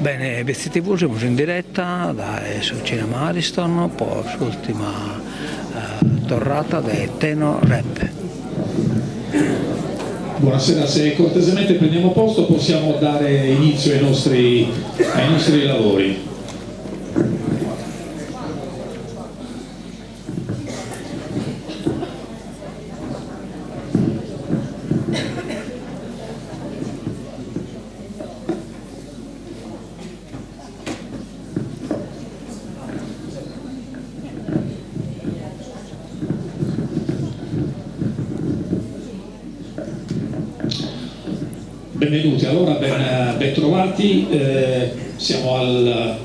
Bene, Bitzi TV semus in diretta dae su Cinema Ariston po s'ultima torrata de Tenorap. Buonasera, se cortesemente prendiamo posto possiamo dare inizio ai nostri, ai nostri lavori. Benvenuti, allora ben, ben trovati, eh, siamo al,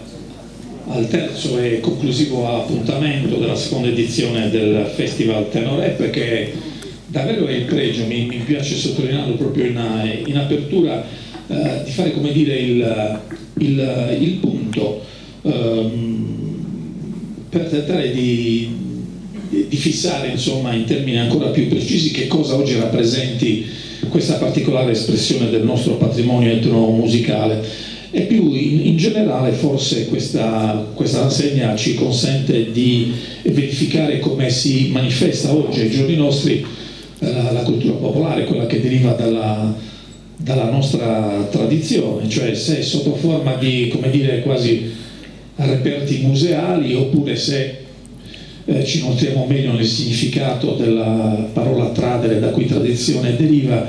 al terzo e conclusivo appuntamento della seconda edizione del Festival Tenorap che davvero è il pregio, mi, mi piace sottolinearlo proprio in, in apertura, eh, di fare come dire il, il, il punto ehm, per tentare di, di fissare insomma, in termini ancora più precisi che cosa oggi rappresenti questa particolare espressione del nostro patrimonio etnomusicale. E più in, in generale forse questa, questa rassegna ci consente di verificare come si manifesta oggi, ai giorni nostri, la, la cultura popolare, quella che deriva dalla, dalla nostra tradizione, cioè se sotto forma di, come dire, quasi reperti museali oppure se eh, ci nutriamo meglio nel significato della parola tradere da cui tradizione deriva,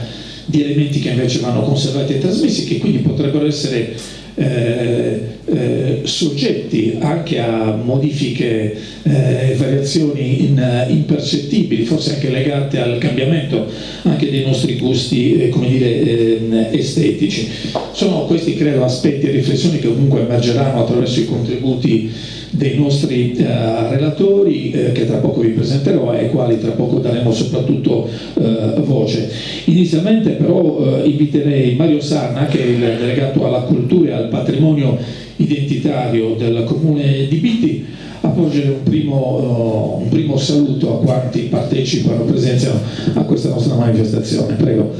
di elementi che invece vanno conservati e trasmessi, che quindi potrebbero essere eh, eh, soggetti anche a modifiche e eh, variazioni in, impercettibili, forse anche legate al cambiamento anche dei nostri gusti eh, come dire, ehm, estetici. Sono questi, credo, aspetti e riflessioni che comunque emergeranno attraverso i contributi dei nostri eh, relatori eh, che tra poco vi presenterò e ai quali tra poco daremo soprattutto eh, voce. Inizialmente però eh, inviterei Mario Sanna, che è il delegato alla cultura e al patrimonio identitario del comune di Bitti, a porgere un primo, uh, un primo saluto a quanti partecipano, presenziano a questa nostra manifestazione. Prego.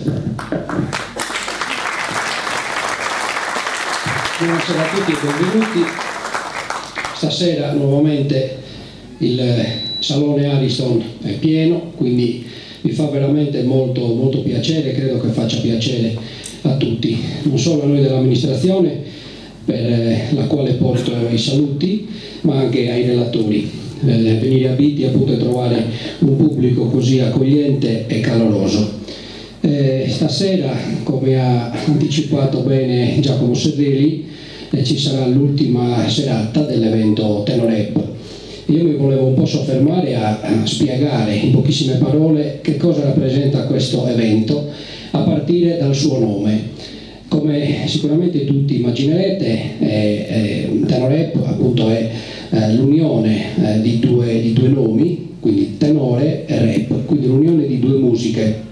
Buonasera a tutti e benvenuti. Stasera nuovamente il Salone Ariston è pieno, quindi mi fa veramente molto, molto piacere, credo che faccia piacere a tutti, non solo a noi dell'amministrazione, per la quale porto i saluti, ma anche ai relatori. Eh, venire a Bitti appunto e trovare un pubblico così accogliente e caloroso. Eh, stasera, come ha anticipato bene Giacomo Serreli, eh, ci sarà l'ultima serata dell'evento Tenorep. Io mi volevo un po' soffermare a, a spiegare in pochissime parole che cosa rappresenta questo evento, a partire dal suo nome. Come sicuramente tutti immaginerete, eh, eh, Tenorep appunto è eh, l'unione eh, di, di due nomi, quindi tenore e rap, quindi l'unione di due musiche.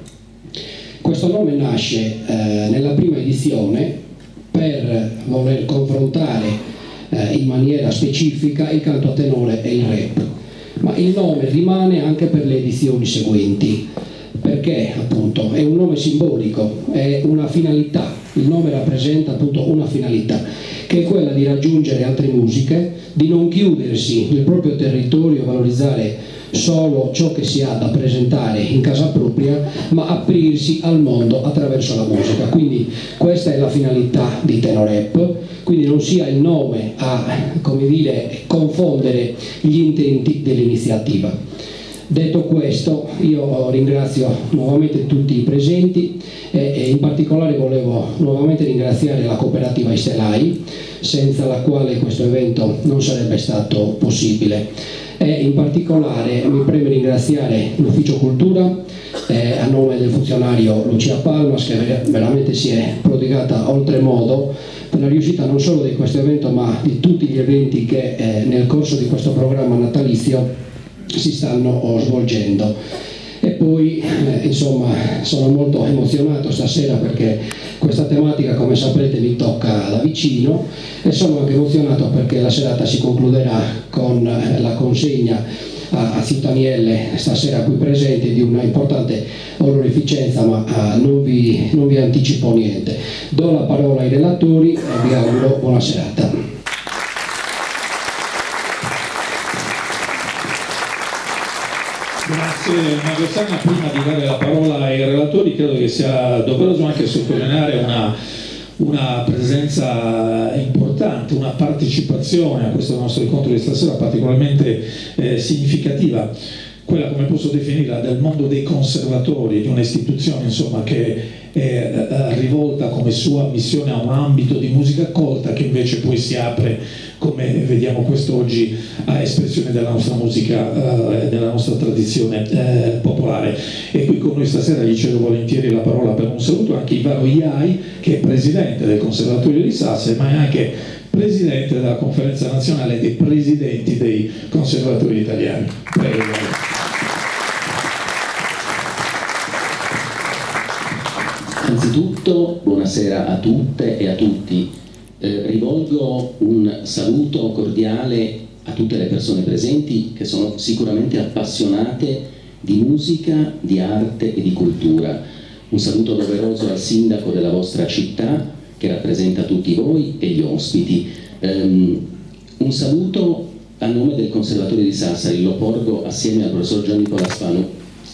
Questo nome nasce eh, nella prima edizione per voler confrontare eh, in maniera specifica il canto a tenore e il rap, ma il nome rimane anche per le edizioni seguenti, perché appunto è un nome simbolico, è una finalità, il nome rappresenta appunto una finalità, che è quella di raggiungere altre musiche, di non chiudersi nel proprio territorio e valorizzare solo ciò che si ha da presentare in casa propria, ma aprirsi al mondo attraverso la musica. Quindi questa è la finalità di Tenorep, quindi non sia il nome a, come dire, confondere gli intenti dell'iniziativa. Detto questo, io ringrazio nuovamente tutti i presenti e in particolare volevo nuovamente ringraziare la cooperativa Istelai, senza la quale questo evento non sarebbe stato possibile. E in particolare mi preme ringraziare l'Ufficio Cultura eh, a nome del funzionario Lucia Palmas che veramente si è prodigata oltremodo per la riuscita non solo di questo evento ma di tutti gli eventi che eh, nel corso di questo programma natalizio si stanno svolgendo. E poi, eh, insomma, sono molto emozionato stasera perché questa tematica, come saprete, mi tocca da vicino e sono anche emozionato perché la serata si concluderà con eh, la consegna a tziu Tanielle stasera qui presente di una importante onorificenza ma non vi non vi anticipo niente. Do la parola ai relatori e vi auguro buona serata. Grazie Mario Sanna, prima di dare la parola ai relatori credo che sia doveroso anche sottolineare una, una presenza importante, una partecipazione a questo nostro incontro di stasera particolarmente eh, significativa quella come posso definirla del mondo dei conservatori, di un'istituzione insomma, che è eh, rivolta come sua missione a un ambito di musica colta che invece poi si apre, come vediamo quest'oggi, a espressione della nostra musica e eh, della nostra tradizione eh, popolare. E qui con noi stasera gli cedo volentieri la parola per un saluto anche Ivano Iai, che è presidente del Conservatorio di Sassari, ma è anche presidente della Conferenza Nazionale dei Presidenti dei Conservatori Italiani. Prego. Anzitutto buonasera a tutte e a tutti. Eh, rivolgo un saluto cordiale a tutte le persone presenti che sono sicuramente appassionate di musica, di arte e di cultura. Un saluto doveroso al sindaco della vostra città che rappresenta tutti voi e gli ospiti. Um, un saluto a nome del Conservatorio di Sassari, lo porgo assieme al professor Gian Nicola Spanu.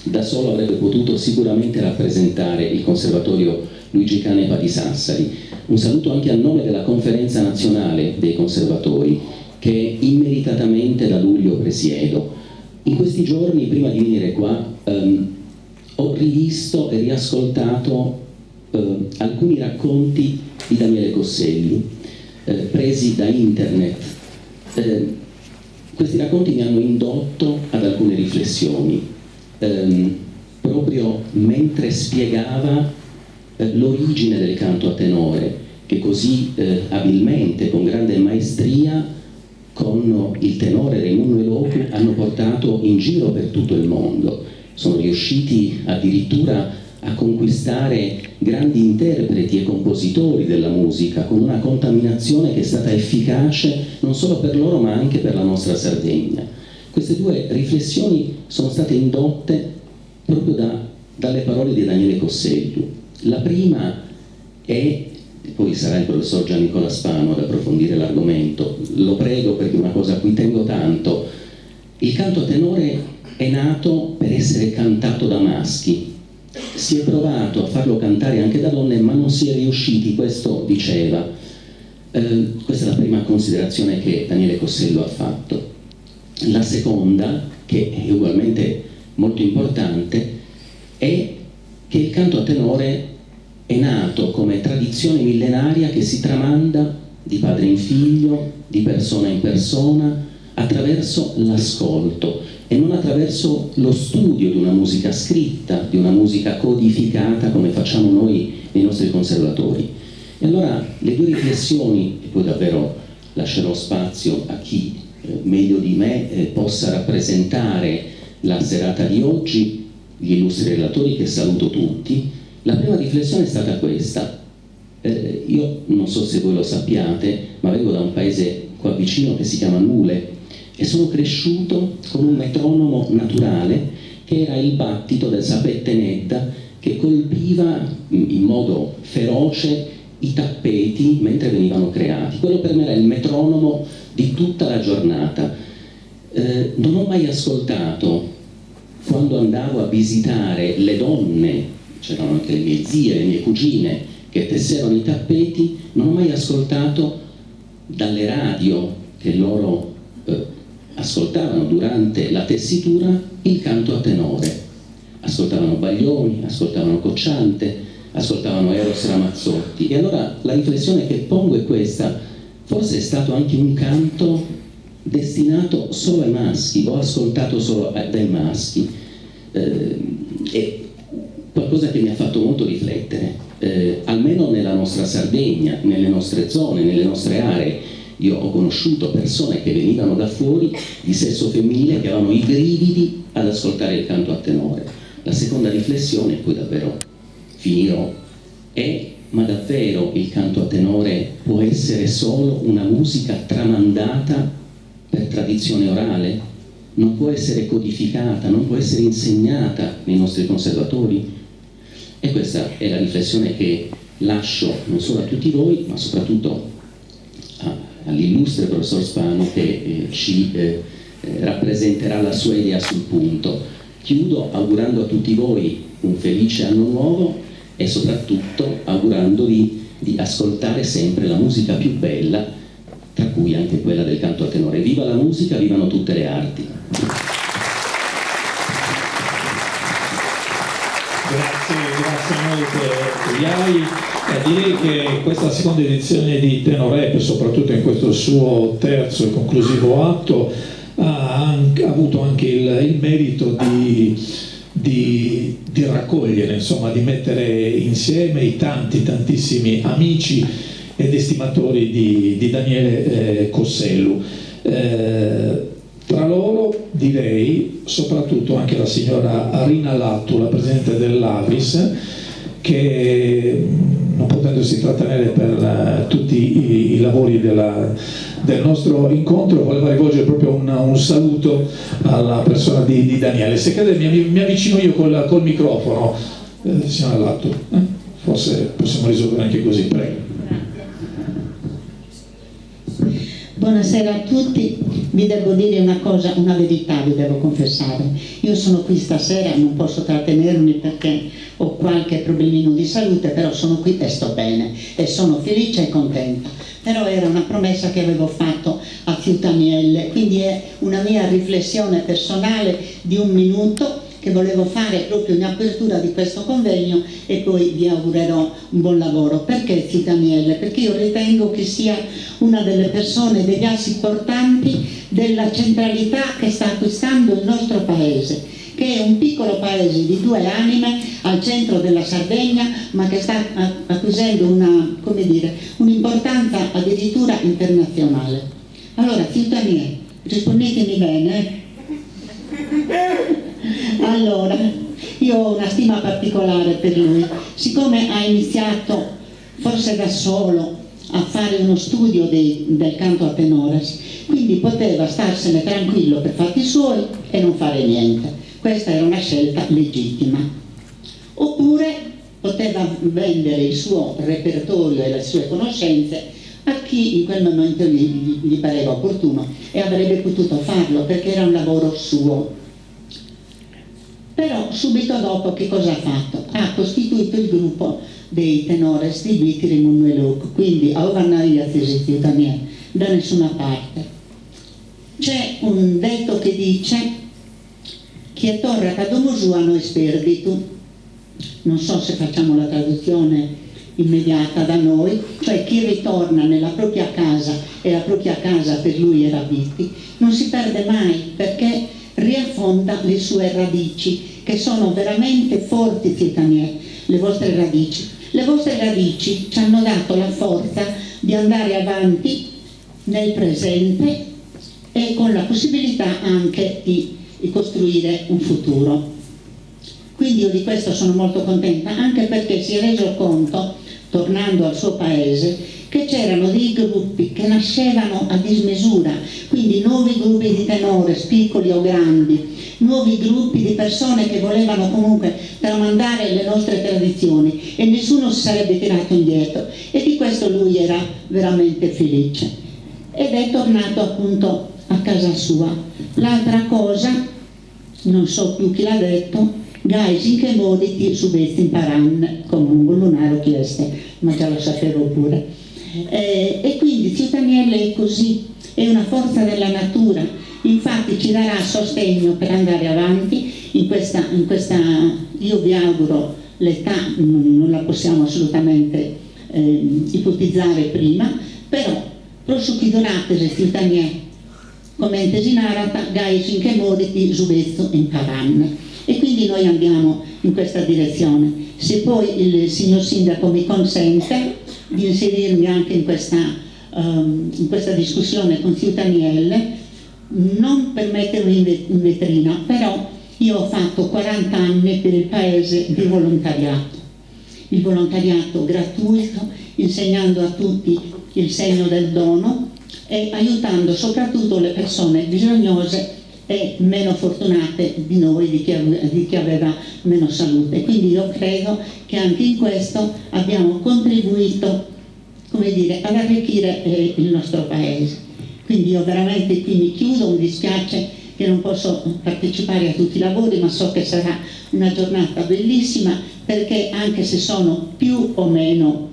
Da solo avrebbe potuto sicuramente rappresentare il Conservatorio Luigi Canepa di Sassari. Un saluto anche a nome della Conferenza Nazionale dei Conservatori, che immeritatamente da luglio presiedo. In questi giorni, prima di venire qua, ehm, ho rivisto e riascoltato eh, alcuni racconti di Daniele Cosselli, eh, presi da internet. Eh, questi racconti mi hanno indotto ad alcune riflessioni, ehm, proprio mentre spiegava eh, l'origine del canto a tenore, che così eh, abilmente, con grande maestria, con il tenore Raimundo Elocu hanno portato in giro per tutto il mondo. Sono riusciti addirittura a conquistare grandi interpreti e compositori della musica con una contaminazione che è stata efficace non solo per loro ma anche per la nostra Sardegna. Queste due riflessioni sono state indotte proprio da, dalle parole di Daniele Cossellu. La prima è, poi sarà il professor Gian Nicola Spano ad approfondire l'argomento, lo prego perché è una cosa a cui tengo tanto, il canto a tenore è nato per essere cantato da maschi, si è provato a farlo cantare anche da donne, ma non si è riusciti, questo diceva. Eh, questa è la prima considerazione che Daniele Cossello ha fatto. La seconda, che è ugualmente molto importante, è che il canto a tenore è nato come tradizione millenaria che si tramanda di padre in figlio, di persona in persona, attraverso l'ascolto e non attraverso lo studio di una musica scritta, di una musica codificata come facciamo noi nei nostri conservatori. E allora le due riflessioni, e poi davvero lascerò spazio a chi eh, meglio di me eh, possa rappresentare la serata di oggi, gli illustri relatori che saluto tutti, la prima riflessione è stata questa. Eh, io non so se voi lo sappiate, ma vengo da un paese qua vicino che si chiama Nule e sono cresciuto con un metronomo naturale che era il battito del sapettenedda che colpiva in modo feroce i tappeti mentre venivano creati. Quello per me era il metronomo di tutta la giornata. Eh, non ho mai ascoltato quando andavo a visitare le donne, c'erano anche le mie zie, le mie cugine che tessevano i tappeti, non ho mai ascoltato dalle radio che loro eh, ascoltavano durante la tessitura il canto a tenore. Ascoltavano Baglioni, ascoltavano Cocciante, ascoltavano Eros Ramazzotti. E allora la riflessione che pongo è questa, forse è stato anche un canto destinato solo ai maschi o ascoltato solo dai maschi. Eh, è qualcosa che mi ha fatto molto riflettere, eh, almeno nella nostra Sardegna, nelle nostre zone, nelle nostre aree. Io ho conosciuto persone che venivano da fuori di sesso femminile che avevano i brividi ad ascoltare il canto a tenore. La seconda riflessione, poi davvero finirò, è ma davvero il canto a tenore può essere solo una musica tramandata per tradizione orale? Non può essere codificata, non può essere insegnata nei nostri conservatori? E questa è la riflessione che lascio non solo a tutti voi, ma soprattutto all'illustre professor Spano che eh, ci eh, eh, rappresenterà la sua idea sul punto. Chiudo augurando a tutti voi un felice anno nuovo e soprattutto augurandovi di ascoltare sempre la musica più bella, tra cui anche quella del canto a tenore. Viva la musica, vivano tutte le arti! Grazie, grazie molte Iai. Eh, direi che questa seconda edizione di Tenorep, soprattutto in questo suo terzo e conclusivo atto, ha anche, avuto anche il, il merito di, di, di raccogliere, insomma, di mettere insieme i tanti, tantissimi amici ed estimatori di, di Daniele eh, Cossellu. Eh, tra loro direi soprattutto anche la signora Rina Lattu, la presidente dell'Avis, che non potendosi trattenere per eh, tutti i, i lavori della, del nostro incontro, voleva rivolgere proprio un, un saluto alla persona di, di Daniele. Se crede mi, mi avvicino io col, col microfono, eh, signora Lattu, eh? forse possiamo risolvere anche così, prego. Buonasera a tutti, vi devo dire una cosa, una verità vi devo confessare. Io sono qui stasera, non posso trattenermi perché ho qualche problemino di salute, però sono qui e sto bene e sono felice e contenta. Però era una promessa che avevo fatto a Tziu Tanielle, quindi è una mia riflessione personale di un minuto che volevo fare proprio in apertura di questo convegno e poi vi augurerò un buon lavoro. Perché Tziu Daniele? Perché io ritengo che sia una delle persone, degli assi portanti della centralità che sta acquistando il nostro paese, che è un piccolo paese di due anime al centro della Sardegna, ma che sta acquisendo una, come dire, un'importanza addirittura internazionale. Allora, Tziu Daniele, rispondetemi bene. Allora, io ho una stima particolare per lui, siccome ha iniziato forse da solo a fare uno studio dei, del canto a tenores, quindi poteva starsene tranquillo per fatti suoi e non fare niente. Questa era una scelta legittima. Oppure poteva vendere il suo repertorio e le sue conoscenze a chi in quel momento gli, gli pareva opportuno e avrebbe potuto farlo perché era un lavoro suo. Però subito dopo che cosa ha fatto? Ha costituito il gruppo dei tenores di Bittiri Munnueluc, quindi a da nessuna parte. C'è un detto che dice chie torrat a domo sua no est perditu. Non so se facciamo la traduzione immediata da noi, cioè chi ritorna nella propria casa e la propria casa per lui era Bitti, non si perde mai perché riaffonda le sue radici, che sono veramente forti, Tziu Taniè, le vostre radici. Le vostre radici ci hanno dato la forza di andare avanti nel presente e con la possibilità anche di costruire un futuro. Quindi io di questo sono molto contenta, anche perché si è reso conto, tornando al suo paese, che c'erano dei gruppi che nascevano a dismisura, quindi nuovi gruppi di tenores, piccoli o grandi, nuovi gruppi di persone che volevano comunque tramandare le nostre tradizioni e nessuno si sarebbe tirato indietro e di questo lui era veramente felice. Ed è tornato appunto a casa sua. L'altra cosa, non so più chi l'ha detto, Gai si nche morit su betzu imparande, como non bos lu naro chi est, ma già lo sapevo pure. Eh, e quindi Tziu Tanielle è così, è una forza della natura, infatti ci darà sostegno per andare avanti in questa, in questa io vi auguro, l'età non la possiamo assolutamente eh, ipotizzare prima, però pro su chi durate Tziu Taniè, comente si narat, gai si nche morit su betzu imparande. E quindi noi andiamo in questa direzione. Se poi il signor Sindaco mi consente di inserirmi anche in questa, um, in questa discussione con Tziu Tanielle, non per mettermi in vetrina, però io ho fatto 40 anni per il paese di volontariato. Il volontariato gratuito, insegnando a tutti il segno del dono e aiutando soprattutto le persone bisognose e meno fortunate di noi, di chi, di chi aveva meno salute. Quindi io credo che anche in questo abbiamo contribuito come dire, ad arricchire eh, il nostro paese. Quindi io veramente qui mi chiudo, mi dispiace che non posso partecipare a tutti i lavori, ma so che sarà una giornata bellissima perché anche se sono più o meno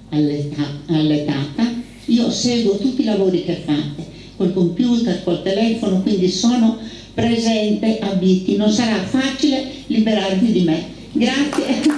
alletata, io seguo tutti i lavori che fate, col computer, col telefono, quindi sono presente a Bitti, non sarà facile liberarvi di me. Grazie.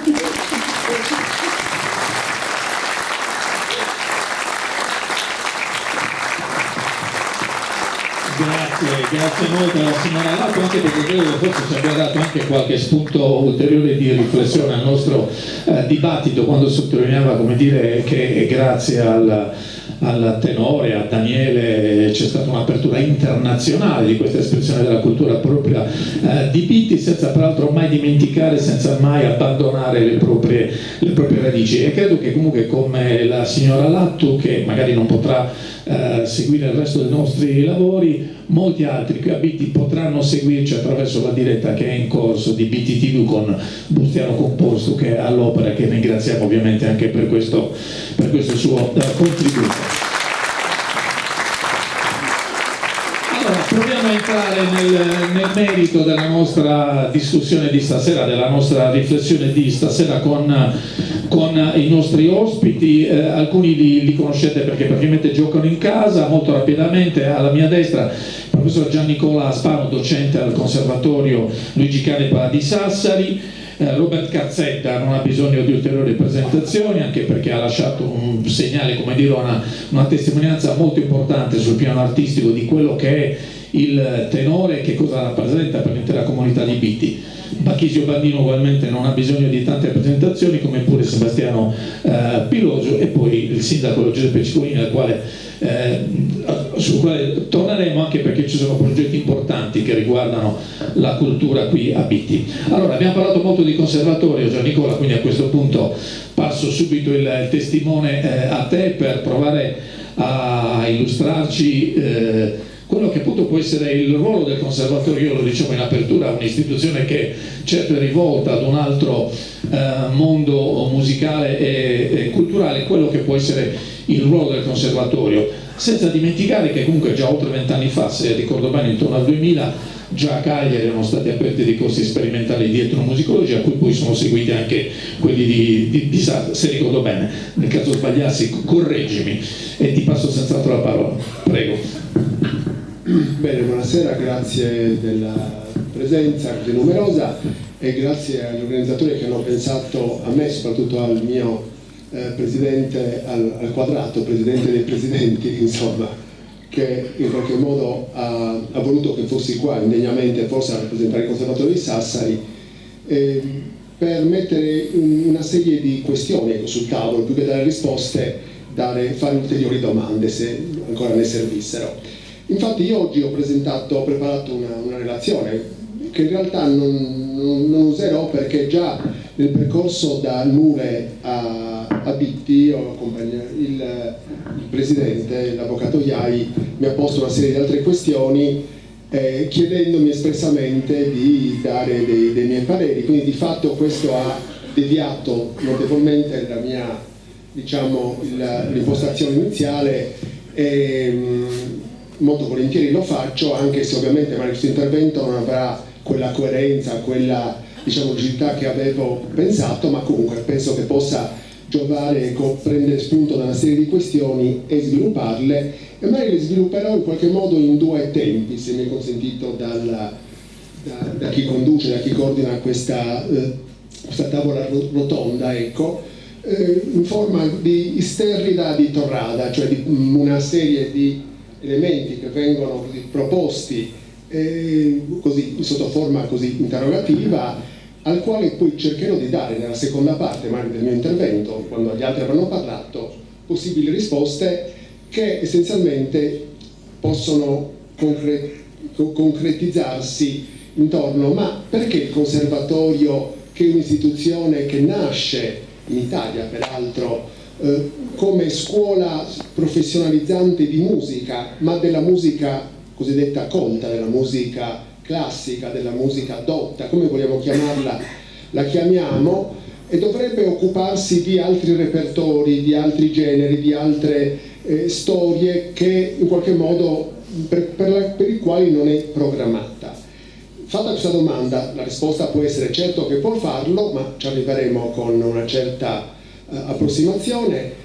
Grazie, grazie molto alla signora Lato, anche perché credo che forse ci abbia dato anche qualche spunto ulteriore di riflessione al nostro eh, dibattito quando sottolineava come dire, che grazie al, al tenore, a Daniele, c'è stata un'apertura internazionale di questa espressione della cultura propria eh, di Bitti, senza peraltro mai dimenticare, senza mai abbandonare le proprie, le proprie radici. E credo che comunque come la signora Lattu, che magari non potrà eh, seguire il resto dei nostri lavori, molti altri qui a Bitti potranno seguirci attraverso la diretta che è in corso di BTTV con Bustiano Composto che è all'opera e che ringraziamo ovviamente anche per questo, per questo suo eh, contributo. Allora, proviamo a entrare nel, nel merito della nostra discussione di stasera, della nostra riflessione di stasera con, con i nostri ospiti. Eh, alcuni li, li conoscete perché praticamente giocano in casa. Molto rapidamente, alla mia destra, il professor Giannicola Spano, docente al Conservatorio Luigi Canepa di Sassari. Eh, Robert Carzedda non ha bisogno di ulteriori presentazioni, anche perché ha lasciato un segnale, come dire, una, una testimonianza molto importante sul piano artistico di quello che è il tenore e che cosa rappresenta per l'intera comunità di Bitti. Bachisio Bandino ugualmente non ha bisogno di tante presentazioni, come pure Sebastiano eh, Pilosio e poi il sindaco Giuseppe Cicolini, al quale, eh, sul quale torneremo anche perché ci sono progetti importanti che riguardano la cultura qui a Bitti. Allora, abbiamo parlato molto di conservatorio, Gian Nicola, quindi a questo punto passo subito il, il testimone eh, a te per provare a illustrarci eh, quello che appunto può essere il ruolo del conservatorio, io lo dicevo in apertura, un'istituzione che certo è rivolta ad un altro eh, mondo musicale e, e culturale, quello che può essere il ruolo del conservatorio, senza dimenticare che comunque già oltre 20 anni fa, se ricordo bene, intorno al 2000, già a Cagliari erano stati aperti dei corsi sperimentali di etnomusicologia, a cui poi sono seguiti anche quelli di, di, di Sassari, se ricordo bene, nel caso sbagliassi correggimi e ti passo senz'altro la parola. Prego. Bene, buonasera, grazie della presenza così numerosa e grazie agli organizzatori che hanno pensato a me, soprattutto al mio eh, presidente al, al quadrato, presidente dei presidenti, insomma, che in qualche modo ha, ha voluto che fossi qua indegnamente forse a rappresentare il Conservatorio di Sassari, eh, per mettere un, una serie di questioni ecco, sul tavolo, più che dare risposte, dare, fare ulteriori domande se ancora ne servissero. Infatti io oggi ho presentato, ho preparato una, una relazione che in realtà non, non, non userò perché già nel percorso da Nure a, a Bitti, il, il presidente, l'avvocato Iai, mi ha posto una serie di altre questioni eh, chiedendomi espressamente di dare dei, dei miei pareri, quindi di fatto questo ha deviato notevolmente la mia, diciamo, l'impostazione iniziale e molto volentieri lo faccio, anche se ovviamente magari questo intervento non avrà quella coerenza, quella diciamo, rigidità che avevo pensato, ma comunque penso che possa giovare, ecco, prendere spunto da una serie di questioni e svilupparle, e magari le svilupperò in qualche modo in due tempi, se mi è consentito dalla, da, da chi conduce, da chi coordina questa, eh, questa tavola rotonda, ecco, eh, in forma di isterrida di torrada, cioè di una serie di elementi che vengono così proposti eh, così, sotto forma così interrogativa, al quale poi cercherò di dare nella seconda parte magari del mio intervento, quando gli altri avranno parlato, possibili risposte che essenzialmente possono concre- concretizzarsi intorno, ma perché il conservatorio, che è un'istituzione che nasce in Italia peraltro, eh, come scuola professionalizzante di musica, ma della musica cosiddetta colta, della musica classica, della musica dotta, come vogliamo chiamarla, la chiamiamo, e dovrebbe occuparsi di altri repertori, di altri generi, di altre storie che in qualche modo per i quali non è programmata. Fatta questa domanda, la risposta può essere certo che può farlo, ma ci arriveremo con una certa approssimazione.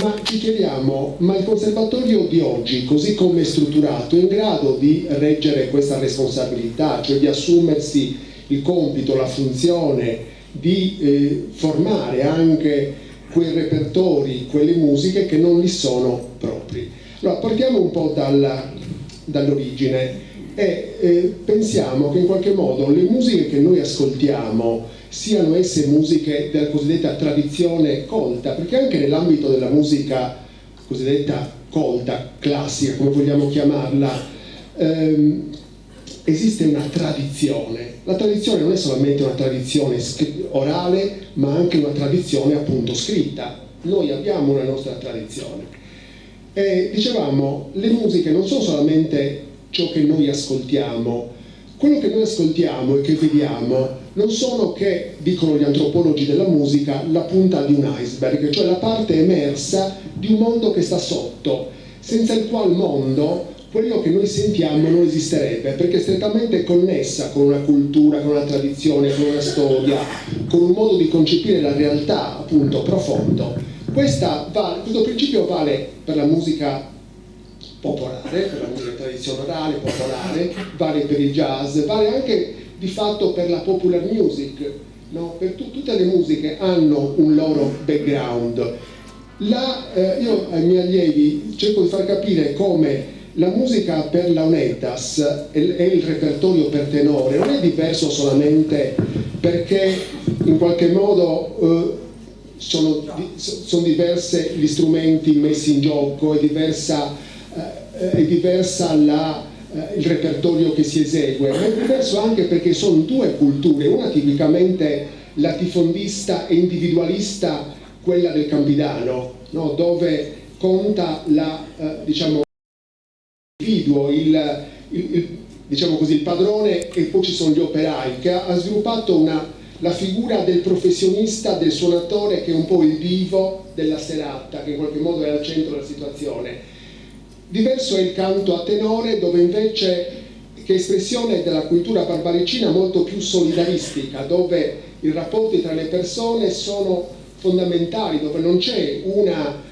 Ma ci chiediamo, ma il conservatorio di oggi, così come è strutturato, è in grado di reggere questa responsabilità, cioè di assumersi il compito, la funzione di formare anche quei repertori, quelle musiche che non gli sono propri? Allora, partiamo un po' dall'origine e pensiamo che in qualche modo le musiche che noi ascoltiamo siano esse musiche della cosiddetta tradizione colta, perché anche nell'ambito della musica cosiddetta colta, classica, come vogliamo chiamarla, esiste una tradizione. La tradizione non è solamente una tradizione orale, ma anche una tradizione appunto scritta. Noi abbiamo una nostra tradizione. E dicevamo, le musiche non sono solamente ciò che noi ascoltiamo. Quello che noi ascoltiamo e che vediamo non sono che, dicono gli antropologi della musica, la punta di un iceberg, cioè la parte emersa di un mondo che sta sotto, senza il qual mondo quello che noi sentiamo non esisterebbe, perché è strettamente connessa con una cultura, con una tradizione, con una storia, con un modo di concepire la realtà appunto profondo. Questo principio vale per la musica popolare, per la musica tradizionale popolare, vale per il jazz, vale anche di fatto per la popular music, no? Per tutte le musiche hanno un loro background. Io ai miei allievi cerco di far capire come la musica per launeddas e il repertorio per tenore non è diverso solamente perché in qualche modo sono diverse gli strumenti messi in gioco, è diversa il repertorio che si esegue, ma è diverso anche perché sono due culture, una tipicamente latifondista e individualista, quella del Campidano, no? Dove conta la, diciamo, l'individuo, diciamo così, il padrone, e poi ci sono gli operai, che ha sviluppato la figura del professionista, del suonatore, che è un po' il divo della serata, che in qualche modo è al centro della situazione. Diverso è il canto a tenore, dove invece, che è espressione della cultura barbaricina molto più solidaristica, dove i rapporti tra le persone sono fondamentali, dove non c'è una,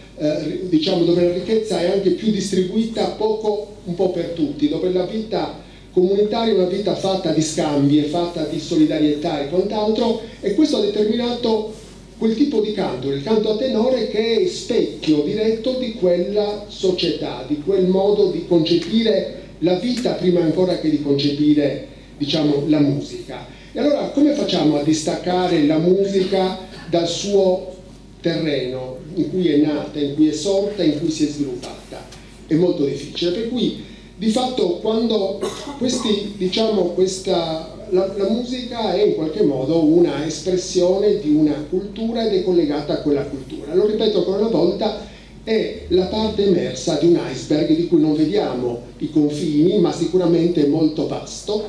diciamo, dove la ricchezza è anche più distribuita poco, un po' per tutti, dove la vita comunitaria è una vita fatta di scambi, è fatta di solidarietà e quant'altro, e questo ha determinato quel tipo di canto, il canto a tenore, che è specchio diretto di quella società, di quel modo di concepire la vita prima ancora che di concepire, diciamo, la musica. E allora come facciamo a distaccare la musica dal suo terreno in cui è nata, in cui è sorta, in cui si è sviluppata? È molto difficile, per cui di fatto quando questi, diciamo, questa, la musica è in qualche modo una espressione di una cultura ed è collegata a quella cultura. Lo ripeto ancora una volta, è la parte emersa di un iceberg di cui non vediamo i confini, ma sicuramente è molto vasto,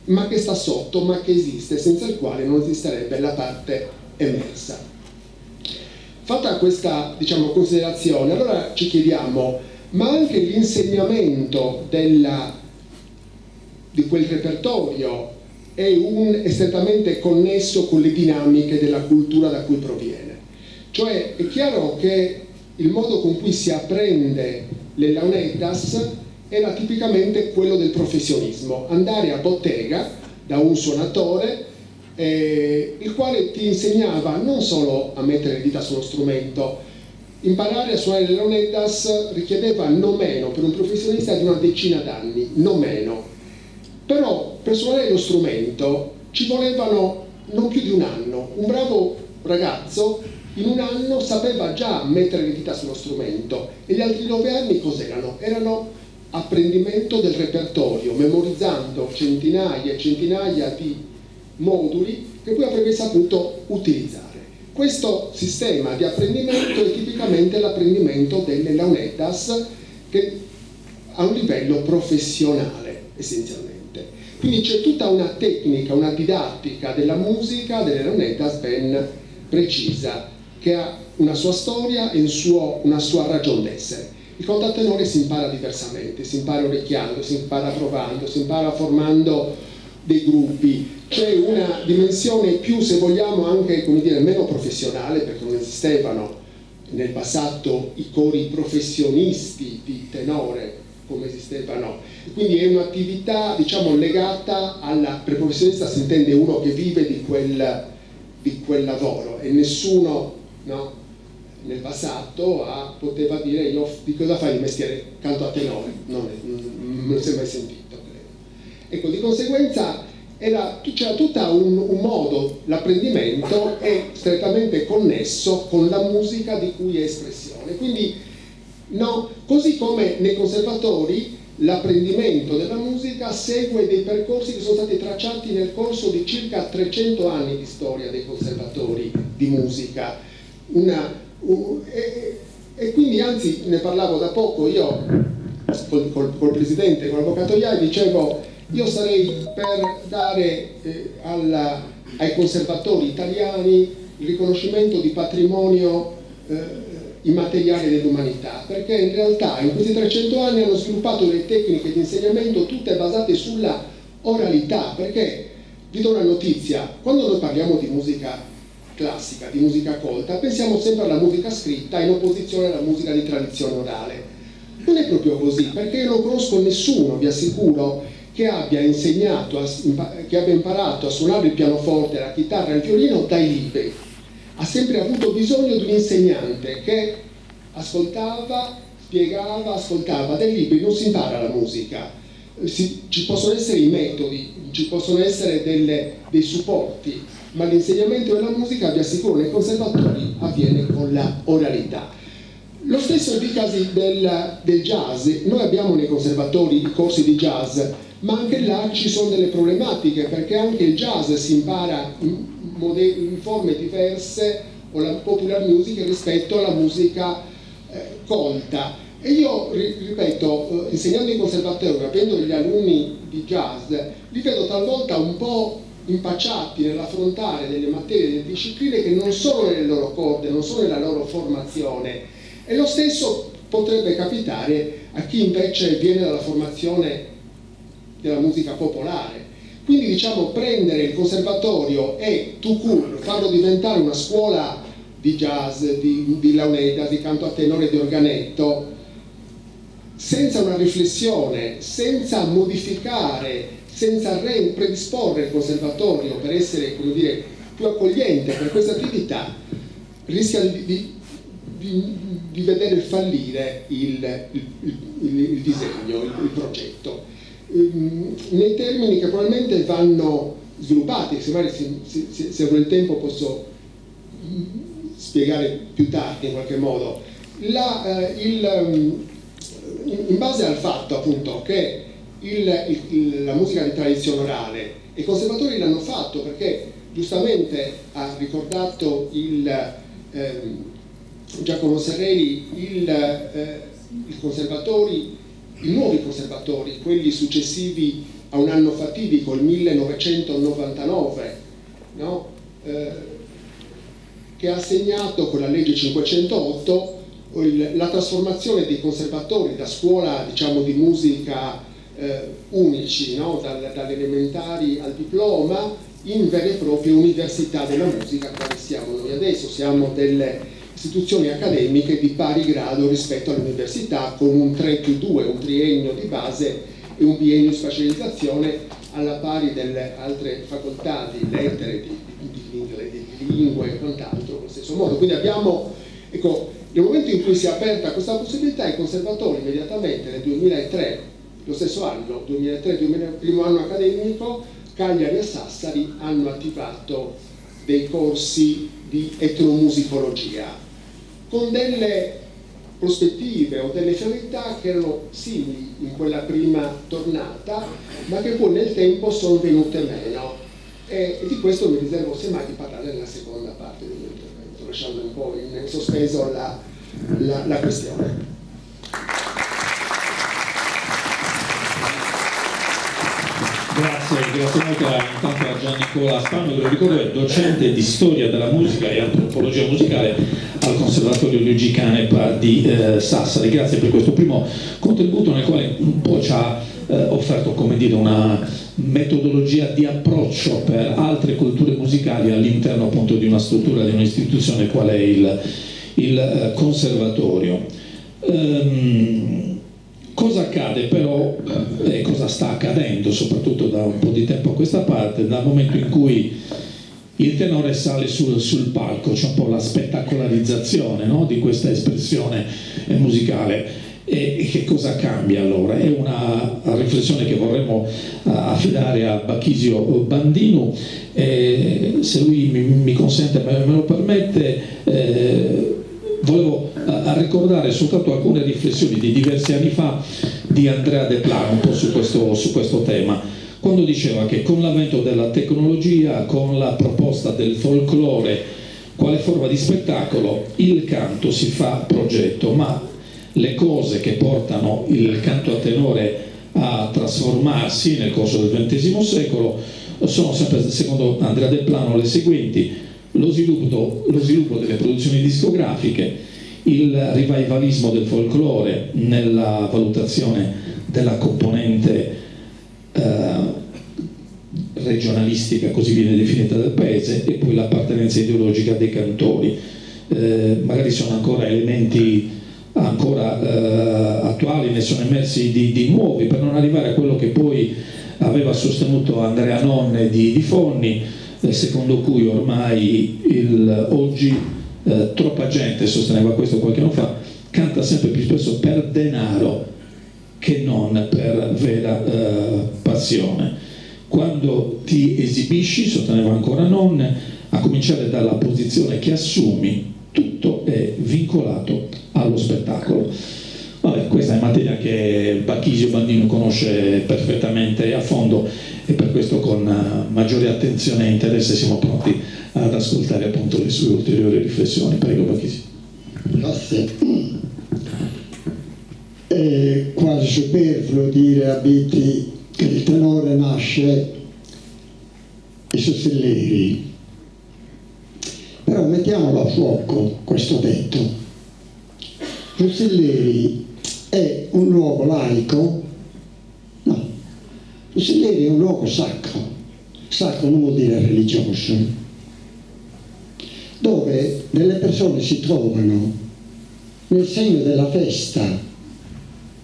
ma che sta sotto, ma che esiste, senza il quale non esisterebbe la parte emersa. Fatta questa, diciamo, considerazione, allora ci chiediamo, ma anche l'insegnamento di quel repertorio è strettamente connesso con le dinamiche della cultura da cui proviene. Cioè è chiaro che il modo con cui si apprende le launeddas era tipicamente quello del professionismo, andare a bottega da un suonatore il quale ti insegnava non solo a mettere le dita sullo strumento. Imparare a suonare le launeddas richiedeva non meno, per un professionista, di una decina d'anni, non meno. Però per suonare lo strumento ci volevano non più di un anno. Un bravo ragazzo in un anno sapeva già mettere le dita sullo strumento, e gli altri 9 anni cos'erano? Erano apprendimento del repertorio, memorizzando centinaia e centinaia di moduli che poi avrebbe saputo utilizzare. Questo sistema di apprendimento è tipicamente l'apprendimento delle launeddas, che a un livello professionale essenzialmente. Quindi c'è tutta una tecnica, una didattica della musica delle launeddas ben precisa, che ha una sua storia e un suo, una sua ragion d'essere. Il canto a tenore si impara diversamente, si impara orecchiando, si impara provando, si impara formando dei gruppi. C'è una dimensione più, se vogliamo, anche come dire, meno professionale, perché non esistevano nel passato i cori professionisti di tenore come esistevano. Quindi è un'attività, diciamo, legata alla... Per professionista si intende uno che vive di quel lavoro e nessuno, no, nel passato poteva dire io di cosa fai di mestiere? Canto a tenore, non si è mai sentito, credo. Ecco, di conseguenza c'era tutto un modo, l'apprendimento è strettamente connesso con la musica di cui è espressione. Quindi, no, così come nei conservatori l'apprendimento della musica segue dei percorsi che sono stati tracciati nel corso di circa 300 anni di storia dei conservatori di musica. E quindi, anzi, ne parlavo da poco io col presidente, con l'avvocato Iai, dicevo, io sarei per dare ai conservatori italiani il riconoscimento di patrimonio immateriale dell'umanità, perché in realtà in questi 300 anni hanno sviluppato delle tecniche di insegnamento tutte basate sulla oralità, perché vi do una notizia, quando noi parliamo di musica classica, di musica colta, pensiamo sempre alla musica scritta in opposizione alla musica di tradizione orale. Non è proprio così, perché io non conosco nessuno, vi assicuro, che abbia insegnato, che abbia imparato a suonare il pianoforte, la chitarra, il violino dai libri. Ha sempre avuto bisogno di un insegnante che ascoltava, spiegava, ascoltava. Dai libri non si impara la musica. Ci possono essere i metodi, ci possono essere dei supporti, ma l'insegnamento della musica, vi assicuro, nei conservatori avviene con la oralità. Lo stesso dicasi del jazz. Noi abbiamo nei conservatori i corsi di jazz, ma anche là ci sono delle problematiche, perché anche il jazz si impara in forme diverse, o la popular music rispetto alla musica colta. E io, ripeto, insegnando in conservatorio, avendo degli alunni di jazz, li vedo talvolta un po' impacciati nell'affrontare delle materie, delle discipline che non sono nelle loro corde, non sono nella loro formazione. E lo stesso potrebbe capitare a chi invece viene dalla formazione della musica popolare. Quindi, prendere il conservatorio e tout court farlo diventare una scuola di jazz, di launeddas, di canto a tenore, di organetto, senza una riflessione, senza modificare, senza predisporre il conservatorio per essere, come dire, più accogliente per questa attività, rischia di vedere fallire il disegno, il progetto. Nei termini che probabilmente vanno sviluppati, se magari se avrò il tempo posso spiegare più tardi in qualche modo, in base al fatto appunto che la musica di tradizione orale, e i conservatori l'hanno fatto perché giustamente ha ricordato il Giacomo Serreli, i conservatori, i nuovi conservatori, quelli successivi a un anno fatidico, il 1999, no? Che ha segnato con la legge 508 la trasformazione dei conservatori da scuola, di musica unici, no? Dalle elementari al diploma, in vere e proprie università della musica, quali siamo noi adesso. Siamo delle istituzioni accademiche di pari grado rispetto all'università, con un 3+2, un triennio di base e un biennio di specializzazione alla pari delle altre facoltà di lettere, di lingue e quant'altro, allo stesso modo. Quindi abbiamo, ecco, nel momento in cui si è aperta questa possibilità, i conservatori immediatamente nel 2003, lo stesso anno, 2003, primo anno accademico, Cagliari e Sassari hanno attivato dei corsi di etnomusicologia con delle prospettive o delle finalità che erano simili in quella prima tornata, ma che poi nel tempo sono venute meno. E di questo mi riservo semmai di parlare nella seconda parte del mio intervento, lasciando un po' in sospeso la questione. Grazie, grazie molto a, intanto a Gian Nicola Spanu, che lo ricordo è docente di storia della musica e antropologia musicale al Conservatorio Luigi Canepa di eh, Sassari. Grazie per questo primo contributo nel quale un po' ci ha eh, offerto come dire, una metodologia di approccio per altre culture musicali all'interno appunto di una struttura, di un'istituzione qual è il, il eh, conservatorio. Um, cosa accade però e eh, cosa sta accadendo soprattutto da un po' di tempo a questa parte, dal momento in cui il tenore sale sul, sul palco, c'è un po' la spettacolarizzazione no? di questa espressione musicale. E che cosa cambia allora? È una riflessione che vorremmo eh, affidare a Bachisio Bandinu, eh, se lui mi, mi consente, me lo permette, eh, volevo eh, ricordare soltanto alcune riflessioni di diversi anni fa di Andrea De Plano un po' su questo, su questo tema, quando diceva che con l'avvento della tecnologia, con la proposta del folklore quale forma di spettacolo, il canto si fa progetto, ma le cose che portano il canto a tenore a trasformarsi nel corso del XX secolo sono sempre, secondo Andrea Del Plano, le seguenti: lo sviluppo, lo sviluppo delle produzioni discografiche, il revivalismo del folklore nella valutazione della componente eh, regionalistica, così viene definita del paese, e poi l'appartenenza ideologica dei cantori. Eh, magari sono ancora elementi ancora eh, attuali, ne sono emersi di, di, nuovi, per non arrivare a quello che poi aveva sostenuto Andrea Nonne di, di Fonni, eh, secondo cui ormai il, oggi eh, troppa gente, sosteneva questo qualche anno fa, canta sempre più spesso per denaro che non per vera eh, passione. Quando ti esibisci, sosteneva ancora Nonne, a cominciare dalla posizione che assumi, tutto è vincolato allo spettacolo. Vabbè, questa è materia che Bachisio Bandinu conosce perfettamente e a fondo e per questo con eh, maggiore attenzione e interesse siamo pronti ad ascoltare appunto le sue ulteriori riflessioni. Prego Bachisio. Grazie. È quasi superfluo dire a Bitti che il tenore nasce in Su Tzilleri. Però mettiamolo a fuoco questo detto. Su Tzilleri è un luogo laico? No, Su Tzilleri è un luogo sacro. Sacro non vuol dire religioso, dove delle persone si trovano nel segno della festa,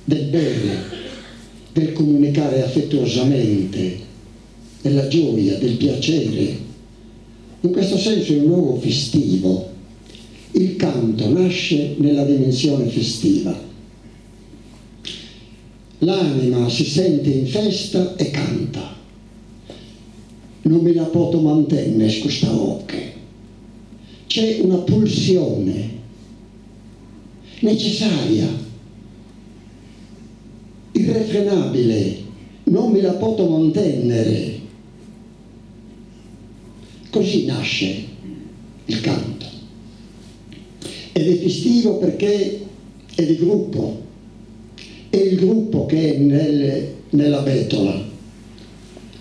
del bere, del comunicare affettuosamente, della gioia, del piacere. In questo senso è un luogo festivo. Il canto nasce nella dimensione festiva. L'anima si sente in festa e canta. Non mi la poto mantenne custa 'oche. C'è una pulsione necessaria, irrefrenabile, non mi la poto mantennere. Così nasce il canto. Ed è festivo perché è di gruppo, è il gruppo che è nel, nella bettola.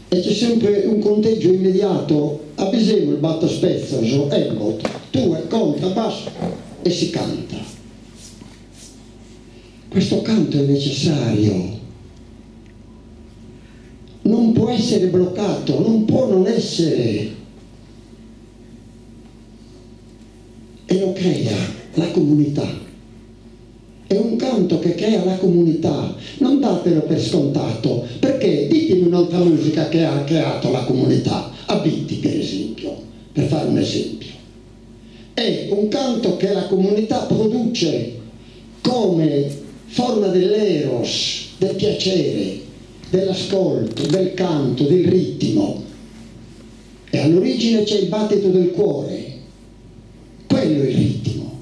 E c'è sempre un conteggio immediato, avvisemo il battospezzoso, embot, tue, conta, basso, e si canta. Questo canto è necessario, non può essere bloccato, non può non essere. E lo crea la comunità. È un canto che crea la comunità, non datelo per scontato, perché ditemi un'altra musica che ha creato la comunità, a Bitti per esempio, per fare un esempio. È un canto che la comunità produce come forma dell'eros, del piacere, dell'ascolto, del canto, del ritmo. E all'origine c'è il battito del cuore, quello è il ritmo.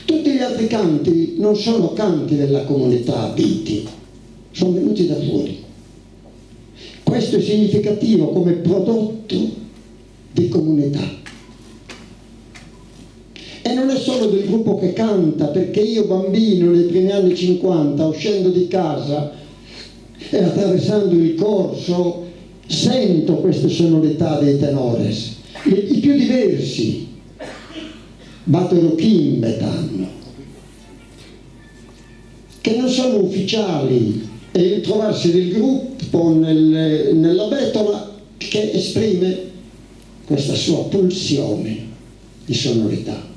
Tutti gli altri canti non sono canti della comunità Bitti, sono venuti da fuori. Questo è significativo come prodotto di comunità. E non è solo del gruppo che canta, perché io bambino nei primi anni 50, uscendo di casa, E attraversando il corso sento queste sonorità dei tenores, i più diversi, bator o chimbe tando, che non sono ufficiali, è il trovarsi del gruppo nel, nella bettola che esprime questa sua pulsione di sonorità.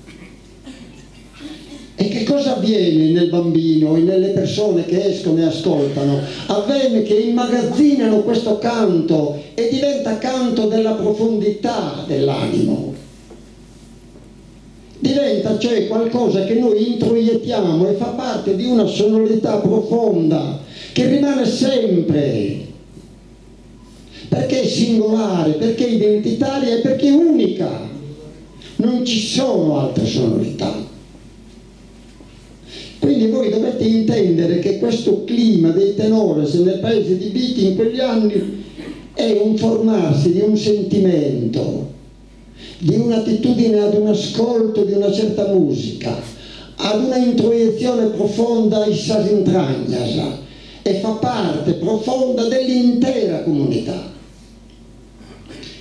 E che cosa avviene nel bambino e nelle persone che escono e ascoltano? Avviene che immagazzinano questo canto e diventa canto della profondità dell'animo. Diventa cioè qualcosa che noi introiettiamo e fa parte di una sonorità profonda che rimane sempre, perché è singolare, perché è identitaria e perché è unica. Non ci sono altre sonorità. Quindi voi dovete intendere che questo clima dei tenores nel paese di Bitti in quegli anni è un formarsi di un sentimento, di un'attitudine ad un ascolto di una certa musica, ad una introiezione profonda in sas intragnas e fa parte profonda dell'intera comunità.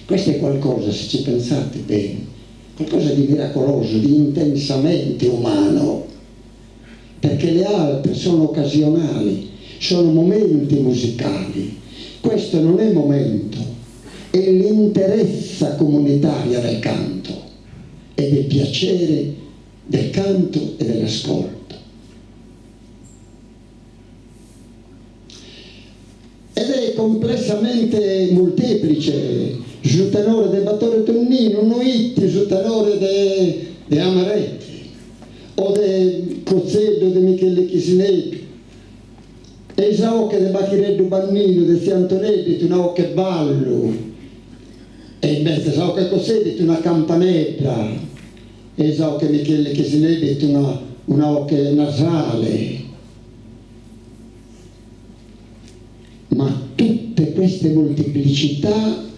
Questo è qualcosa, se ci pensate bene, qualcosa di miracoloso, di intensamente umano, perché le altre sono occasionali, sono momenti musicali. Questo non è momento, è l'interezza comunitaria del canto e del piacere del canto e dell'ascolto. Ed è complessamente molteplice, su tenore de Battore Tonnino, no 'it su tenore de, de Amaretti, o de Cozzeddu de Michele Chisineddu, e sa 'oche de Bachireddu Banninu de Tziu Antoneddu 'it una 'oche 'e ballu, e invece sa 'oche 'e Cozzeddu 'it una campanedda, e sa 'oche 'e Michele Chisineddu 'it una una 'oche nasale. Ma tutte queste molteplicità,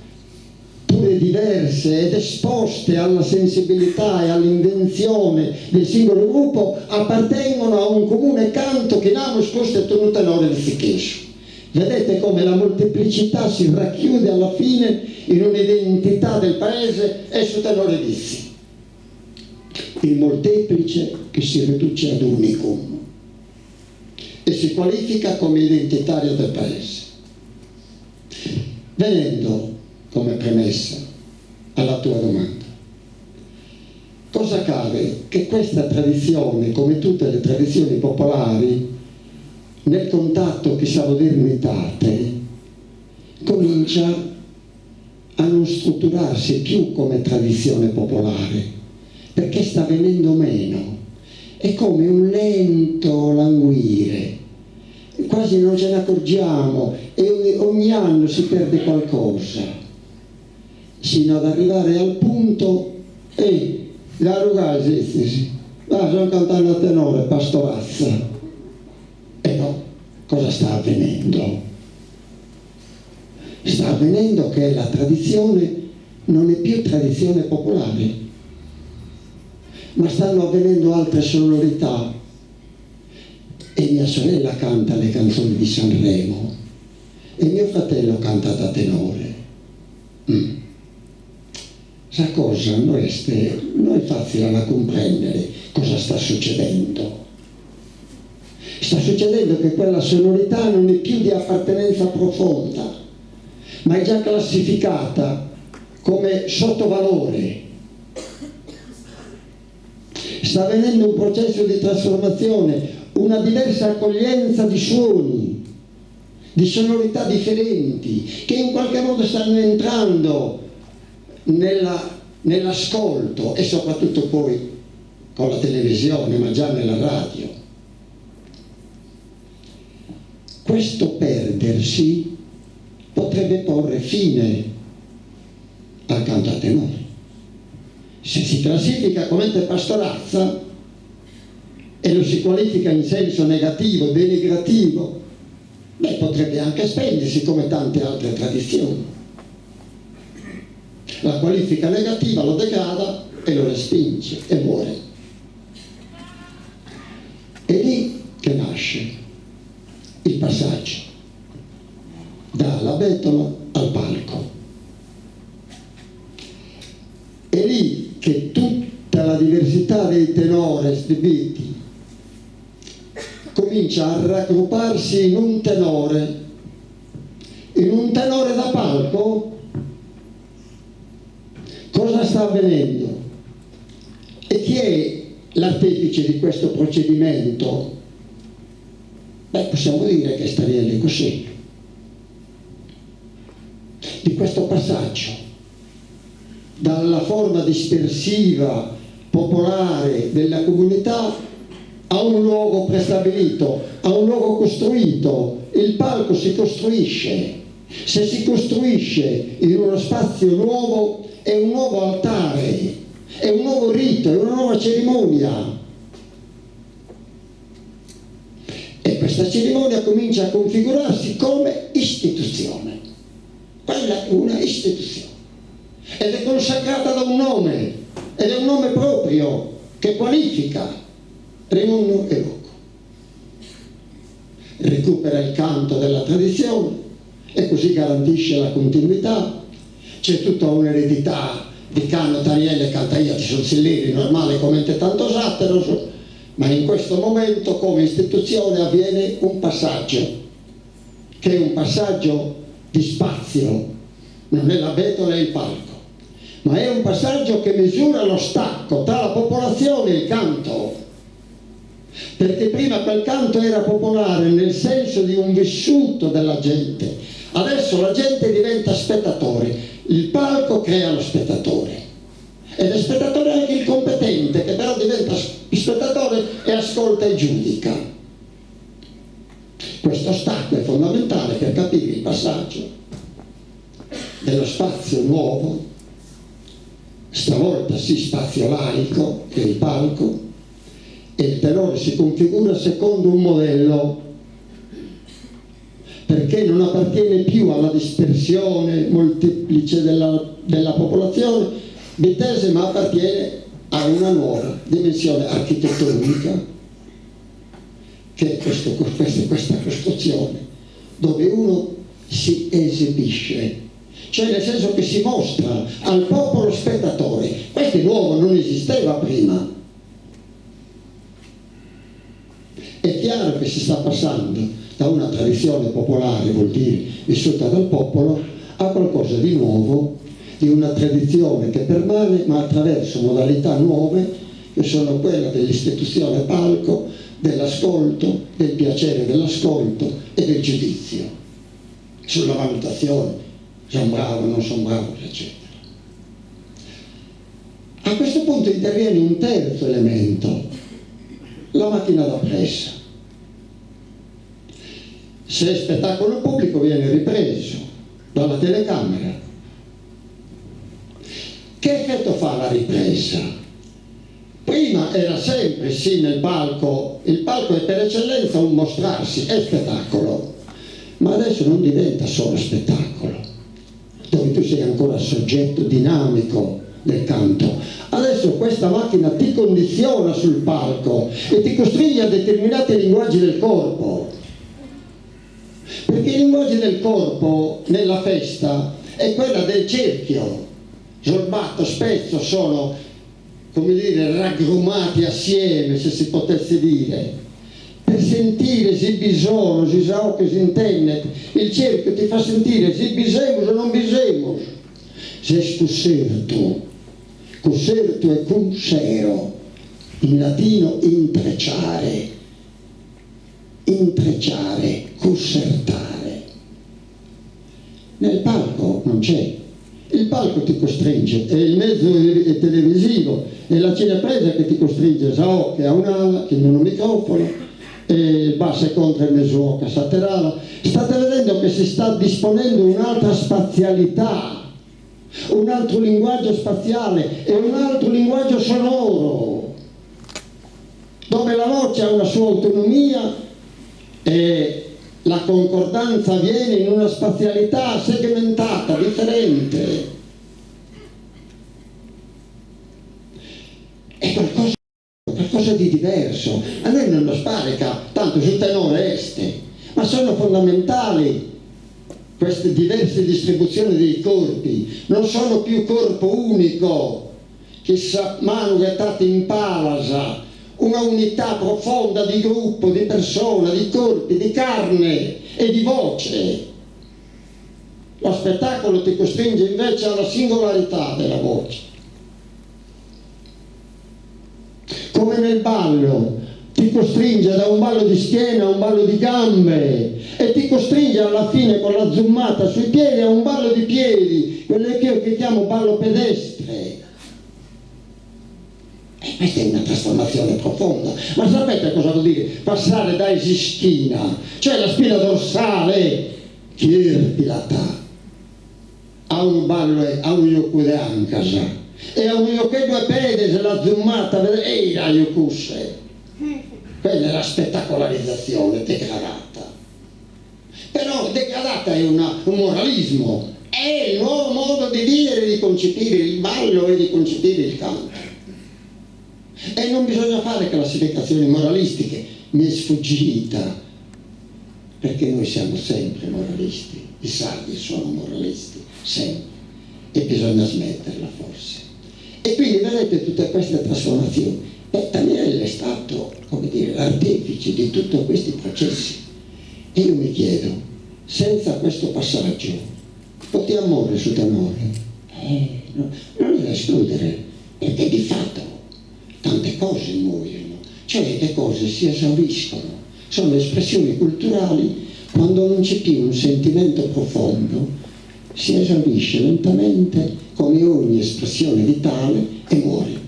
pure diverse ed esposte alla sensibilità e all'invenzione del singolo gruppo, appartengono a un comune canto che namus custu est unu tenore bitzichesu. Vedete come la molteplicità si racchiude alla fine in un'identità del paese est su tenore Bitzi. Il molteplice che si riduce ad unicum e si qualifica come identitario del paese. Venendo, come premessa, alla tua domanda, cosa accade? Che questa tradizione, come tutte le tradizioni popolari, nel contatto chin sa modernitate, comincia a non strutturarsi più come tradizione popolare, perché sta venendo meno. È come un lento languire, quasi non ce ne accorgiamo e ogni anno si perde qualcosa, sino ad arrivare al punto e la rugai esiste, ma sono cantando a tenore, pastorazza. E no, cosa sta avvenendo? Sta avvenendo che la tradizione non è più tradizione popolare, ma stanno avvenendo altre sonorità. E mia sorella canta le canzoni di Sanremo e mio fratello canta da tenore. Sa cosa no est, no est fàtzile a la cumprèndere cosa sta succedendo. Sta succedendo che quella sonorità non è più di appartenenza profonda, ma è già classificata come sottovalore. Sta avvenendo un processo di trasformazione, una diversa accoglienza di suoni, di sonorità differenti, che in qualche modo stanno entrando nella, nell'ascolto e soprattutto poi con la televisione, ma già nella radio. Questo perdersi potrebbe porre fine al canto a tenore. Se si classifica come pastorazza e lo si qualifica in senso negativo, denigrativo, beh, potrebbe anche spegnersi come tante altre tradizioni. La qualifica negativa lo degrada e lo respinge e muore. È lì che nasce il passaggio. Dalla bettola al palco. È lì che tutta la diversità dei tenores di Bitti comincia a raggrupparsi in un tenore, in un tenore da palco. Cosa sta avvenendo? E chi è l'artefice di questo procedimento? Beh, possiamo dire che è Taniele Cosseddu. Di questo passaggio dalla forma dispersiva popolare della comunità a un luogo prestabilito, a un luogo costruito. Il palco si costruisce. Se si costruisce in uno spazio nuovo è un nuovo altare, è un nuovo rito, è una nuova cerimonia. E questa cerimonia comincia a configurarsi come istituzione. Quella è una istituzione. Ed è consacrata da un nome, ed è un nome proprio che qualifica Remunnu 'e Logu. Recupera il canto della tradizione e così garantisce la continuità. C'è tutta un'eredità di cando Taniele cantaiat in su tzilleri normale comente tantos àteros, ma in questo momento come istituzione avviene un passaggio, che è un passaggio di spazio, non è la bettola e il palco, ma è un passaggio che misura lo stacco tra la popolazione e il canto, perché prima quel canto era popolare nel senso di un vissuto della gente, adesso la gente diventa spettatore, il palco crea lo spettatore ed è spettatore anche il competente che però diventa spettatore e ascolta e giudica. Questo stacco è fondamentale per capire il passaggio dello spazio nuovo, stavolta sì spazio laico, che è il palco, e il tenore si configura secondo un modello, perché non appartiene più alla dispersione molteplice della, della popolazione bittese, ma appartiene a una nuova dimensione architettonica, che è questo, questa, questa costruzione, dove uno si esibisce, cioè nel senso che si mostra al popolo spettatore. Questo è nuovo, non esisteva prima. È chiaro che si sta passando da una tradizione popolare, vuol dire vissuta dal popolo, a qualcosa di nuovo, di una tradizione che permane ma attraverso modalità nuove che sono quella dell'istituzione palco, dell'ascolto, del piacere dell'ascolto e del giudizio sulla valutazione, sono bravo, non sono bravo, eccetera. A questo punto interviene un terzo elemento, la macchina da pressa. Se è spettacolo pubblico viene ripreso dalla telecamera. Che effetto fa la ripresa? Prima era sempre sì nel palco, il palco è per eccellenza un mostrarsi, è spettacolo, ma adesso non diventa solo spettacolo, dove tu sei ancora soggetto dinamico del canto. Adesso questa macchina ti condiziona sul palco e ti costringe a determinati linguaggi del corpo. Perché i linguaggi del corpo nella festa è quella del cerchio. Sorbatto spesso sono, come dire, raggrumati assieme, se si potesse dire, per sentire si bi sono, si sa che si intende, il cerchio ti fa sentire si bi semus o non bi semus, ses cussertu, cussertu e cum sero, in latino intrecciare, intrecciare, cussertare. Nel palco non c'è. Il palco ti costringe, è il mezzo televisivo, è la cinepresa che ti costringe, sa che ha un'ala, che non ha un microfono, e il basso e contra il mesuoca s'ater'ala. State vedendo che si sta disponendo un'altra spazialità, un altro linguaggio spaziale e un altro linguaggio sonoro, dove la voce ha una sua autonomia e la concordanza avviene in una spazialità segmentata, differente. È qualcosa, qualcosa di diverso. A noi non nos paret ca, tanto su tenore est, ma sono fondamentali. Queste diverse distribuzioni dei corpi non sono più corpo unico, chi sa manu ghetat in palas, una unità profonda di gruppo, di persona, di corpi, di carne e di voce. Lo spettacolo ti costringe invece alla singolarità della voce. Come nel ballo, ti costringe da un ballo di schiena a un ballo di gambe e ti costringe alla fine con la zummata sui piedi a un ballo di piedi, quello che io chiamo ballo pedestre. E questa è una trasformazione profonda. Ma sapete cosa vuol dire passare da s'ischina, cioè la spina dorsale, chirpilata, a unu ballu a unu jocu de ancas e a unu jocheddu 'e pedes la zummata ei raju cusse quella è la spettacolarizzazione degradata però degradata è una un moralismo è il nuovo modo di vivere di concepire il ballo e di concepire il canto e non bisogna fare classificazioni moralistiche mi è sfuggita perché noi siamo sempre moralisti, i sardi sono moralisti, sempre, e bisogna smetterla forse. E quindi vedete tutte queste trasformazioni. E Daniele è stato, come dire, l'artefice di tutti questi processi. E io mi chiedo, senza questo passaggio, potia morre su tenore? Eh, no, non è da escludere, perché di fatto tante cose muoiono, cioè le cose si esauriscono sono espressioni culturali quando non c'è più un sentimento profondo, si esaurisce lentamente come ogni espressione vitale e muore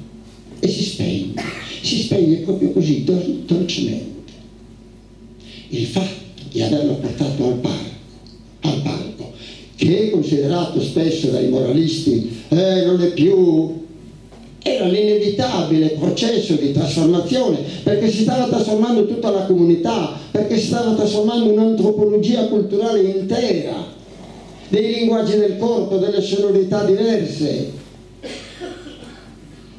e si spegne, si spegne proprio così dolcemente. Il fatto di averlo portato al parco, al palco, che è considerato spesso dai moralisti, eh, non è più era l'inevitabile processo di trasformazione, perché si stava trasformando tutta la comunità, perché si stava trasformando un'antropologia culturale intera, dei linguaggi del corpo, delle sonorità diverse.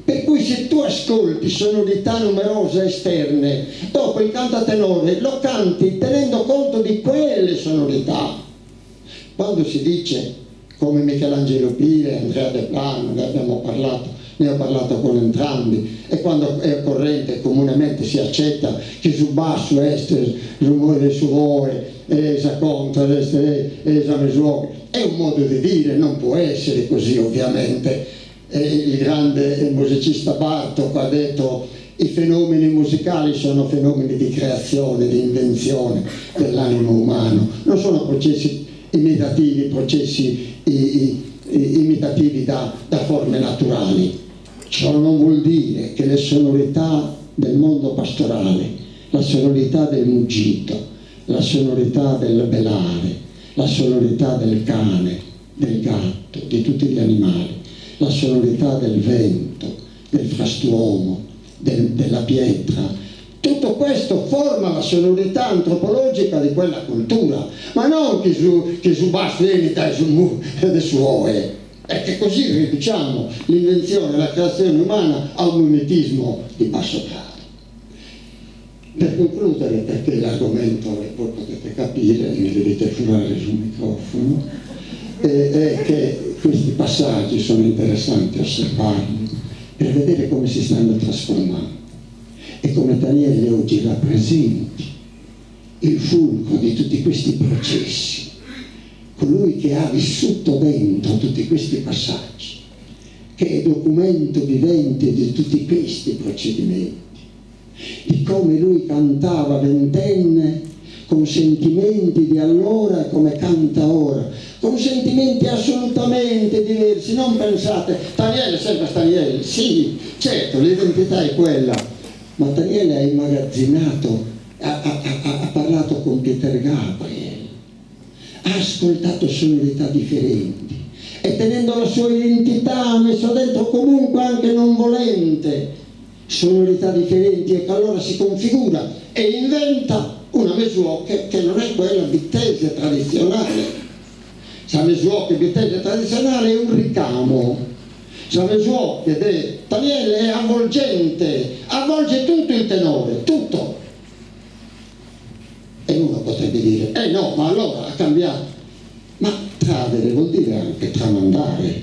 Per cui se tu ascolti sonorità numerose esterne, dopo il canto a tenore lo canti tenendo conto di quelle sonorità. Quando si dice, come Michelangelo Pire e Andrea De Plano, ne abbiamo parlato, ne ho parlato con entrambi, e quando è corrente comunemente si accetta che su bassu est su su voe, e sa contra, e sa mesuoche, è un modo di dire, non può essere così ovviamente. E il grande musicista Bartok ha detto i fenomeni musicali sono fenomeni di creazione, di invenzione dell'animo umano, non sono processi imitativi, processi imitativi da, da forme naturali. Ciò non vuol dire che le sonorità del mondo pastorale, la sonorità del muggito, la sonorità del belare, la sonorità del cane, del gatto, di tutti gli animali, la sonorità del vento, del frastuono, del, della pietra, tutto questo forma la sonorità antropologica di quella cultura, ma non che su, che su bassu 'enit dae su mu de su 'oe. Perché così riduciamo l'invenzione, la creazione umana a un mimetismo di basso grado. Per concludere, perché l'argomento, e voi potete capire, mi dovete furare sul microfono, è, è che questi passaggi sono interessanti osservarli per vedere come si stanno trasformando e come Daniele oggi rappresenti il fulcro di tutti questi processi, colui che ha vissuto dentro tutti questi passaggi, che è documento vivente di tutti questi procedimenti, di come lui cantava ventenne con sentimenti di allora e come canta ora, con sentimenti assolutamente diversi. Non pensate, Daniele è sempre Daniele, sì, certo, l'identità è quella, ma Daniele ha immagazzinato, ha, ha, ha, ha parlato con Peter Gabriel, ha ascoltato sonorità differenti e tenendo la sua identità ha messo dentro comunque anche non volente sonorità differenti e che allora si configura e inventa una mesuoche che non è quella bittese tradizionale. Sa mesuoche bittese tradizionale è un ricamo. Sa mesuoche de Daniele è avvolgente, avvolge tutto il tenore, tutto. E uno potrebbe dire, eh no, ma allora ha cambiato. Ma tradere vuol dire anche tramandare,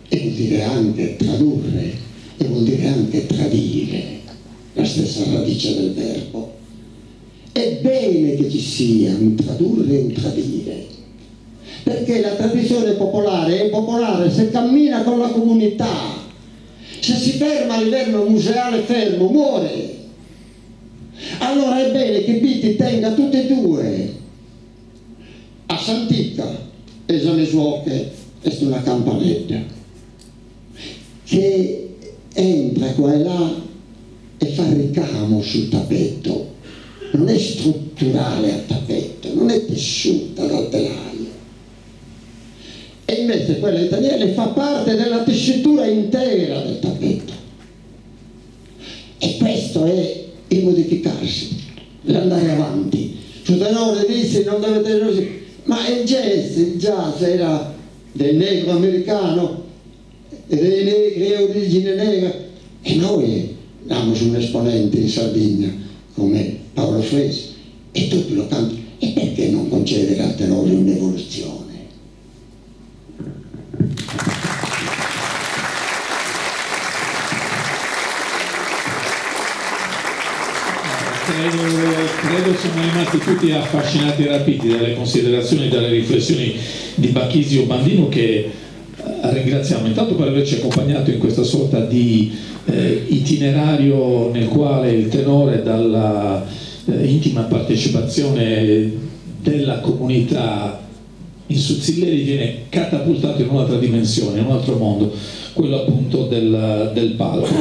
e vuol dire anche tradurre, e vuol dire anche tradire, la stessa radice del verbo. È bene che ci sia un tradurre e un tradire, perché la tradizione popolare è popolare se cammina con la comunità, se si ferma a livello museale fermo, muore. Allora è bene che Bitti tenga tutte e due. A s'antica 'e sa mesu 'oche est una campanedda che entra qua e là e fa ricamo sul tappeto, non è strutturale a tappeto, non è tessuta dal telaio. E invece quella di Daniele fa parte della tessitura intera del tappeto. E questo è il modificarsi, l'andare avanti. Su tenore dissi non deve tenere ma il jazz, il jazz era del negro americano e dei negri a origine negra e noi abbiamo un esponente in Sardegna come Paolo Fresu e tutti lo cantano. E perché non concedere al tenore un'evoluzione? Credo siamo rimasti tutti affascinati e rapiti dalle considerazioni e dalle riflessioni di Bachisio Bandinu che ringraziamo intanto per averci accompagnato in questa sorta di itinerario nel quale il tenore dalla intima partecipazione della comunità in su Tzilleri viene catapultato in un'altra dimensione, in un altro mondo, quello appunto del palco,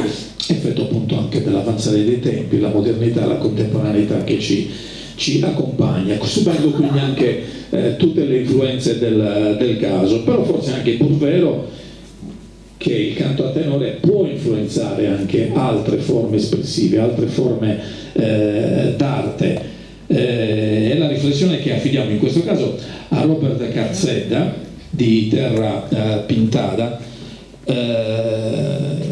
effetto appunto anche dell'avanzare dei tempi, la modernità, la contemporaneità che ci accompagna, subendo quindi anche tutte le influenze del caso, però forse anche pur vero che il canto a tenore può influenzare anche altre forme espressive, altre forme d'arte. È la riflessione che affidiamo in questo caso a Robert Carzedda di Terra Pintada,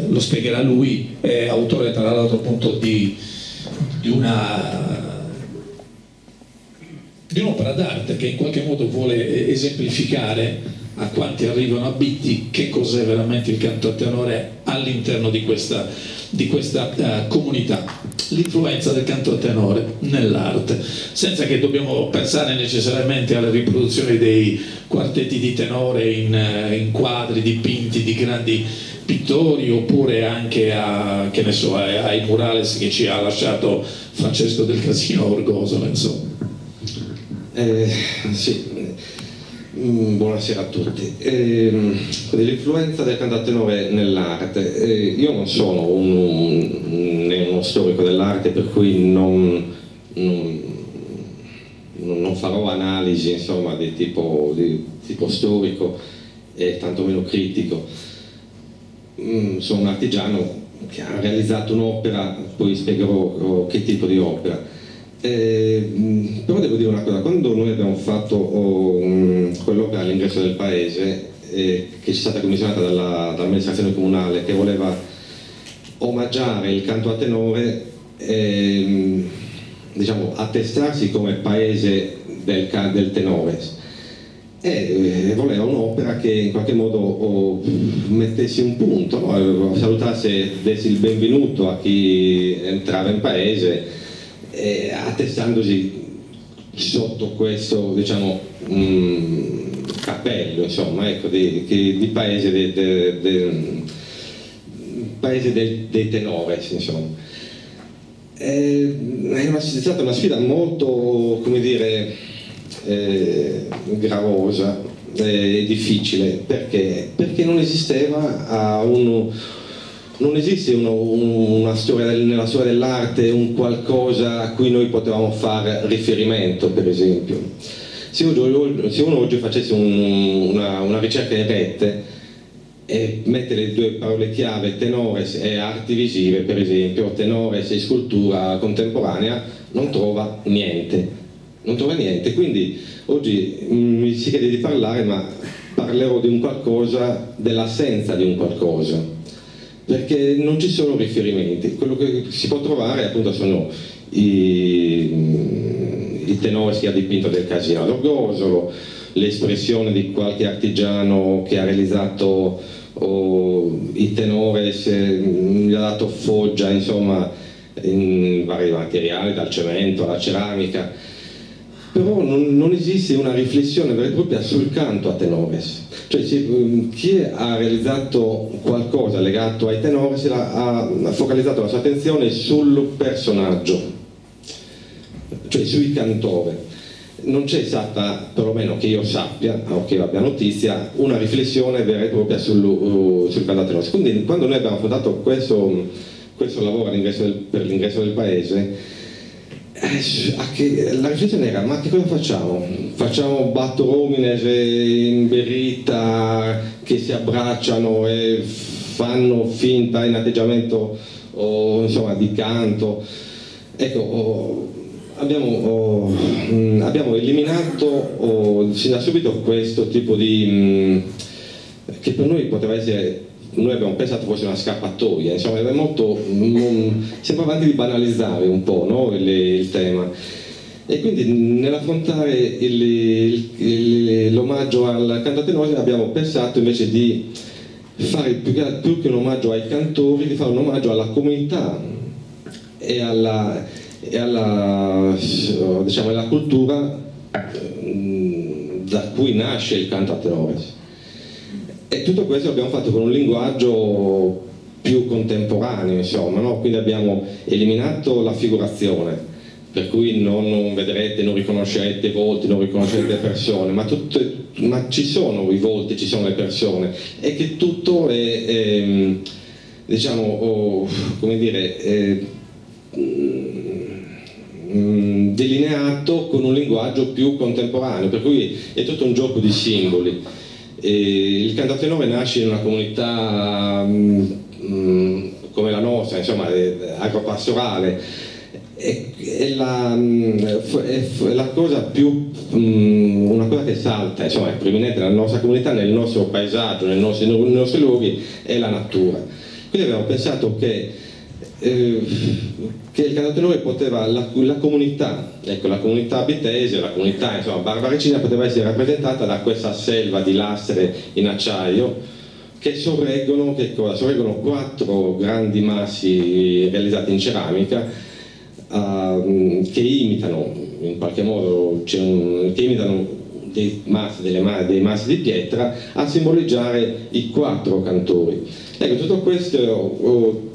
lo spiegherà lui, è autore tra l'altro appunto di un'opera d'arte che in qualche modo vuole esemplificare a quanti arrivano a Bitti che cos'è veramente il canto a tenore all'interno di questa comunità, l'influenza del canto a tenore nell'arte, senza che dobbiamo pensare necessariamente alle riproduzioni dei quartetti di tenore in quadri dipinti di grandi pittori, oppure anche a, che ne so, ai murales che ci ha lasciato Francesco del Casino Orgosolo, insomma. Sì. Buonasera a tutti. L'influenza del canto a tenore nell'arte. Io non sono né uno storico dell'arte, per cui non farò analisi, insomma, di tipo storico e tantomeno critico. Sono un artigiano che ha realizzato un'opera, poi spiegherò che tipo di opera. Però devo dire una cosa, quando noi abbiamo fatto quell'opera all'ingresso del paese, che ci è stata commissionata dall'amministrazione comunale, che voleva omaggiare il canto a tenore, attestarsi come paese del tenore, e voleva un'opera che in qualche modo mettesse un punto, no? Salutasse, desse il benvenuto a chi entrava in paese, attestandosi sotto questo, diciamo, cappello, insomma, ecco, di, di, di paese, de, de, de, paese del, dei tenores, insomma. È stata una sfida molto, come dire, gravosa e difficile, perché? Perché non esisteva a uno, non esiste uno, un, una storia del, nella storia dell'arte un qualcosa a cui noi potevamo fare riferimento, per esempio. Se uno oggi facesse una ricerca in rete e mette le due parole chiave tenores e arti visive, per esempio, tenores e scultura contemporanea, non trova niente. Non trova niente, quindi oggi mi si chiede di parlare, ma parlerò di un qualcosa, dell'assenza di un qualcosa, perché non ci sono riferimenti. Quello che si può trovare appunto sono I tenores che ha dipinto del Casino ad Orgosolo, l'espressione di qualche artigiano che ha realizzato i tenores, gli ha dato foggia, insomma, in vari materiali, dal cemento alla ceramica. Però non esiste una riflessione vera e propria sul canto a tenores. Cioè chi ha realizzato qualcosa legato ai tenores ha focalizzato la sua attenzione sul personaggio, cioè sui cantore. Non c'è stata, perlomeno che io sappia, o che io abbia notizia, una riflessione vera e propria sul canto a tenores. Quindi quando noi abbiamo affrontato questo lavoro per l'ingresso del paese, la riflessione era: ma che cosa facciamo? Facciamo battor omines in berritta che si abbracciano e fanno finta in atteggiamento o, insomma, di canto? Ecco, abbiamo eliminato sin da subito questo tipo di... che per noi poteva essere, noi abbiamo pensato fosse una scappatoia, insomma, è molto, non, sembrava anche di banalizzare un po', no, il tema. E quindi nell'affrontare l'omaggio al canto a tenore abbiamo pensato invece di fare più che un omaggio ai cantori, di fare un omaggio alla comunità e diciamo, alla cultura da cui nasce il canto a tenore. E tutto questo l'abbiamo fatto con un linguaggio più contemporaneo, insomma, no? Quindi abbiamo eliminato la figurazione, per cui non vedrete, non riconoscerete volti, non riconoscerete persone, ma ci sono i volti, ci sono le persone, e che tutto è, diciamo, oh, come dire, è, delineato con un linguaggio più contemporaneo, per cui è tutto un gioco di simboli. E il canto a tenore nasce in una comunità come la nostra, insomma, agropastorale, e la cosa più, una cosa che salta, insomma, è preminente nella nostra comunità, nel nostro paesaggio, nei nostri luoghi, è la natura. Quindi abbiamo pensato che il canto a tenore poteva, la comunità, ecco, la comunità abitese, la comunità, insomma, barbaricina poteva essere rappresentata da questa selva di lastre in acciaio che sorreggono, che cosa? Sorreggono 4 grandi massi realizzati in ceramica, che imitano, in qualche modo, c'è un, che imitano dei massi, delle ma-, dei massi di pietra a simboleggiare i 4 cantori. Ecco, tutto questo,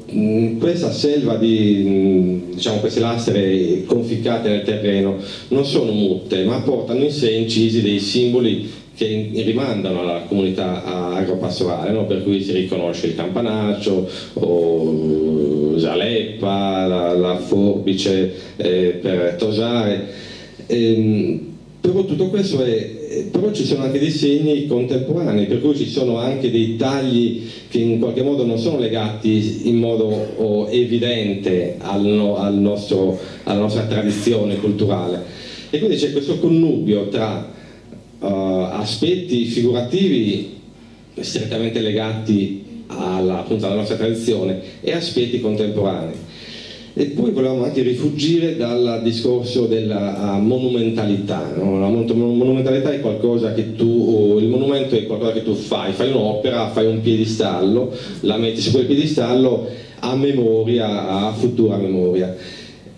questa selva di, diciamo, queste lastre conficcate nel terreno non sono mutte, ma portano in sé incisi dei simboli che rimandano alla comunità agropastorale, no? Per cui si riconosce il campanaccio, o Zaleppa, la forbice per tosare. Però tutto questo è, però ci sono anche dei segni contemporanei, per cui ci sono anche dei tagli che in qualche modo non sono legati in modo evidente al no, al nostro, alla nostra tradizione culturale. E quindi c'è questo connubio tra aspetti figurativi strettamente legati appunto, alla nostra tradizione e aspetti contemporanei. E poi volevamo anche rifuggire dal discorso della monumentalità, no? La monumentalità è qualcosa che tu, o il monumento è qualcosa che tu fai, fai un'opera, fai un piedistallo, la metti su quel piedistallo a memoria, a futura memoria.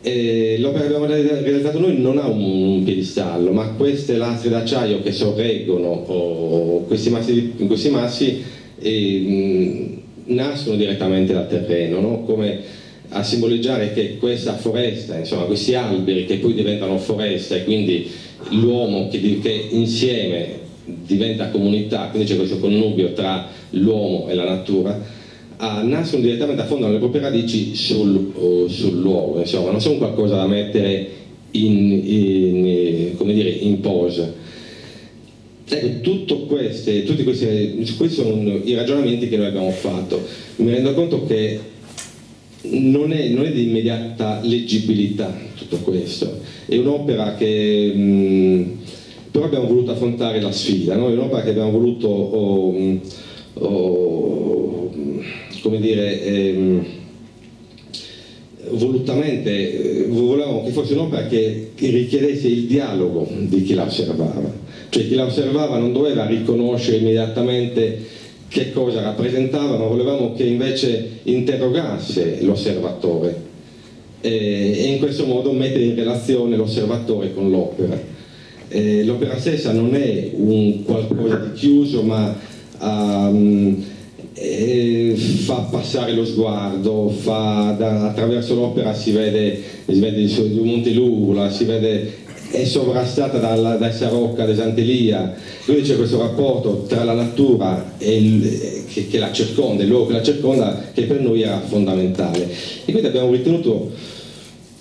E l'opera che abbiamo realizzato noi non ha un piedistallo, ma queste lastre d'acciaio che sorreggono questi massi, questi massi nascono direttamente dal terreno, no? Come a simboleggiare che questa foresta, insomma, questi alberi che poi diventano foresta e quindi l'uomo che insieme diventa comunità, quindi c'è questo connubio tra l'uomo e la natura, nascono direttamente, affondano le proprie radici sul luogo, insomma, non sono qualcosa da mettere in posa. Ecco, tutti questi, questi sono i ragionamenti che noi abbiamo fatto. Mi rendo conto che non è di immediata leggibilità tutto questo, è un'opera che, però abbiamo voluto affrontare la sfida, no? È un'opera che abbiamo voluto, oh, oh, come dire, Volutamente volevamo che fosse un'opera che richiedesse il dialogo di chi la osservava, cioè chi la osservava non doveva riconoscere immediatamente che cosa rappresentava, ma volevamo che invece interrogasse l'osservatore e in questo modo mettere in relazione l'osservatore con l'opera. L'opera stessa non è un qualcosa di chiuso, ma fa passare lo sguardo, fa da, attraverso l'opera si vede, si vede il Monte Lula, si vede, è sovrastata dalla, da sa rocca de Sant'Elia, quindi c'è questo rapporto tra la natura e il, che, che la circonda, il luogo che la circonda, che per noi era fondamentale. E quindi abbiamo ritenuto,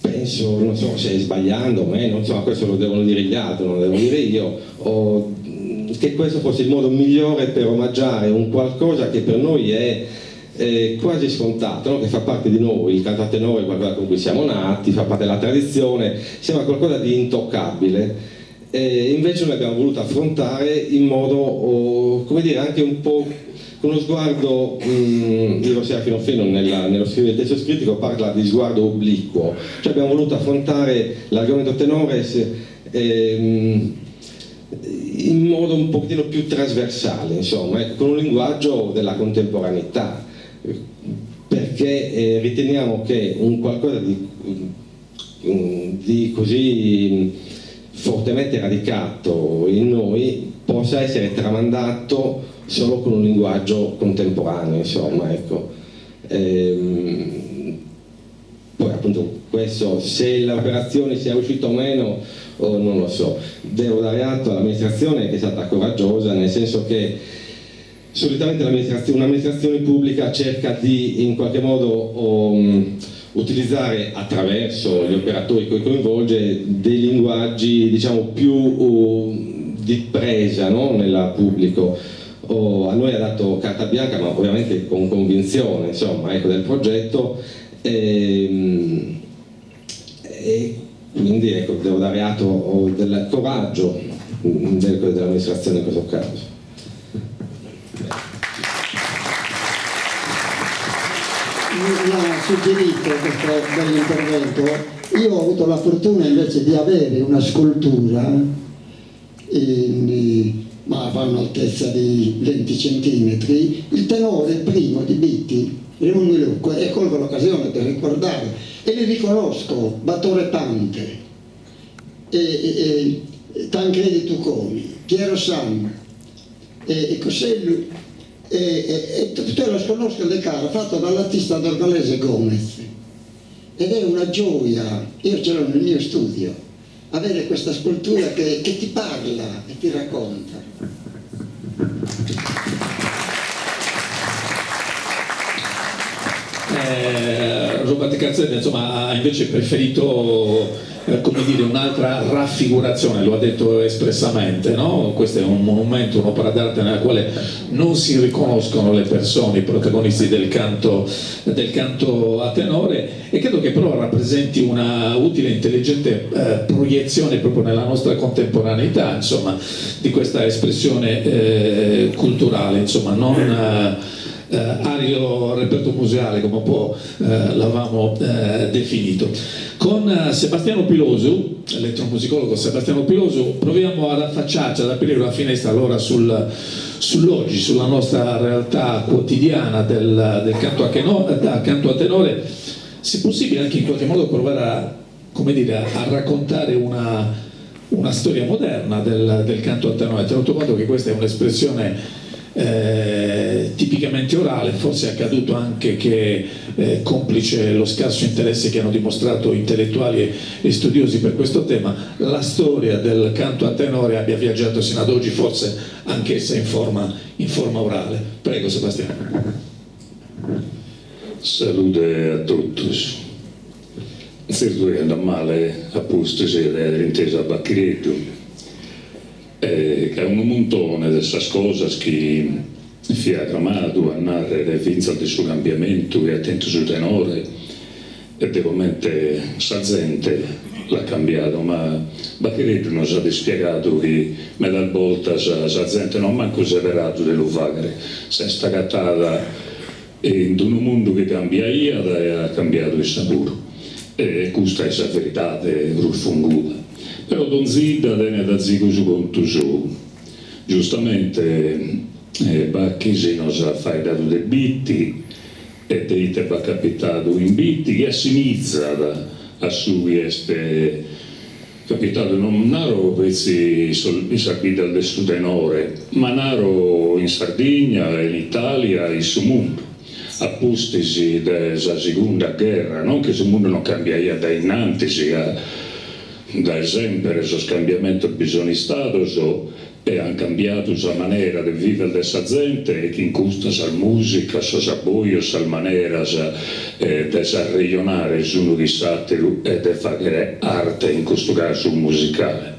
penso, non so se sbagliando o meno, insomma questo lo devono dire gli altri, non lo devo dire io, o, che questo fosse il modo migliore per omaggiare un qualcosa che per noi è, è quasi scontato, no? Che fa parte di noi, il canto a tenore è qualcosa con cui siamo nati, fa parte della tradizione, sembra qualcosa di intoccabile. E invece noi abbiamo voluto affrontare in modo, oh, come dire, anche un po' con uno sguardo, Ivo Serafino Fino nello scrivere il testo critico parla di sguardo obliquo, cioè abbiamo voluto affrontare l'argomento tenores in modo un pochettino più trasversale, insomma, ecco, con un linguaggio della contemporaneità, perché riteniamo che un qualcosa di così fortemente radicato in noi possa essere tramandato solo con un linguaggio contemporaneo, insomma, ecco. Poi appunto questo, se l'operazione sia riuscita o meno, oh, non lo so. Devo dare atto all'amministrazione che è stata coraggiosa, nel senso che solitamente un'amministrazione pubblica cerca di in qualche modo utilizzare attraverso gli operatori che coinvolge dei linguaggi, diciamo, più di presa, no? Nel pubblico. Oh, a noi ha dato carta bianca, ma ovviamente con convinzione, insomma, ecco, del progetto, e quindi, ecco, devo dare atto del coraggio dell'amministrazione in questo caso. Mi ha suggerito questo bell'intervento. Io ho avuto la fortuna invece di avere una scultura in, ma va un'altezza di 20 centimetri, il tenore primo di Bitti, Remunnu 'e Locu, e colgo l'occasione per ricordare, e li riconosco, Battore Pante, e Tancredi Tucconi, Piero Sanna, e Cossellu, e tutte lo sconosco le cara, fatto dall'artista dorgolese Gomez. Ed è una gioia, io ce l'ho nel mio studio, avere questa scultura che ti parla e ti racconta. Robert Carzedda, insomma, ha invece preferito come dire, un'altra raffigurazione, lo ha detto espressamente, no? Questo è un monumento, un'opera d'arte nella quale non si riconoscono le persone, i protagonisti del canto a tenore, e credo che però rappresenti una utile e intelligente proiezione proprio nella nostra contemporaneità, insomma, di questa espressione culturale, insomma, non arido reperto museale come un po' l'avevamo definito. Con Sebastiano Pilosu, l'etnomusicologo Sebastiano Pilosu, proviamo ad affacciarci, ad aprire una finestra allora sull'oggi, sulla nostra realtà quotidiana del canto a canto a tenore, se possibile anche in qualche modo provare a raccontare una storia moderna del canto a tenore, tenuto conto che questa è un'espressione tipicamente orale, forse è accaduto anche che, complice lo scarso interesse che hanno dimostrato intellettuali e studiosi per questo tema, la storia del canto a tenore abbia viaggiato sino ad oggi, forse anch'essa in forma orale. Prego Sebastiano. Salute a totus. Certo che andà male a pustis de aer intesu a Bacchireddu, che è unu muntone de sas cosas chi fiat cramadu a narrere fintzas de su cambiamentu chi at tentu su tenore e de comente sa zente l'at cambiadu, ma Bacchireddu nos at ispiegadu chi medas boltas sa zente no at mancu seberadu de lu faghere, s'est agatada in unu mundu chi cambiaiat e at cambiadu issa puru. E custa est sa veridade prus funguda. Però donzi 'idda tenet azigu su contu sou. Giustamente Bachis nos at faeddadu de Bitti e de ite b'at capitadu in Bitti, chi assimizat a su chi est capitadu non naro petzi in sas biddas de su tenore, ma naro in Sardigna, in Italia e in su mundu. A pustis de sa sigunda gherra, non chi su mundu non cambiaiat dae innantis, ca dae semper sos cambiamentos bi sun istados e an cambiadu sa manera de viver de sa zente e chin custa sas musicas, sos abbojos, sas maneras de s'arrejonare s'unu chin s'ateru e de fagher arte, in custu casu musicale.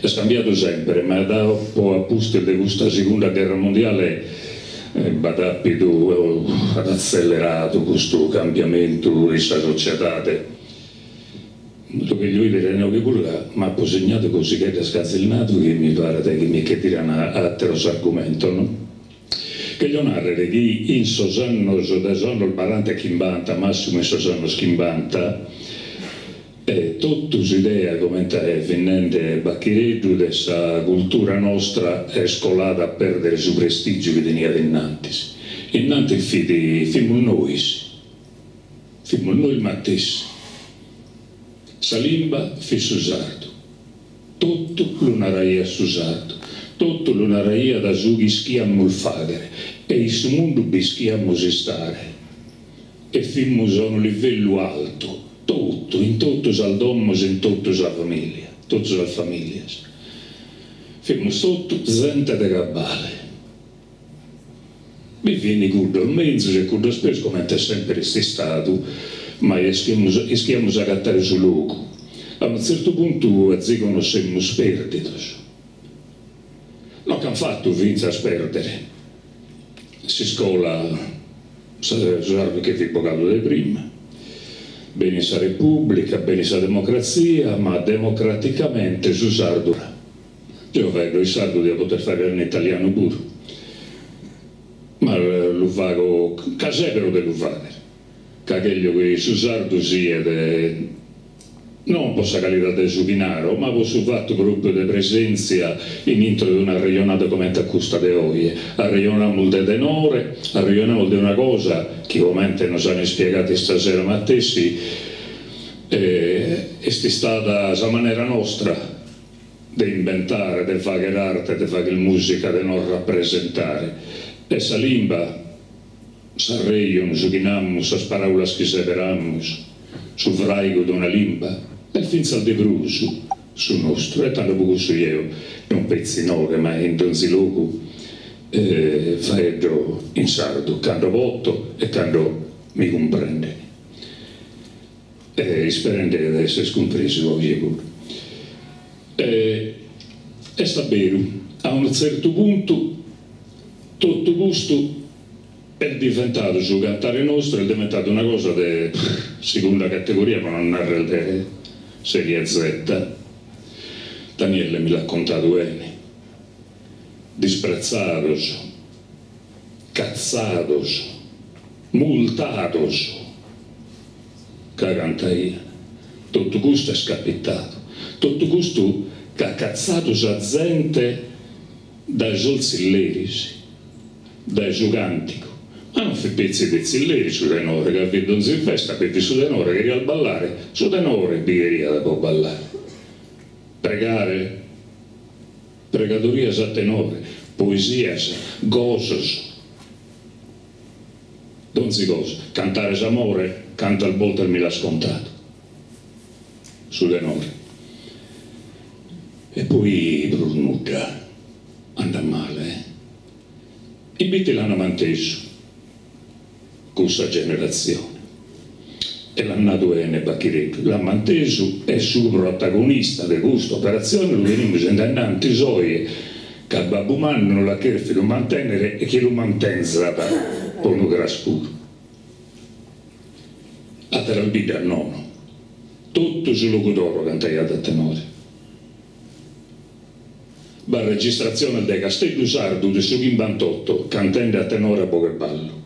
Est cambiadu semper, ma dopo a pustis de custa sigunda gherra mondiale b'at apidu, at atzeleradu custu cambiamentu in sa sociedade. Lu cheglio 'idere inoghe puru ca m'apo signadu cosigheddas chi azis nadu chi mi paret chi mi che tiran a ateros argumentos no. Cheglio narrere chi in sos annos de sos annos baranta e chimbanta, massimu in sos annos chimbanta, totu s'idea, comente fit nende Bachireddu, de sa cultura nostra est colada a perdere su prestigiu chi teniat innantis. Innantis fit fimus nois. Fimus nois matessi. Sa limba fit su sardu. Totu lu naraiat su sardu. Totu lu naraiat su chi ischiamus fàghere e in su mundu bi ischiamus istare. E fimus a unu livellu altu, totu, in totu sas domos, in totu sa familia, totu sas familias. Fimus totu zente de cabale. Bi fin cuddos menzus e cuddos peus comente semper est istadu, ma ischiamus ischiamus agatare su logu. A unu tzertu puntu azigu nos semus pèrdidos. Nos ch'an fatu fintzas pèrdere s'iscola, su sardu che fit bogadu de prima. Benit sa Repùblica, benit sa democratzia, ma democraticamente su sardu. Deo faeddo in sardu dia poter fagher in italianu puru, ma lu fago ca sèbero de lu fagher, ca cheglio chi su sardu siet non po sa calidade de su chi naro, ma po su fatu propriu de presèntzia in intro de una arrejonada comente a custa de oje. Arrejonamus de tenore, arrejonamus de una cosa chi comente nos an ispiegadu istasera matessi est istada sa manera nostra de imbentare, de fagher arte, de fagher mùsica, de nos rapresentare. E sa limba, s'arrejonu, su chi namus, sas paràulas chi seberamus, su fràigu de una limba, est fintzas de prus su nostru. E tando pro cussu jeo, non petzi inoghe, ma in donzi logu, faeddo in sardu, cando poto e cando mi cumprenden. E isperende de esser cumpresu oje puru. E est a beru, a unu tzertu puntu totu custu est diventadu, su cantare nostru est diventadu una cosa de segunda categoria, pro non narrer de serie Z. Daniele mi l'at contadu 'ene. Dispretzados, catzados, multados. Ca cantaian. Totu custu est capitadu. Totu custu ch'at catzadu sa zente dae sos tzilleris, dae su càntigu. Ma non fit petzi de tzilleri su tenore, ca fit donzi festa bi fit su tenore, cherias ballare, su tenore bi cheriat pro ballare. Pregare, pregadorias a tenore, poesias, gosos. Donzi cosa. Cantare s'amore, cantas boltas mi l'as contadu. Su tenore. E poi prus nudda. Andat male, eh. In Bitti l'ana mantesu, cussa generatzione. E l'at nadu 'ene Bachireddu, l'at mantesu e su protagonista de custa operatzione lu tenimus in dae innantis oje, ca Babbu Mannu no l'at chèrfidu mantènnere e chi lu mantenzat po unu cras puru. Àteras biddas nono. Totu su Logudoro cantaiat a tenore. B'at registratziones de Casteddu Sardu de su chimbantoto cantende a tenore a boghe 'e ballu.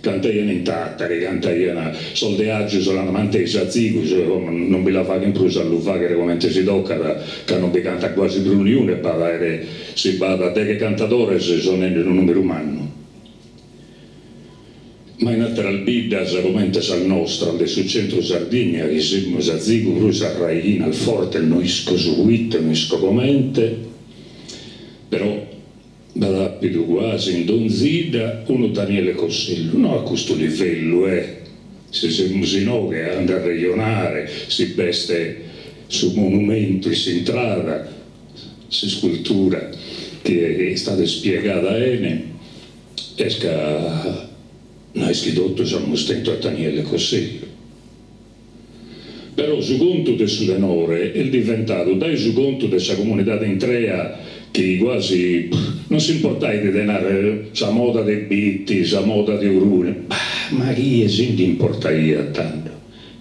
Cantaian in Tàtari, cantaian sos de Aggius l'an mantesu azigu, como non bi la faghen prus a lu fàghere comente si tocat, ca non bi cantat guasi prus niunu e b'at àere, si b'at deghe cantadores sonende unu nùmeru mannu. Ma in àteras biddas comente sas nostras de su centru Sardigna chi semus azigu prus a raighinas fortes no isco su puite, no isco comente, però b'at àpidu guasi in donzi 'idda unu Daniele Cossellu, no a custu livellu eh, si semus inoghe a nd'arrejonare, si b'est su monumentu in s'intrada, s'iscultura chi est istada ispiegada 'ene, Est ca no est chi totus amus tentu a Daniele Cossellu. Però su contu de su tenore est diventadu dae su contu de sa comunidade intrea chi quasi non s'importait de narrer sa moda de Bitti, sa moda de Orune, bah, ma chie si nd'importaiat tando?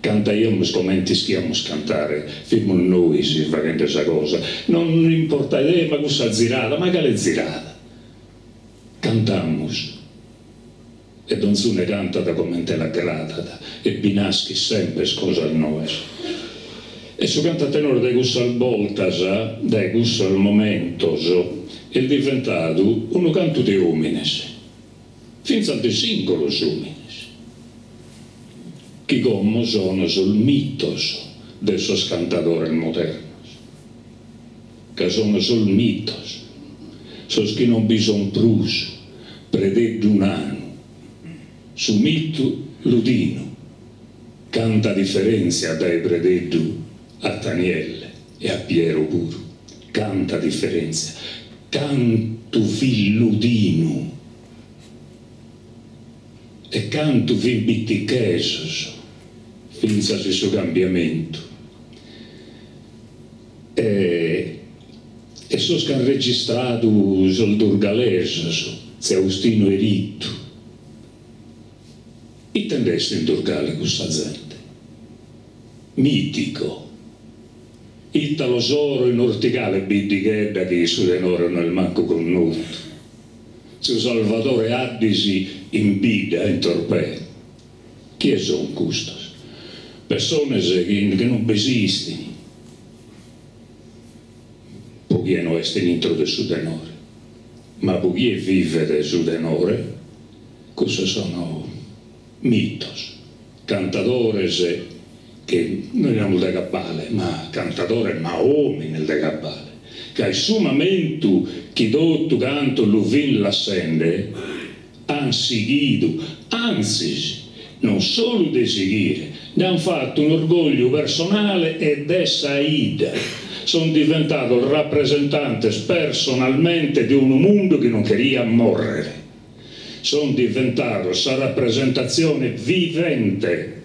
Cantaiamus comente ischiamus cantare, fimus nois faghende sa cosa, non importait, eh ma cussa zirada, ma cale zirada? Cantamus e donzune cantat comente l'agradat e bi naschit semper cosas noas. E su cantu a tenore dae cussas boltas, dae cussos momentos, est diventadu unu cantu de òmines, fintzas de sìngolos òmines, chi como sono sos mitos de sos cantadores modernos. Ca sono sos mitos, sos chi non bi son prus, Prededdu Nanu, su mitu Ludinu, canta diferèntzia dae Prededdu a Tanielle e a Piero puru, canta diferèntzia, cantu fit Ludinu e cantu fin bitichesos fintzas in su cambiamentu. E e sos ch'an registradu sos durgalesos, tziu Austinu Erittu. Ite nd'est in Durgale cussa zente? Mitico. Italo Soro in Ortigale biddighedda chi su tenore no est mancu connotu. Tziu Salvadore Addis in bidda, in Torpè. Chie son custos? Pessones chi chi non b'esistin po chie no est in intro de su tenore, ma po chie vivet su tenore cussos sono mitos, cantadores chi nois naramus de cabbale, ma cantadores ma omines de cabbale, ca in su mamentu chi totu cantos lu fin lassende An sighidu, antzis, non solu de sighire, nd'an fatu un'orgogliu personale e de sa 'idda. Son diventados rapresentantes personalmente de unu mundu chi non cheriat mòrrere. Son diventados sa rapresentatzione vivente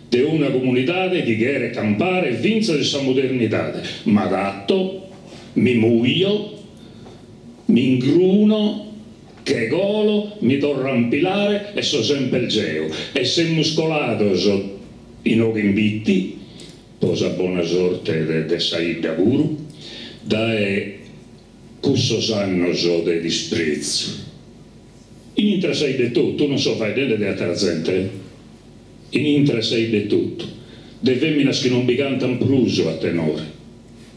de una comunidade chi cheret campare fintzas in sa modernidade. M'adatto, mi mujo, M'ingruno, che colo, mi torro a impilare e so semper geo. E semus colados inoghe in Bitti, po sa bona sorte de sa 'idda puru, dae cussos annos de dispretzu. In intre sa 'idda etotu, non so faeddende de atera zente, in intre sa 'idda etotu, de feminas chi non bi cantan prus a tenore.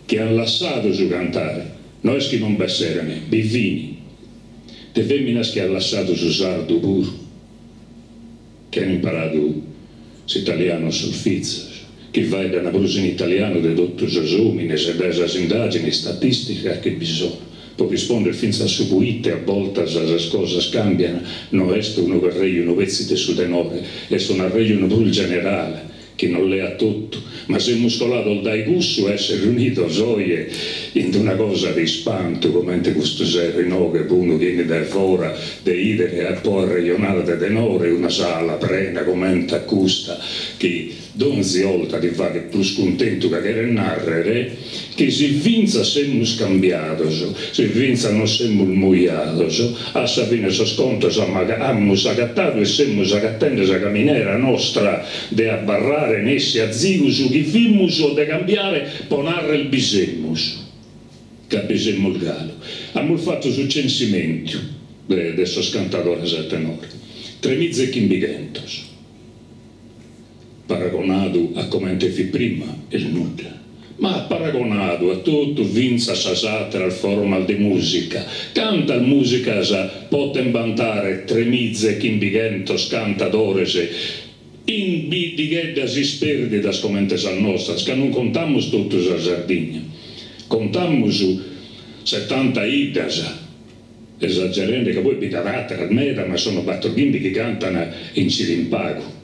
chi an lassadu su cantare, no est chi non b'esseren, bi fin, de feminas chi an lassadu su sardu puru, chi an imparadu s'italianu a sos fizos, chi faeddan prus in italianu de totu sos omines e dae sas indagines istatisticas chi bi sono, po risponder fintzas a su puite a boltas sas cosas cambian, no est unu arrejonu petzi de su tenore, est un'arrejonu prus generale, chi nos leat totu, ma semus colados dae cussu a esser riunidos oje in d'una cosa de ispantu comente custu sero inoghe po unu chi 'enit dae fora de 'idere po arrejonare de tenore una sala prena comente a custa chi donzi 'olta ti faghet prus cuntentu ca cheret narrere chi si fintzas semus cambiados, si fintzas nos semus mujados, a sa fine 'e sos contos amus agatadu e semus agatende sa caminera nostra de abarrare nessi azigu su chi fimus o de cambiare po narrer bi semus, ca bi semus galu. Amus fatu su censimentu de sos cantadores a tenore. Tremiza e chimbighentos. Paragonadu a comente fit prima est nudda, ma paragonadu a totu fintzas sas àteras formas de mùsica, cantas mùsicas poten bantare tremiza e chimbighentos cantadores in biddigheddas ispèrdidas comente sas nostras, ca non contamus totu sa Sardigna, contamus setanta 'iddas, esagerende ca poi bi nd'at àteras meda, ma sono bator-chimbe chi cantan in pagu.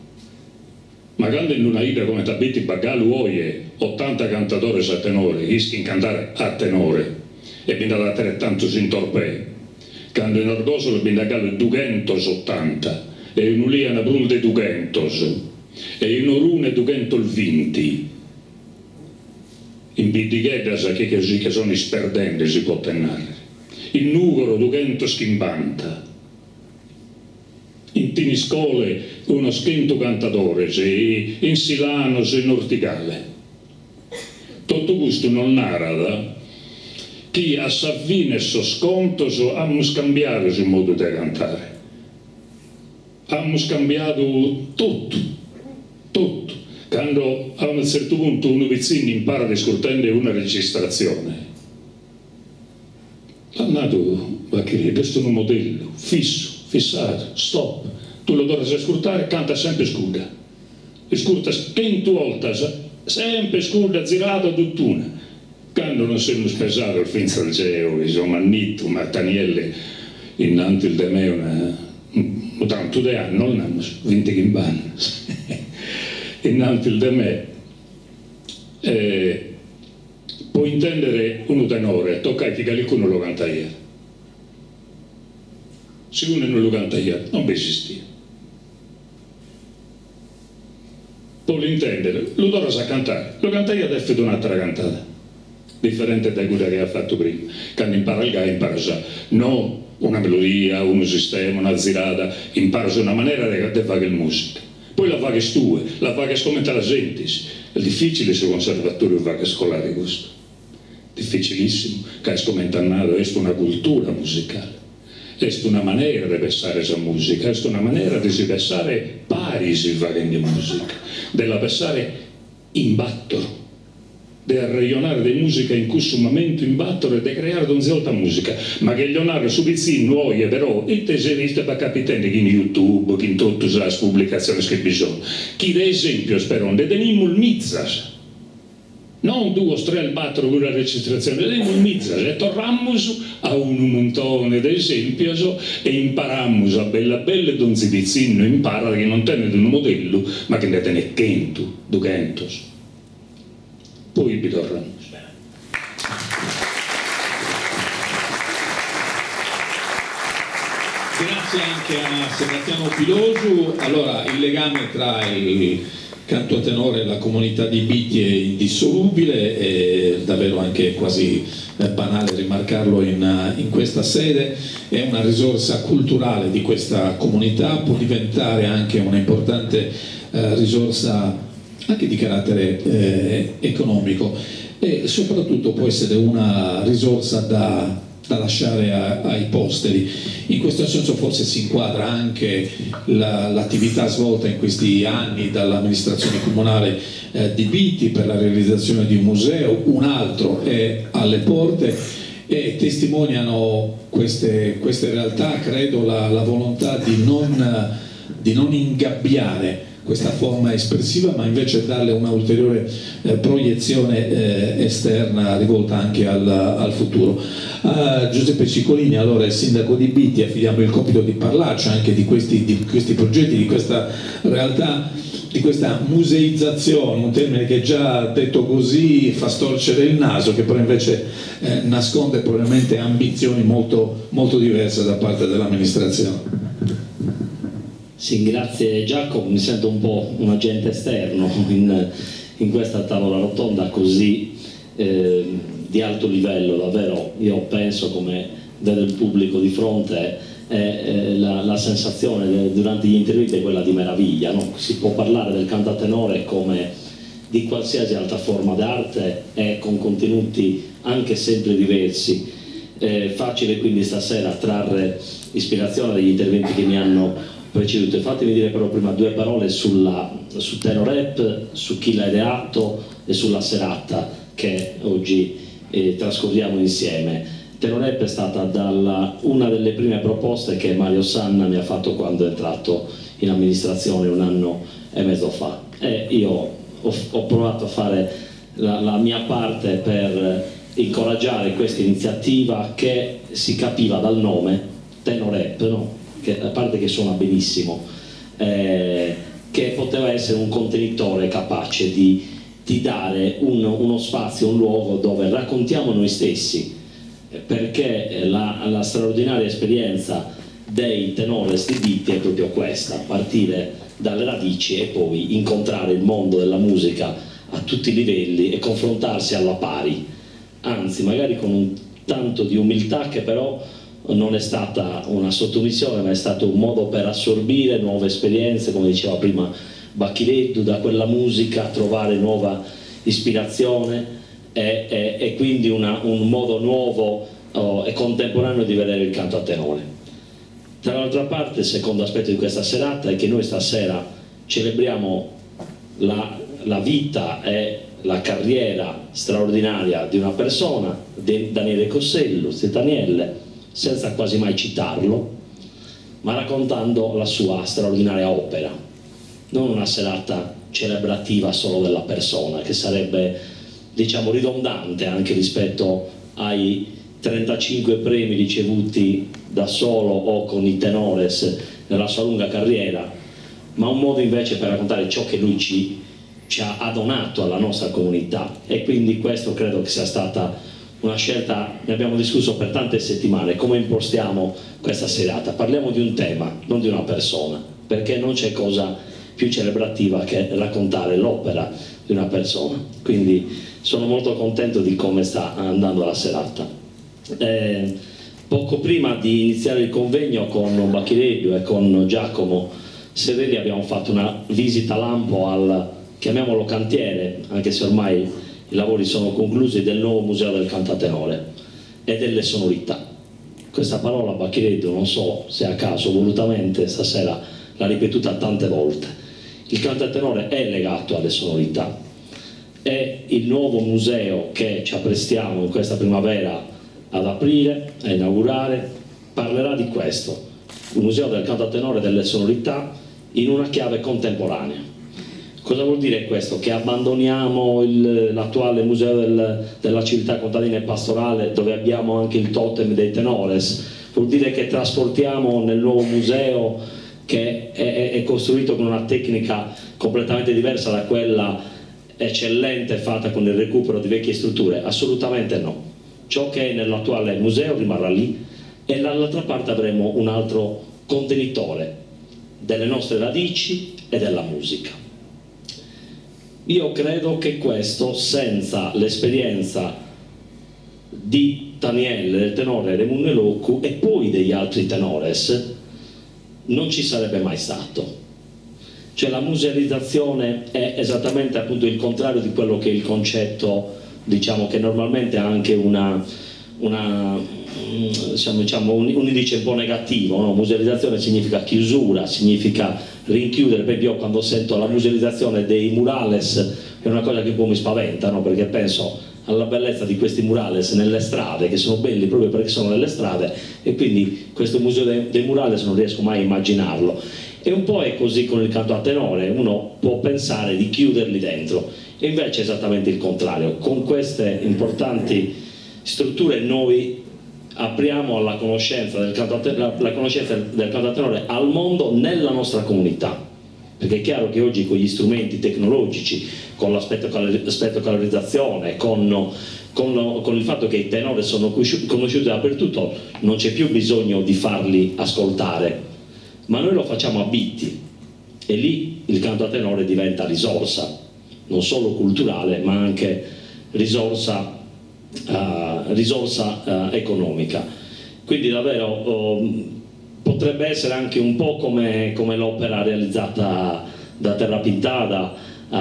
Ma cando in una 'idda comente a Bitti b'at galu oje otanta cantadores a tenore chi ischin cantare a tenore e bi nd'at ateretantos in Torpè, cando in Orgosolo bi nd'at galu dughentosotanta e in Ulìana prus de dughentos e in Orune dughentosvinti, in biddigheddas chi che si che sono isperdende si potet narrer, in Nùgoro dughentoschimbanta. In Thiniscole unos chentu cantadores, in Silanos e in Ortigale. Totu custu nos narat chi a sa fine 'e sos contos amus cambiadu su modu de cantare. Amus cambiadu totu, totu. Cando a unu tzertu puntu unu pitzinnu imparat iscurtende una registratzione, L'at nadu Bachirieddu, est unu modellu, fissu, fissadu, stop, tue lu torras a iscurtare, cantat semper cudda, iscurtas chentu 'oltas, semper cudda zirada totuna, cando nos semus pesados fintzas jeo chi so mannittu, ma Tanielle innantis de me una unu tantu de annos, namus vintichimb'annos innantis de me, e Po intèndere unu tenore tocait chi calicunu lu cantaiat. Si unu non lu cantaiat non b'esistiat. Po l'intèndere lu torras a cantare, lu cantaiat e fit un'àtera cantada, diferente dae cudda chi aiat fatu prima. Cando imparas gai imparas no una melodia, unu sistema, una zirada, imparas una manera de fagher mùsica. Poi la faghes tue, la faghes comente la sentis. Est dificile su conservatoriu fagher colare custu, dificilissimu, ca est comente at nadu, est una cultura musicale, est una manera de pessare sa musica, est una manera de si pessare paris faghende musica, de la pessare in battoro. De arrejonare de musica in cussu mamentu in battoro e de creare donzi 'olta musica. Ma cherjo narrer su pitzinnu oje però ite ite b'at capitende chin youtube, chin totu sas pubblicatziones chi bi sono, chi de esempios però nde tenimus mizas, non duos, tres, battoro cuddas registratziones, nde tenimus mizas e torramus a unu muntone de esempios e imparamus a bellu a bellu e donzi pitzinnu imparat chi non tenet unu modellu ma chi nde tenet chentu, dughentos. Poi bi torramus. Grazie anche a Sebastiano Pilosu. Allora, il legame tra il canto a tenore e la comunità di Bitti è indissolubile, è davvero anche quasi banale rimarcarlo in, in questa sede, è una risorsa culturale di questa comunità, può diventare anche una importante eh, risorsa anche di carattere eh, economico e soprattutto può essere una risorsa da, da lasciare a, ai posteri. In questo senso forse si inquadra anche la, l'attività svolta in questi anni dall'amministrazione comunale eh, di Bitti per la realizzazione di un museo, un altro è alle porte e testimoniano queste, queste realtà, credo, la, la volontà di non, di non ingabbiare questa forma espressiva, ma invece darle una ulteriore eh, proiezione eh, esterna rivolta anche al, al futuro. A Giuseppe Cicolini, allora il sindaco di Bitti, affidiamo il compito di parlarci anche di questi, di questi progetti, di questa realtà di questa museizzazione, un termine che già detto così fa storcere il naso, che però invece eh, nasconde probabilmente ambizioni molto, molto diverse da parte dell'amministrazione. Sì, grazie Giacomo, mi sento un po' un agente esterno in, in questa tavola rotonda così eh, di alto livello, davvero io penso come vedo il pubblico di fronte, eh, eh, la, la, sensazione durante gli interventi è quella di meraviglia, no? si può parlare del cantatenore come di qualsiasi altra forma d'arte e con contenuti anche sempre diversi. È facile quindi stasera trarre ispirazione dagli interventi che mi hanno preceduto. Fatemi dire però prima due parole sulla, su Tenorep, su chi l'ha ideato e sulla serata che oggi eh, trascorriamo insieme. Tenorep è stata dalla, una delle prime proposte che Mario Sanna mi ha fatto quando è entrato in amministrazione un anno e mezzo fa e io ho, ho provato a fare la, la mia parte per incoraggiare questa iniziativa che si capiva dal nome, Tenorep, no? che, a parte che suona benissimo, eh, che poteva essere un contenitore capace di, di dare un, uno spazio, un luogo dove raccontiamo noi stessi, perché la, la straordinaria esperienza dei tenores di Bitti è proprio questa, partire dalle radici e poi incontrare il mondo della musica a tutti i livelli e confrontarsi alla pari, anzi magari con un tanto di umiltà che però non è stata una sottomissione ma è stato un modo per assorbire nuove esperienze, come diceva prima Bacchileddu, da quella musica trovare nuova ispirazione e, e, e quindi una, un modo nuovo oh, e contemporaneo di vedere il canto a tenore. Dall'altra parte, il secondo aspetto di questa serata è che noi stasera celebriamo la, la vita e la carriera straordinaria di una persona, Daniele Cossello, Daniele, senza quasi mai citarlo, ma raccontando la sua straordinaria opera. Non una serata celebrativa solo della persona, che sarebbe diciamo ridondante anche rispetto ai 35 premi ricevuti da solo o con i tenores nella sua lunga carriera, ma un modo invece per raccontare ciò che lui ci, ci ha donato alla nostra comunità e quindi questo credo che sia stata una scelta, ne abbiamo discusso per tante settimane, come impostiamo questa serata. Parliamo di un tema, non di una persona, perché non c'è cosa più celebrativa che raccontare l'opera di una persona. Quindi sono molto contento di come sta andando la serata. Eh, poco prima di iniziare il convegno con Bacchiledio e con Giacomo Serelli abbiamo fatto una visita lampo al, chiamiamolo cantiere, anche se ormai i lavori sono conclusi, del nuovo museo del cantatenore e delle sonorità. Questa parola Bacchiledio, non so se a caso, volutamente stasera l'ha ripetuta tante volte. Il cantatenore è legato alle sonorità e il nuovo museo che ci apprestiamo in questa primavera ad aprire, a inaugurare, parlerà di questo, il museo del canto a tenore e delle sonorità in una chiave contemporanea. Cosa vuol dire questo? Che abbandoniamo l'attuale museo del, della civiltà contadina e pastorale dove abbiamo anche il totem dei tenores? Vuol dire che trasportiamo nel nuovo museo che è, è costruito con una tecnica completamente diversa da quella eccellente fatta con il recupero di vecchie strutture? Assolutamente no. Ciò che è nell'attuale museo rimarrà lì e dall'altra parte avremo un altro contenitore delle nostre radici e della musica. Io credo che questo, senza l'esperienza di Daniele, del tenore Remunne Locu e poi degli altri tenores, non ci sarebbe mai stato. Cioè la musealizzazione è esattamente appunto il contrario di quello che è il concetto, diciamo che normalmente ha anche una, una diciamo, diciamo un, un, indice un po' negativo, no? Musealizzazione significa chiusura, significa rinchiudere, per esempio io quando sento la musealizzazione dei murales è una cosa che un po' mi spaventa, no? Perché penso alla bellezza di questi murales nelle strade, che sono belli proprio perché sono nelle strade, e quindi questo museo dei, dei murales non riesco mai a immaginarlo. E un po' è così con il canto a tenore, uno può pensare di chiuderli dentro, e invece è esattamente il contrario. Con queste importanti strutture noi apriamo alla conoscenza del canto a, la, la conoscenza del canto a tenore al mondo nella nostra comunità. Perché è chiaro che oggi con gli strumenti tecnologici, con l'aspetto calorizzazione, con, con, con il fatto che i tenori sono conosciuti dappertutto, non c'è più bisogno di farli ascoltare, ma noi lo facciamo a Bitti e lì il canto a tenore diventa risorsa, non solo culturale ma anche risorsa, uh, risorsa uh, economica. Quindi davvero uh, potrebbe essere anche un po' come, come l'opera realizzata da Terra Pintata, uh,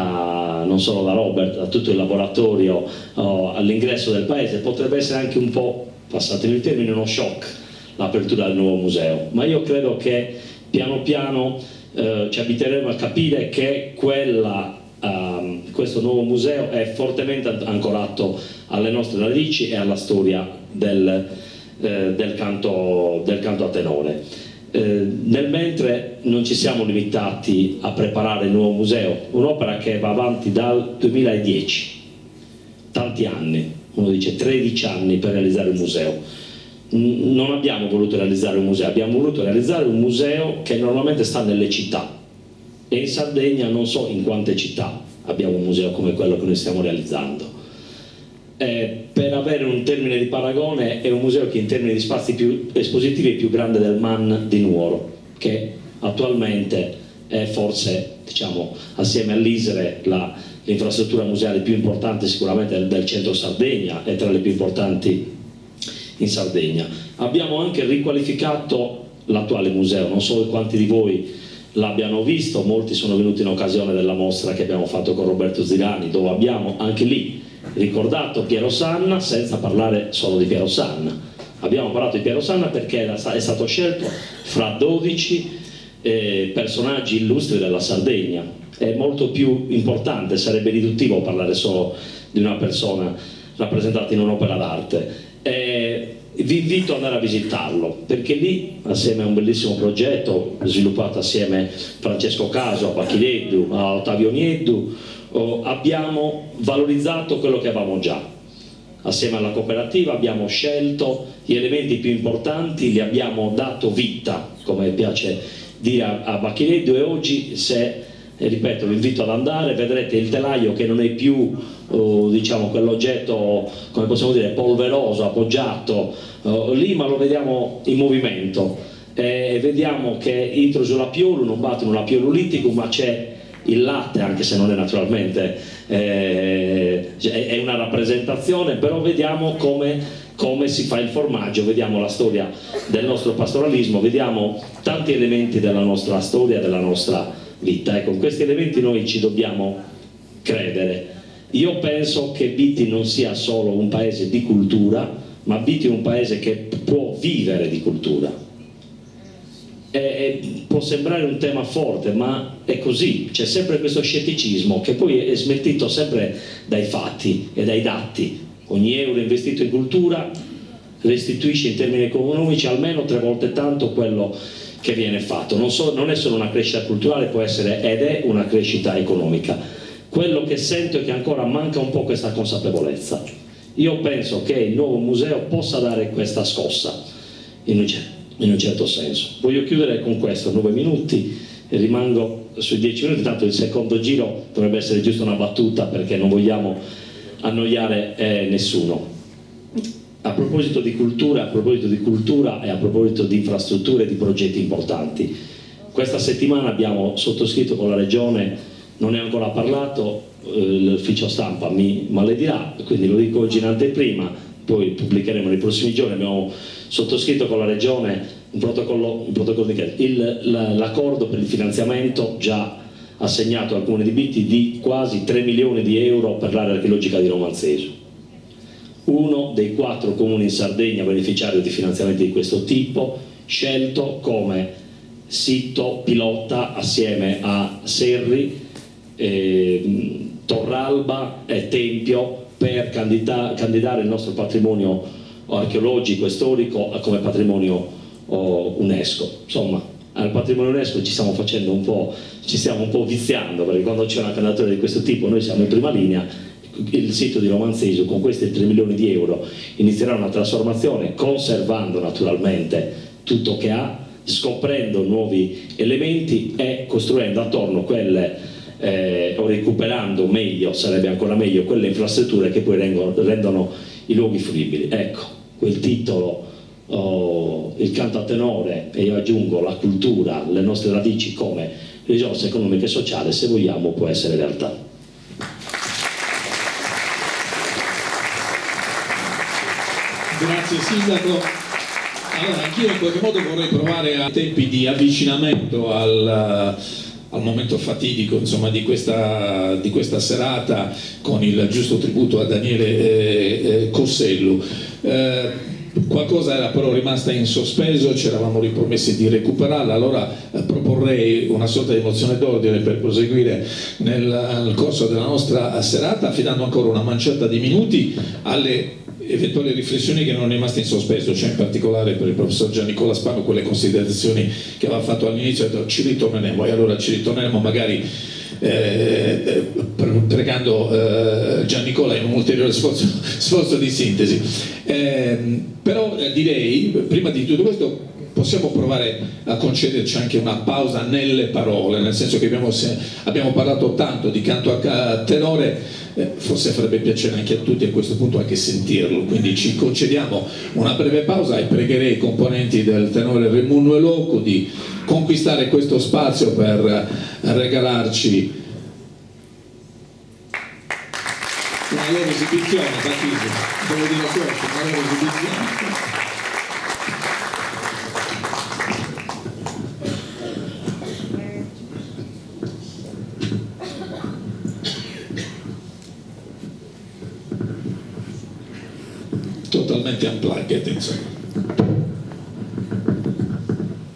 non solo da Robert, da tutto il laboratorio uh, all'ingresso del paese, potrebbe essere anche un po', passatemi il termine, uno shock l'apertura del nuovo museo, ma io credo che Piano piano ci abitueremo a capire che quella questo nuovo museo è fortemente ancorato alle nostre radici e alla storia del del canto del canto a tenore. Nel mentre non ci siamo limitati a preparare il nuovo museo, un'opera che va avanti dal 2010, tanti anni, uno dice 13 anni per realizzare un museo. Non abbiamo voluto realizzare un museo, abbiamo voluto realizzare un museo che normalmente sta nelle città e in Sardegna non so in quante città abbiamo un museo come quello che noi stiamo realizzando. Per avere un termine di paragone è un museo che in termini di spazi più espositivi è più grande del MAN di Nuoro, che attualmente è forse, diciamo, assieme all'Isre l'infrastruttura museale più importante sicuramente del, del centro Sardegna e tra le più importanti in Sardegna. Abbiamo anche riqualificato l'attuale museo, non so quanti di voi l'abbiano visto, molti sono venuti in occasione della mostra che abbiamo fatto con Roberto Zirani, dove abbiamo anche lì ricordato Piero Sanna senza parlare solo di Piero Sanna. Abbiamo parlato di Piero Sanna perché è stato scelto fra 12 eh, personaggi illustri della Sardegna. È molto più importante, sarebbe riduttivo parlare solo di una persona rappresentata in un'opera d'arte. Eh, vi invito ad andare a visitarlo perché lì, assieme a un bellissimo progetto sviluppato assieme a Francesco Caso, a Bachileddu, a Ottavio Nieddu, oh, abbiamo valorizzato quello che avevamo già. Assieme alla cooperativa abbiamo scelto gli elementi più importanti, li abbiamo dato vita, come piace dire a, a Bachileddu, e oggi se e ripeto, vi invito ad andare, vedrete il telaio che non è più oh, diciamo, quell'oggetto, come possiamo dire, polveroso, appoggiato oh, lì, ma lo vediamo in movimento. E vediamo che entro sulla piolu, non battono la piolu litico, ma c'è il latte, anche se non è naturalmente, eh, cioè, è una rappresentazione, però vediamo come, come si fa il formaggio, vediamo la storia del nostro pastoralismo, vediamo tanti elementi della nostra storia, della nostra vita. Ecco, in questi elementi noi ci dobbiamo credere. Io penso che Bitti non sia solo un paese di cultura, ma Bitti è un paese che può vivere di cultura. E, e può sembrare un tema forte, ma è così, c'è sempre questo scetticismo che poi è smentito sempre dai fatti e dai dati. Ogni euro investito in cultura restituisce in termini economici almeno tre volte tanto quello che viene fatto. Non, so, non è solo una crescita culturale, può essere ed è una crescita economica. Quello che sento è che ancora manca un po' questa consapevolezza. Io penso che il nuovo museo possa dare questa scossa, in un, in un certo senso. Voglio chiudere con questo, 9 minuti, rimango sui 10 minuti, tanto il secondo giro dovrebbe essere giusto una battuta perché non vogliamo annoiare eh, nessuno. A proposito di cultura, a proposito di cultura e a proposito di infrastrutture e di progetti importanti, questa settimana abbiamo sottoscritto con la Regione, non ne ho ancora parlato, eh, l'ufficio stampa mi maledirà, quindi lo dico oggi in anteprima, poi pubblicheremo nei prossimi giorni, abbiamo sottoscritto con la Regione un protocollo, un protocollo di l'accordo per il finanziamento già assegnato al Comune di Bitti di quasi 3 milioni di euro per l'area archeologica di Romanzesu. Uno dei quattro comuni in Sardegna beneficiario di finanziamenti di questo tipo, scelto come sito pilota assieme a Serri, eh, Torralba e Tempio per candida candidare il nostro patrimonio archeologico e storico come patrimonio oh, UNESCO. Insomma, al patrimonio UNESCO ci stiamo facendo un po', ci stiamo un po' viziando perché quando c'è una candidatura di questo tipo noi siamo in prima linea. Il sito di Romanzesu con questi 3 milioni di euro inizierà una trasformazione conservando naturalmente tutto che ha, scoprendo nuovi elementi e costruendo attorno quelle eh, o recuperando meglio, sarebbe ancora meglio, quelle infrastrutture che poi rendono, rendono i luoghi fruibili. Ecco, quel titolo, oh, il canto a tenore e io aggiungo la cultura, le nostre radici come risorsa economica e sociale, se vogliamo può essere realtà. Grazie Sindaco. Allora, anch'io in qualche modo vorrei provare a tempi di avvicinamento al, al momento fatidico insomma, di, questa, di questa serata con il giusto tributo a Daniele eh, eh, Cossellu. Eh, Qualcosa era però rimasta in sospeso, ci eravamo ripromessi di recuperarla, allora proporrei una sorta di mozione d'ordine per proseguire nel corso della nostra serata, affidando ancora una manciata di minuti alle eventuali riflessioni che non erano rimaste in sospeso, cioè in particolare per il professor Giannicola Spano quelle considerazioni che aveva fatto all'inizio, ci ritorneremo e allora ci ritorneremo magari pregando Giannicola in un ulteriore sforzo di sintesi. Però direi, prima di tutto questo, possiamo provare a concederci anche una pausa nelle parole, nel senso che abbiamo parlato tanto di canto a tenore, forse farebbe piacere anche a tutti a questo punto anche sentirlo, quindi ci concediamo una breve pausa e pregherei i componenti del tenore Remunnu 'e Locu di conquistare questo spazio per regalarci una loro esibizione. Bacchisi, devo dire questo, una loro esibizione. Totalmente unplugged, insomma.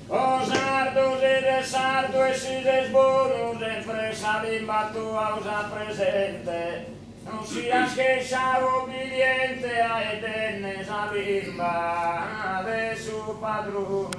O sardu, si ses sardu e si ses bonu, sempre sa limba tua usa presente, non sias chescia obbediente a tenne sa limba de su padronu.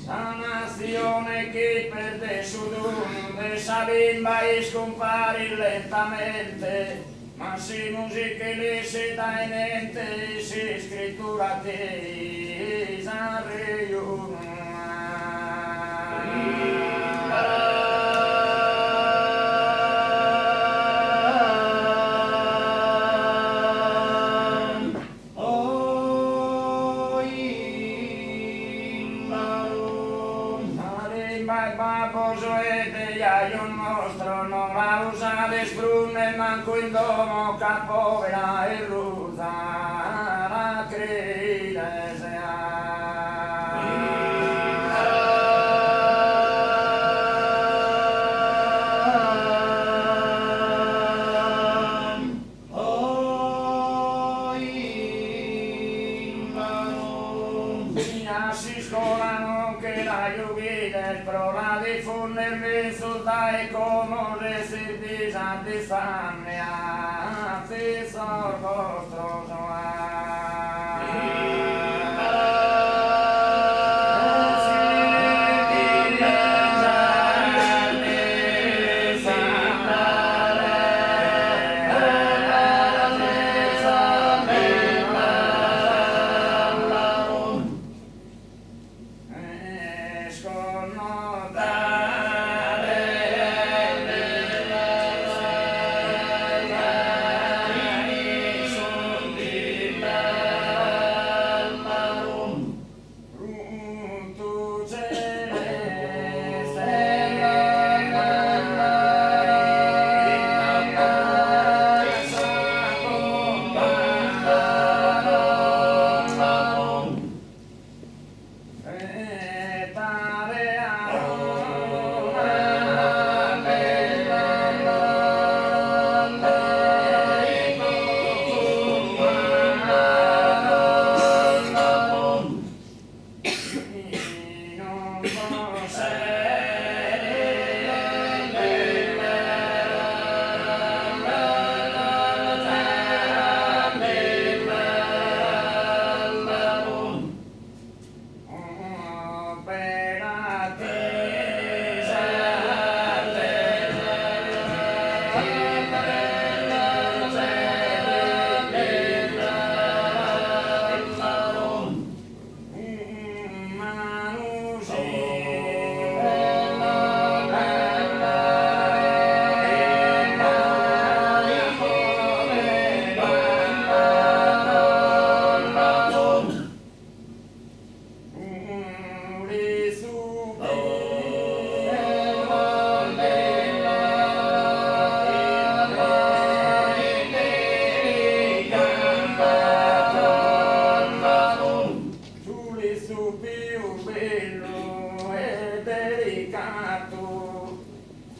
Sa natzione chi perdet su donu de sa limba iscumparit lentamente, massimu si che l'essit dae mente s'iscritura che s'arrejonu. Sa limba 'e babbos e de jajos nostros no la usades prus nemmancu in domo ca povera e ruza la creides. Si a s'iscola non che la giughides pro la diffunder menzus dae como sezis disaddizande a fizos bostros.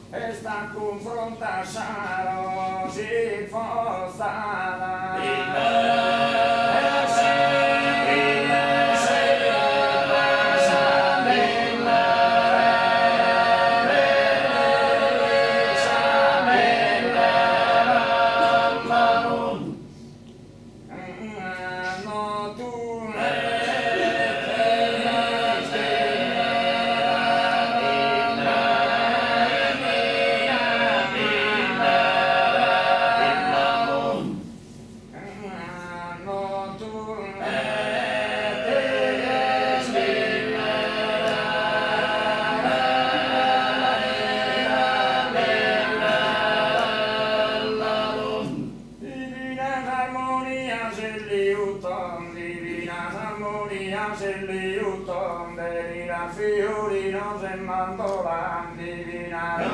Est a cunfronta sa ros'infozada. Divinas armonias e liuton, divinas armonias e liuton, de liras, fiorinos e mandolan, divinas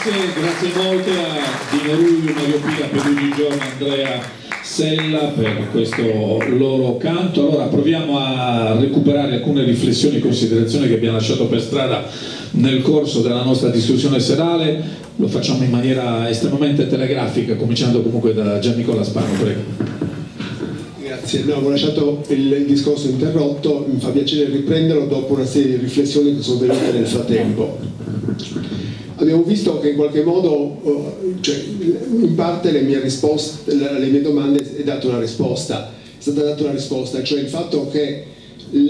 Grazie, grazie molte a Dino Ruiu, Mario Pira, Pierluigi Giorno, Andrea Sella per questo loro canto. Allora proviamo a recuperare alcune riflessioni e considerazioni che abbiamo lasciato per strada nel corso della nostra discussione serale. Lo facciamo in maniera estremamente telegrafica, cominciando comunque da Gian Nicola Spano, prego. Grazie, no, avevo lasciato il discorso interrotto, mi fa piacere riprenderlo dopo una serie di riflessioni che sono venute nel frattempo. Abbiamo visto che in qualche modo, cioè, in parte le mie risposte, le mie domande è data una risposta, è stata data una risposta, cioè il fatto che il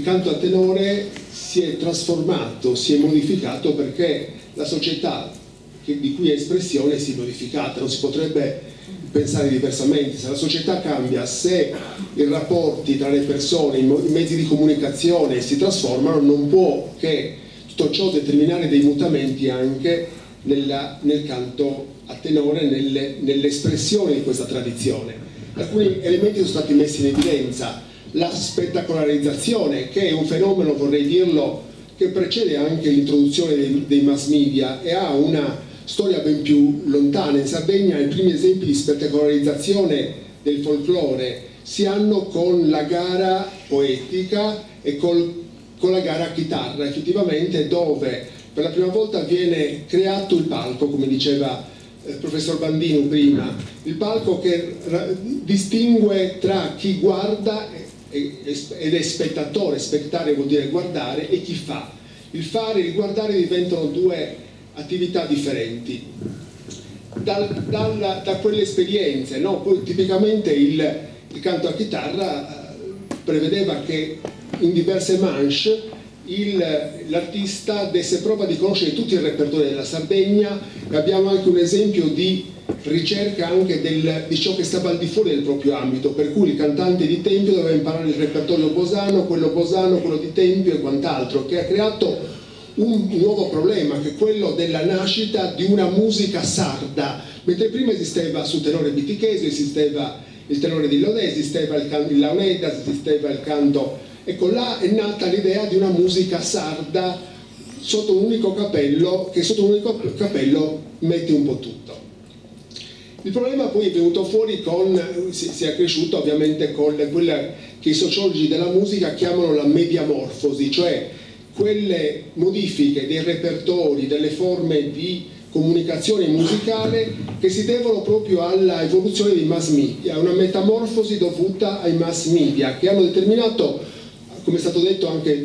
canto a tenore si è trasformato, si è modificato perché la società di cui è espressione si è modificata, non si potrebbe pensare diversamente. Se la società cambia, se i rapporti tra le persone, i mezzi di comunicazione si trasformano, non può che tutto ciò determinare dei mutamenti anche nel canto a tenore, nell'espressione di questa tradizione. Alcuni elementi sono stati messi in evidenza: la spettacolarizzazione, che è un fenomeno, vorrei dirlo, che precede anche l'introduzione dei mass media e ha una storia ben più lontana. In Sardegna i primi esempi di spettacolarizzazione del folklore si hanno con la gara poetica e con la gara a chitarra, effettivamente, dove per la prima volta viene creato il palco, come diceva il professor Bandinu prima, il palco che distingue tra chi guarda ed è spettatore, spectare vuol dire guardare, e chi fa. Il fare e il guardare diventano due attività differenti. Da quelle esperienze, no? Poi tipicamente il canto a chitarra prevedeva che in diverse manche l'artista desse prova di conoscere tutto il repertorio della Sardegna e abbiamo anche un esempio di ricerca anche di ciò che stava al di fuori del proprio ambito, per cui il cantante di Tempio doveva imparare il repertorio bosano, quello bosano, quello di Tempio e quant'altro, che ha creato un nuovo problema, che è quello della nascita di una musica sarda, mentre prima esisteva sul tenore bitichese, esisteva il tenore di Lodè, esisteva il launeddas, esisteva il canto. Ecco, là è nata l'idea di una musica sarda sotto un unico cappello, che sotto un unico cappello mette un po' tutto. Il problema poi è venuto fuori con, si è accresciuto ovviamente con quella che i sociologi della musica chiamano la mediamorfosi, cioè quelle modifiche dei repertori, delle forme di comunicazione musicale che si devono proprio alla evoluzione dei mass media, una metamorfosi dovuta ai mass media che hanno determinato, come è stato detto anche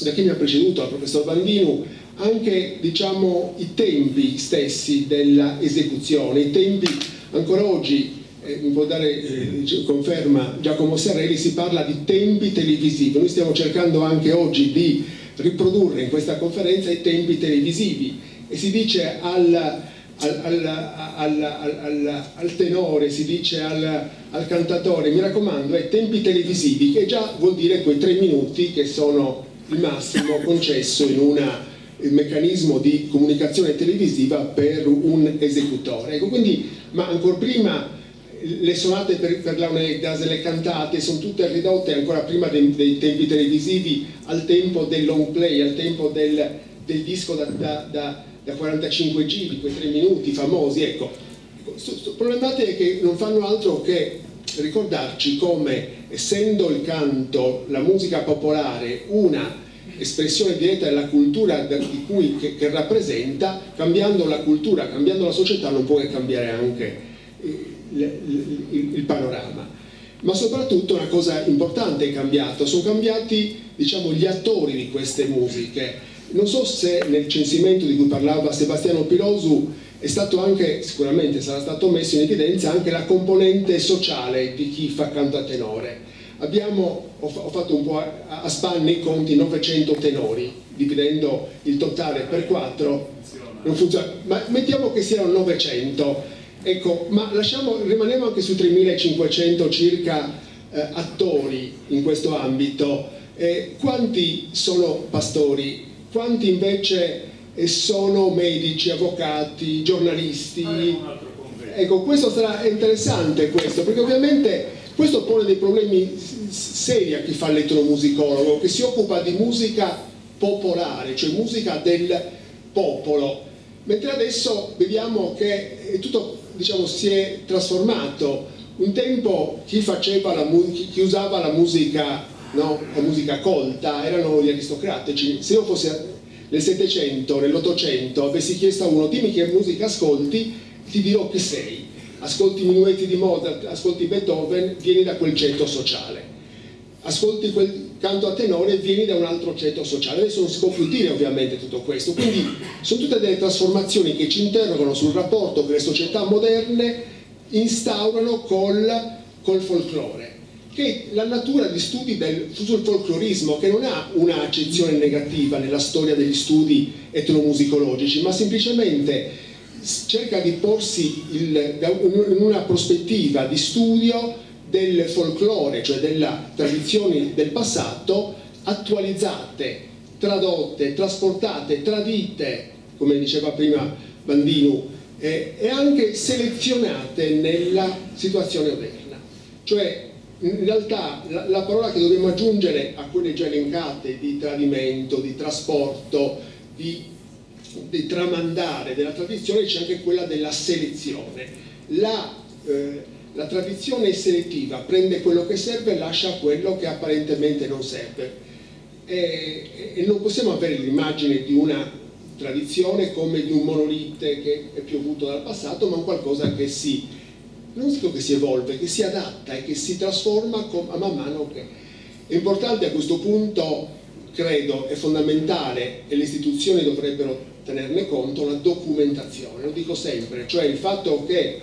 da chi mi ha preceduto, al professor Bandinu, anche, diciamo, i tempi stessi della esecuzione, i tempi ancora oggi, mi può dare conferma Giacomo Serreli, si parla di tempi televisivi. Noi stiamo cercando anche oggi di riprodurre in questa conferenza i tempi televisivi e si dice al tenore, si dice al cantatore, mi raccomando, è tempi televisivi, che già vuol dire quei 3 minuti che sono il massimo concesso in il meccanismo di comunicazione televisiva per un esecutore. Ecco, quindi, ma ancor prima le sonate per launeddas, le cantate sono tutte ridotte ancora prima dei tempi televisivi al tempo del long play, al tempo del disco da 45 giri, quei 3 minuti famosi. Ecco. Problematiche che non fanno altro che ricordarci come, essendo il canto, la musica popolare, una espressione diretta della cultura di cui, che rappresenta, cambiando la cultura, cambiando la società, non può che cambiare anche il panorama. Ma soprattutto una cosa importante è cambiata, sono cambiati, diciamo, gli attori di queste musiche. Non so se nel censimento di cui parlava Sebastiano Pilosu è stato anche, sicuramente sarà stato messo in evidenza anche la componente sociale di chi fa canto a tenore. Ho fatto un po' a spanne i conti, 900 tenori, dividendo il totale per 4, non funziona, ma mettiamo che siano 900, ecco, ma rimaniamo anche su 3500 circa attori in questo ambito. Quanti sono pastori? Quanti invece sono medici, avvocati, giornalisti? Ecco, questo sarà interessante, questo, perché ovviamente questo pone dei problemi seri a chi fa l'etnomusicologo, che si occupa di musica popolare, cioè musica del popolo, mentre adesso vediamo che tutto, diciamo, si è trasformato. Un tempo chi faceva la mu-, chi, chi usava la musica, no, la musica colta erano gli aristocratici. Se io fossi nel Settecento, nell'Ottocento, avessi chiesto a uno dimmi che musica ascolti, ti dirò chi sei. Ascolti i minuetti di Mozart, ascolti Beethoven, vieni da quel ceto sociale. Ascolti quel canto a tenore, vieni da un altro ceto sociale. Adesso non si può più dire ovviamente tutto questo, quindi sono tutte delle trasformazioni che ci interrogano sul rapporto che le società moderne instaurano col folklore, che è la natura di studi sul folclorismo, che non ha una accezione negativa nella storia degli studi etnomusicologici, ma semplicemente cerca di porsi in una prospettiva di studio del folklore, cioè della tradizione del passato, attualizzate, tradotte, trasportate, tradite, come diceva prima Bandinu, e anche selezionate nella situazione odierna. Cioè, in realtà la parola che dobbiamo aggiungere a quelle già elencate di tradimento, di trasporto, di tramandare della tradizione, c'è anche quella della selezione. La tradizione è selettiva, prende quello che serve e lascia quello che apparentemente non serve. E non possiamo avere l'immagine di una tradizione come di un monolite che è piovuto dal passato, ma un qualcosa che si, non dico che si evolve, che si adatta e che si trasforma a man mano che... È importante a questo punto, credo, è fondamentale, e le istituzioni dovrebbero tenerne conto, la documentazione, lo dico sempre, cioè il fatto che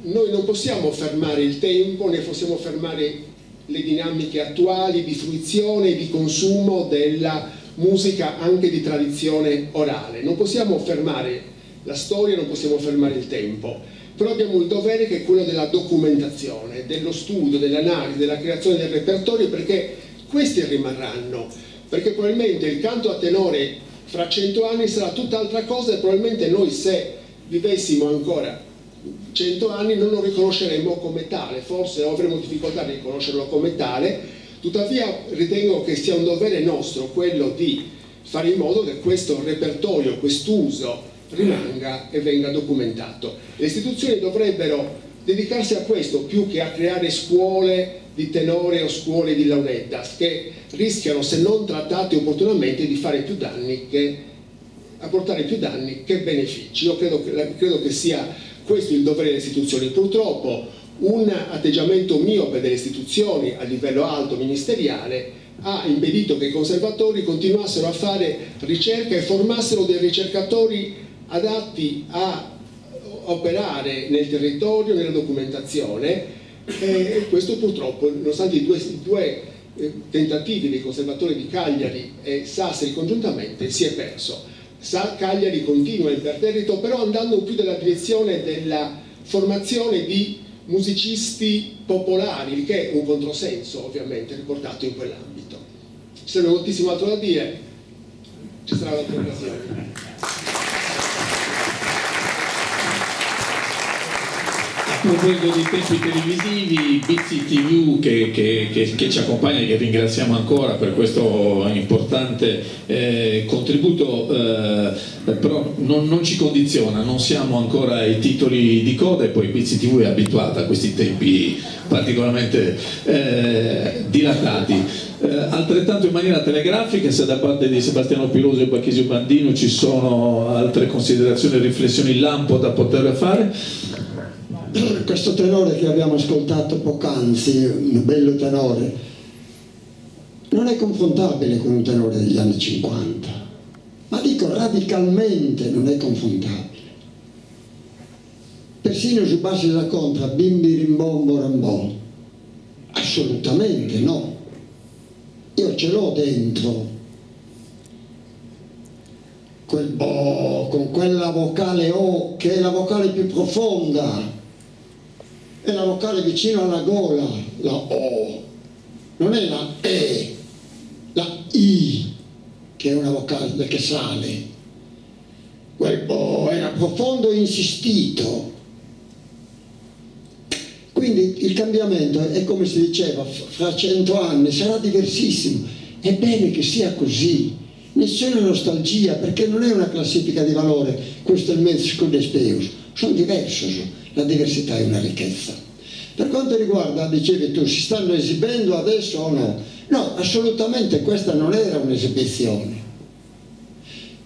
noi non possiamo fermare il tempo, né possiamo fermare le dinamiche attuali di fruizione e di consumo della musica anche di tradizione orale. Non possiamo fermare la storia, non possiamo fermare il tempo, però abbiamo il dovere che è quello della documentazione, dello studio, dell'analisi, della creazione del repertorio, perché questi rimarranno, perché probabilmente il canto a tenore fra 100 anni sarà tutt'altra cosa e probabilmente noi se vivessimo ancora 100 anni non lo riconosceremmo come tale, forse avremo difficoltà a riconoscerlo come tale, tuttavia ritengo che sia un dovere nostro quello di fare in modo che questo repertorio, quest'uso rimanga e venga documentato. Le istituzioni dovrebbero dedicarsi a questo più che a creare scuole di tenore o scuole di launeddas che rischiano, se non trattate opportunamente, di fare più danni che apportare più danni che benefici. Io credo che, credo che sia questo il dovere delle istituzioni. Purtroppo un atteggiamento miope delle istituzioni a livello alto ministeriale ha impedito che i conservatori continuassero a fare ricerca e formassero dei ricercatori adatti a operare nel territorio, nella documentazione e questo purtroppo, nonostante i due tentativi dei conservatori di Cagliari e Sassari congiuntamente, si è perso. Cagliari continua imperterrito, però andando più nella direzione della formazione di musicisti popolari, il che è un controsenso ovviamente riportato in quell'ambito. Ci sarebbe moltissimo altro da dire, ci sarà un'altra occasione. A proposito di tempi televisivi, Bizzi TV che ci accompagna e che ringraziamo ancora per questo importante contributo, però non ci condiziona, non siamo ancora ai titoli di coda e poi Bizzi TV è abituata a questi tempi particolarmente dilatati. Altrettanto in maniera telegrafica, se da parte di Sebastiano Piloso e Bachisio Bandinu ci sono altre considerazioni e riflessioni lampo da poter fare. Questo tenore che abbiamo ascoltato poc'anzi, un bello tenore, non è confrontabile con un tenore degli anni 50, ma dico radicalmente non è confrontabile. Persino su base da contra, bimbi rimbombo rambò, assolutamente no. Io ce l'ho dentro quel bo con quella vocale O che è la vocale più profonda, è la vocale vicino alla gola, la O, non è la E, la I, che è una vocale che sale. Quel bo era profondo e insistito. Quindi il cambiamento è come si diceva, fra 100 anni sarà diversissimo. È bene che sia così. Nessuna nostalgia, perché non è una classifica di valore, questo è il mezzo con speus, sono diversi, la diversità è una ricchezza. Per quanto riguarda, dicevi tu, si stanno esibendo adesso o no? No, assolutamente questa non era un'esibizione.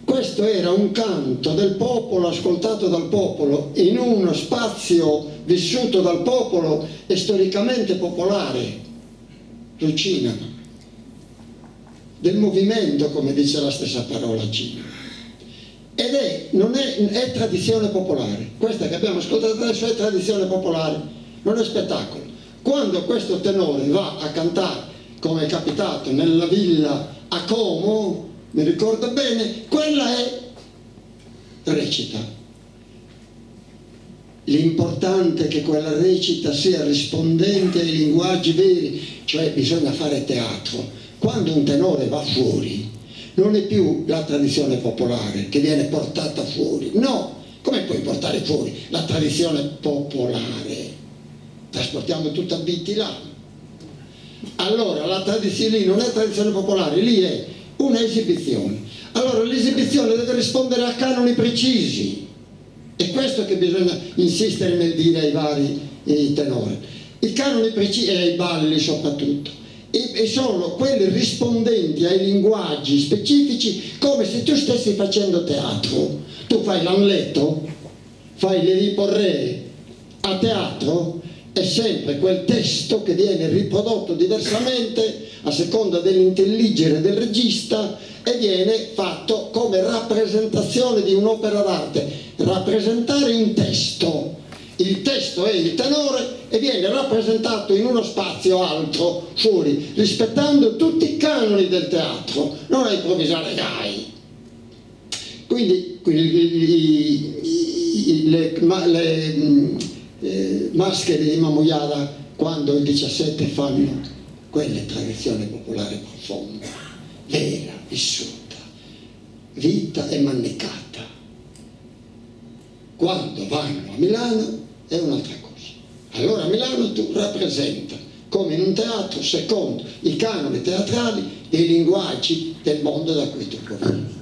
Questo era un canto del popolo, ascoltato dal popolo, in uno spazio vissuto dal popolo e storicamente popolare, sul cinema, del movimento, come dice la stessa parola cinema. Ed è, non è, è tradizione popolare, questa che abbiamo ascoltato adesso è tradizione popolare, non è spettacolo. Quando questo tenore va a cantare, come è capitato nella villa a Como, mi ricordo bene, quella è recita. L'importante è che quella recita sia rispondente ai linguaggi veri, cioè bisogna fare teatro. Quando un tenore va fuori, non è più la tradizione popolare che viene portata fuori, no, come puoi portare fuori la tradizione popolare? Trasportiamo tutta Bitti là. Allora la tradizione lì non è tradizione popolare, lì è un'esibizione. Allora l'esibizione deve rispondere a canoni precisi, è questo che bisogna insistere nel dire ai vari tenori. I canoni precisi e ai balli soprattutto, e sono quelli rispondenti ai linguaggi specifici, come se tu stessi facendo teatro. Tu fai l'Amleto, fai l'Edipo Re a teatro, è sempre quel testo che viene riprodotto diversamente a seconda dell'intelligere del regista e viene fatto come rappresentazione di un'opera d'arte. Rappresentare un testo Il testo è il tenore e viene rappresentato in uno spazio altro, fuori, rispettando tutti i canoni del teatro, non a improvvisare gai. Quindi le le maschere di Mamujada quando il 17 fanno quella è tradizione popolare profonda, vera, vissuta, vita e mannicata. Quando vanno a Milano è un'altra cosa. Allora a Milano tu rappresenta come in un teatro secondo i canoni teatrali dei linguaggi del mondo da cui tu provieni.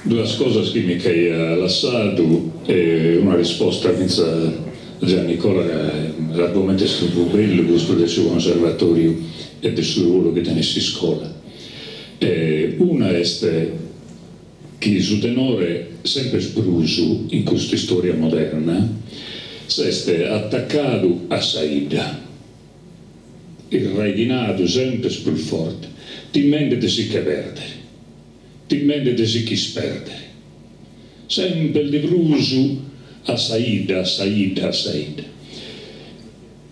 Duas cosas chi mi ch'aia lassadu e una risposta fintzas a Gian Nicola ca s'argomentu est tropu bellu custu de su conservatoriu e de su ruolu chi tenet s'iscola. Una est chi su tenore semper prus in custa istoria moderna s'est atacadu a sa 'idda, irraighinadu semper prus forte, timende de si che perdere, timende de si ch'isperdere, semper de prus a sa 'idda, a sa 'idda, a sa 'idda.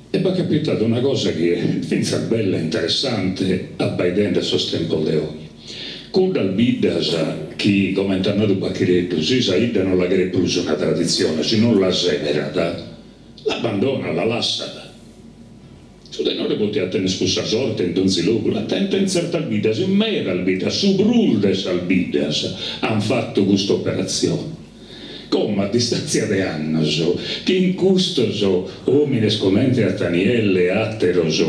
E b'at capitadu una cosa chi est fintzas bella e interessante abbaidende a sos tempos de oje. Cuddas biddas chi, comente at nadu Bachireddu, si sa 'idda non la cheret prus una traditzione, si non la seberat, l'abbandonat, la lassat. Su tenore potiat tenner cussa sorte in donzi logu, l'at tenta in tzertas biddas, in medas biddas, su prus de sas biddas an fatu custa operatzione. Como, a distàntzia de annos, chin custos òmines comente a Tanielle e àteros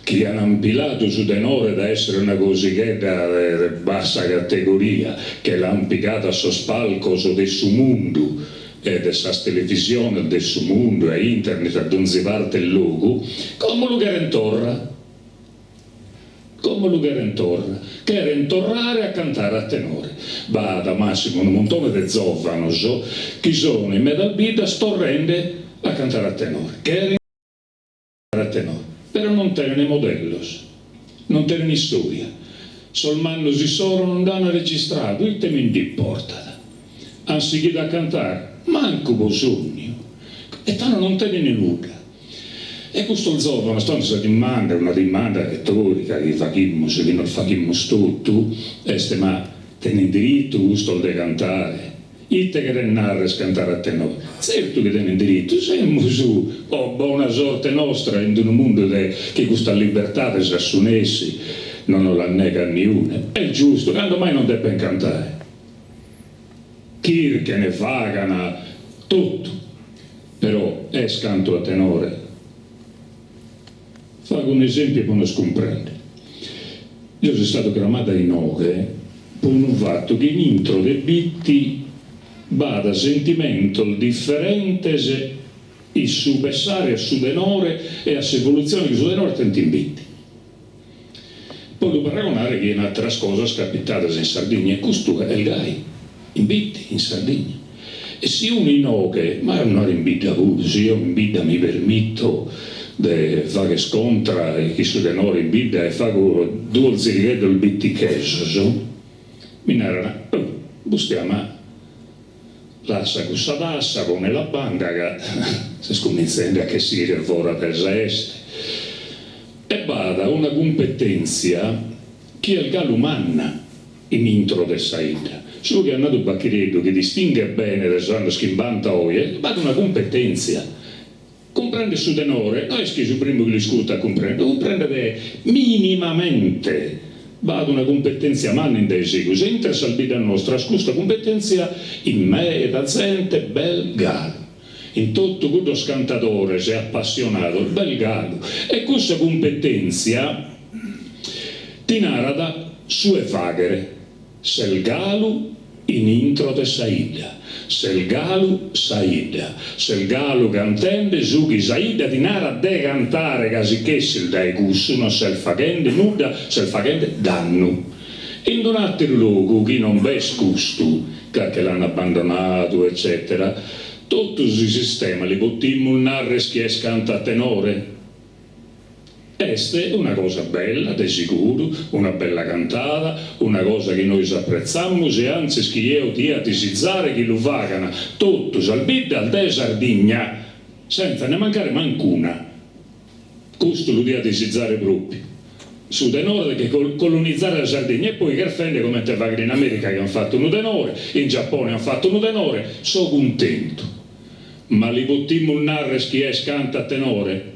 chi an ampiladu su tenore dae èssere una cosighedda de bassa categoria, che l'an pigadu a sos palcos de su mundu e de sas televisiones de su mundu e a internet a donzi parte e logu, como lu cheren torra. Como lu cheren torra. Cheren torrare a cantare a tenore. B'at massimu unu muntone de zòvanos chi sono in medas biddas torrende a cantare a tenore. Cheren cantare a tenore. Però non tenen modellos. Non tenen istòria. Sos mannos issoro non nd'an registradu, ite mi nd'importat. An sighidu a cantare, mancu po sònniu. E tando non tenen nudda. E custos zòvanos, tando sa dimanda, una dimanda retòrica chi faghimus, chi nos faghimus totu, est ma tenen diritu custos de cantare? Ite cheret narrer cantare a tenore? Tzertu chi tenen diritu, semus, po bona sorte nostra, in unu mundu de chi custas libertades a su nessi non nos las negat niune. Est giustu, cando mai non depen cantare? Chirchen, fagan, totu. Però est cantu a tenore. Fago un'esèmpiu po nos cumprèndere. Deo so istadu cramadu a inoghe po unu fatu chi in intro de Bitti b'at sentimentos diferentes in su pessare a su tenore e a s'evolutzione chi su tenore tentu in Bitti. Po lu paragonare chin àteras cosas capitadas in Sardigna, e custu est gai, in Bitti, in Sardigna. E si unu inoghe, ma naro in bidda puru, si eo in bidda mi permito de fagher contra chi su tenore in bidda e fago duos zirigheddos bittichesos, mi naran, oh, Bustià, ma lassa cussa tassa, ponela a banda ca ses cumintzende a ch'essire fora de sa 'este. E b'at una cumpetèntzia chi est galu manna in intro de sa 'idda. Su chi at nadu Bachireddu, chi distinghet bene de sos annos chimbanta a oje, b'at una cumpetèntzia. Cumprendet su tenore, no est chi su primu chi l'iscurtat cumprendet, lu cumprendet minimamente. B'at una cumpetèntzia manna in dae segus e intre sas biddas nostras custa cumpetèntzia in meda zente b'est galu. In totu cuddos cantadores e apassionados b'est galu e cussa cumpetèntzia ti narat su 'e fàghere, ses galu in intro de sa 'idda, ses galu sa 'idda, ses galu cantende su chi sa 'idda ti narat de cantare ca si ch'essis dae cussu non ses faghende nudda, ses faghende dannu. In un'àteru logu chi non b'est custu, ca che l'an abbandonadu eccètera, totu su sistema li potimus narrer chi est cantu a tenore? Est una cosa bella, de siguru, una bella cantada, una cosa chi nois apretzamus e antzis chi eo dia disizare chi lu fagan totu sas biddas de Sardigna, sentza nde mancare mancuna. Custu lu dia disizare propiu. Su tenore depet colonizare sa Sardigna e poi cherfende comente faghen in America chi an fatu unu tenore, in Giappone an fatu unu tenore, so cuntentu. Ma li potimus narrer chi est cantu a tenore?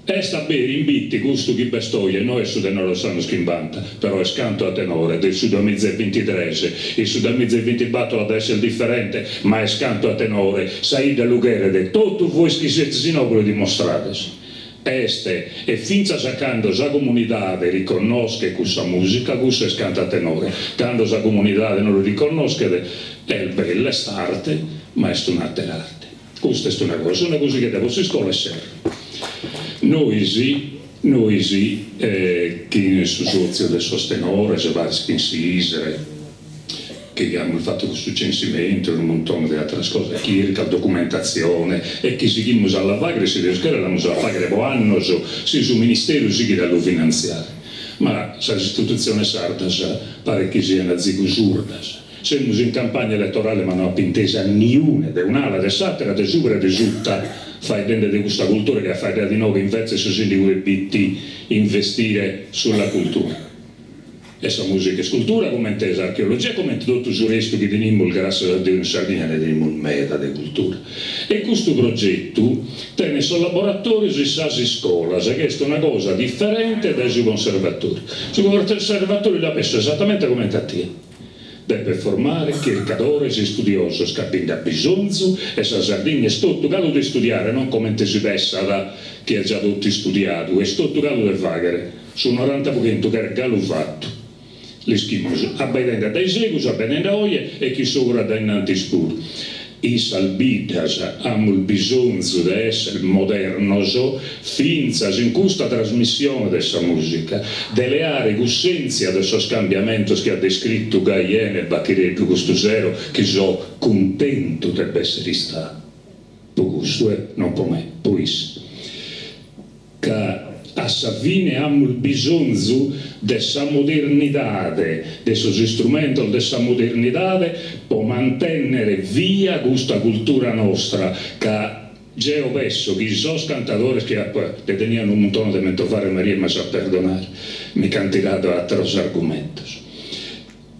Est a beru in Bitti custu chi b'est oje no est su tenore de sos annos chimbanta, però est cantu a tenore de su duamiza e bintitres, in su duamiza e bintibator at a esser diferente, ma est cantu a tenore, sa 'idda lu cheret, totu vois chi sezis inoghe lu dimostrades. Est, e fintzas a cando sa comunidade riconnoschet cussa musica, cussu est cantu a tenore, cando sa comunidade no lu riconnoschet, est bella, est arte, ma est un'atera arte. Custa est una cosa, una cosighedda po s'iscola e serro. Nois, nois chin su sotziu de sos tenores, paris chin s'ISRE, chi amus fatu custu censimentu e unu muntone de ateras cosas, chirca, documentatzione, e chi sighimus a la fagher, si Deus cheret l'amus a fagher po annos, si su Ministeru sighit a lu finantziare. Ma sas istitutziones sardas paret chi sian azigu surdas. Semus in campagna eletorale ma no apo intesu a niune, de un'ala, de s'àtera, de subra e de suta, faeddende de custa cultura chi at faeddadu inoghe invetze su sìndigu de Bitti, investire sulla cultura. E sa mùsica est cultura, comente s'archeologia e comente totu su restu chi tenimus, gràssias a Deus in Sardigna nde tenimus meda de cultura. E custu progetu tenet sos laboratòrios in sas iscolas, chi est una cosa diferente dae su conservatòriu. Su conservatòriu la penso esatamente comente a tie. Depet formare chircadores istudiosos ca bi nd'at bisonzu e sa Sardigna est totu galu de istudiare, non comente si pessat chi est già totu istudiadu, est totu galu de fàghere, su noranta pro chentu cheret galu fatu. L'ischimus, abbaidende a dae segus, abbaidende a oje e chin s'ogru a dae innantis puru. In sas biddas amus bisonzu de esser modernos fintzas in custa trasmissione de sa mùsica, de leare cussèntzia de sos cambiamentos chi at descritu gai 'ene Bachireddu custu sero, chi so cuntentu de b'esser istadu po custu, e non po me, po isse. Ca a sa fine amus bisonzu de sa modernidade, de sos istrumentos de sa modernidade po mantènnere via custa cultura nostra, ca jeo pesso chi sos cantadores chi apo nde tenia unu muntone de mentovare Maria m'as a perdonare, mi ch'ant tiradu àteros argumentos.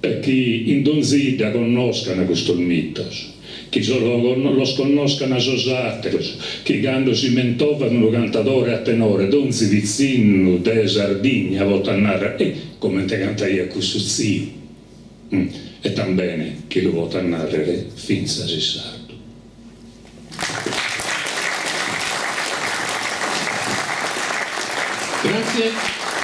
E chi in donzi 'idda connoscan custos mitos, chi los connoscan sos àteros, chi cando si mentovat unu cantadore a tenore donzi pitzinnu de Sardigna potat narrer, eh, comente cantaiat cussu tziu! E tambene chi lu potat narrer fintzas in sardu. Grazie,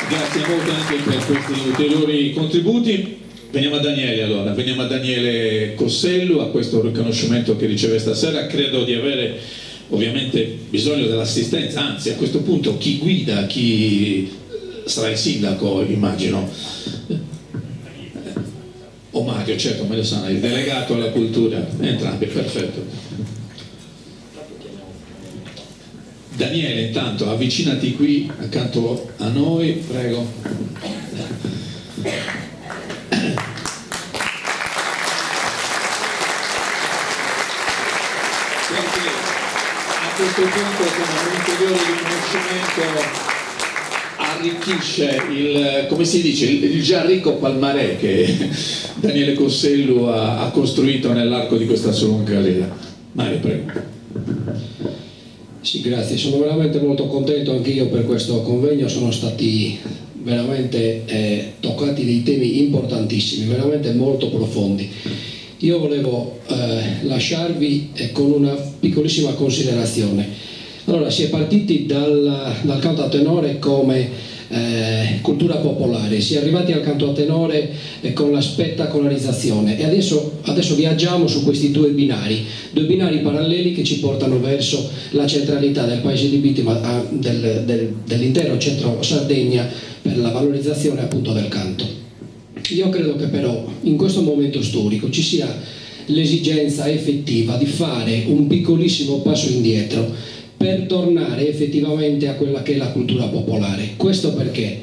grazie molto anche per questi ulteriori contributi. Veniamo a Daniele allora, veniamo a Daniele Cossellu, a questo riconoscimento che riceve stasera. Credo di avere ovviamente bisogno dell'assistenza, anzi a questo punto chi guida, chi sarà il sindaco immagino. O Mario, certo, Mario Sanna, il delegato alla cultura, entrambi, perfetto. Daniele, intanto avvicinati qui accanto a noi, prego. Perché a questo punto come un ulteriore riconoscimento arricchisce il, come si dice, il già ricco palmarès che Daniele Cossellu ha, ha costruito nell'arco di questa sua lunga carriera. Mario, prego. Sì, grazie, sono veramente molto contento anch'io per questo convegno, sono stati veramente eh, toccati dei temi importantissimi, veramente molto profondi. Io volevo eh, lasciarvi eh, con una piccolissima considerazione. Allora, si è partiti dal, dal canto a tenore come eh, cultura popolare, si è arrivati al canto a tenore eh, con la spettacolarizzazione e adesso, adesso viaggiamo su questi due binari, due binari paralleli che ci portano verso la centralità del paese di Bitti, ma ah, del, del, dell'intero centro Sardegna per la valorizzazione appunto del canto. Io credo che però in questo momento storico ci sia l'esigenza effettiva di fare un piccolissimo passo indietro. per tornare effettivamente a quella che è la cultura popolare. Questo perché?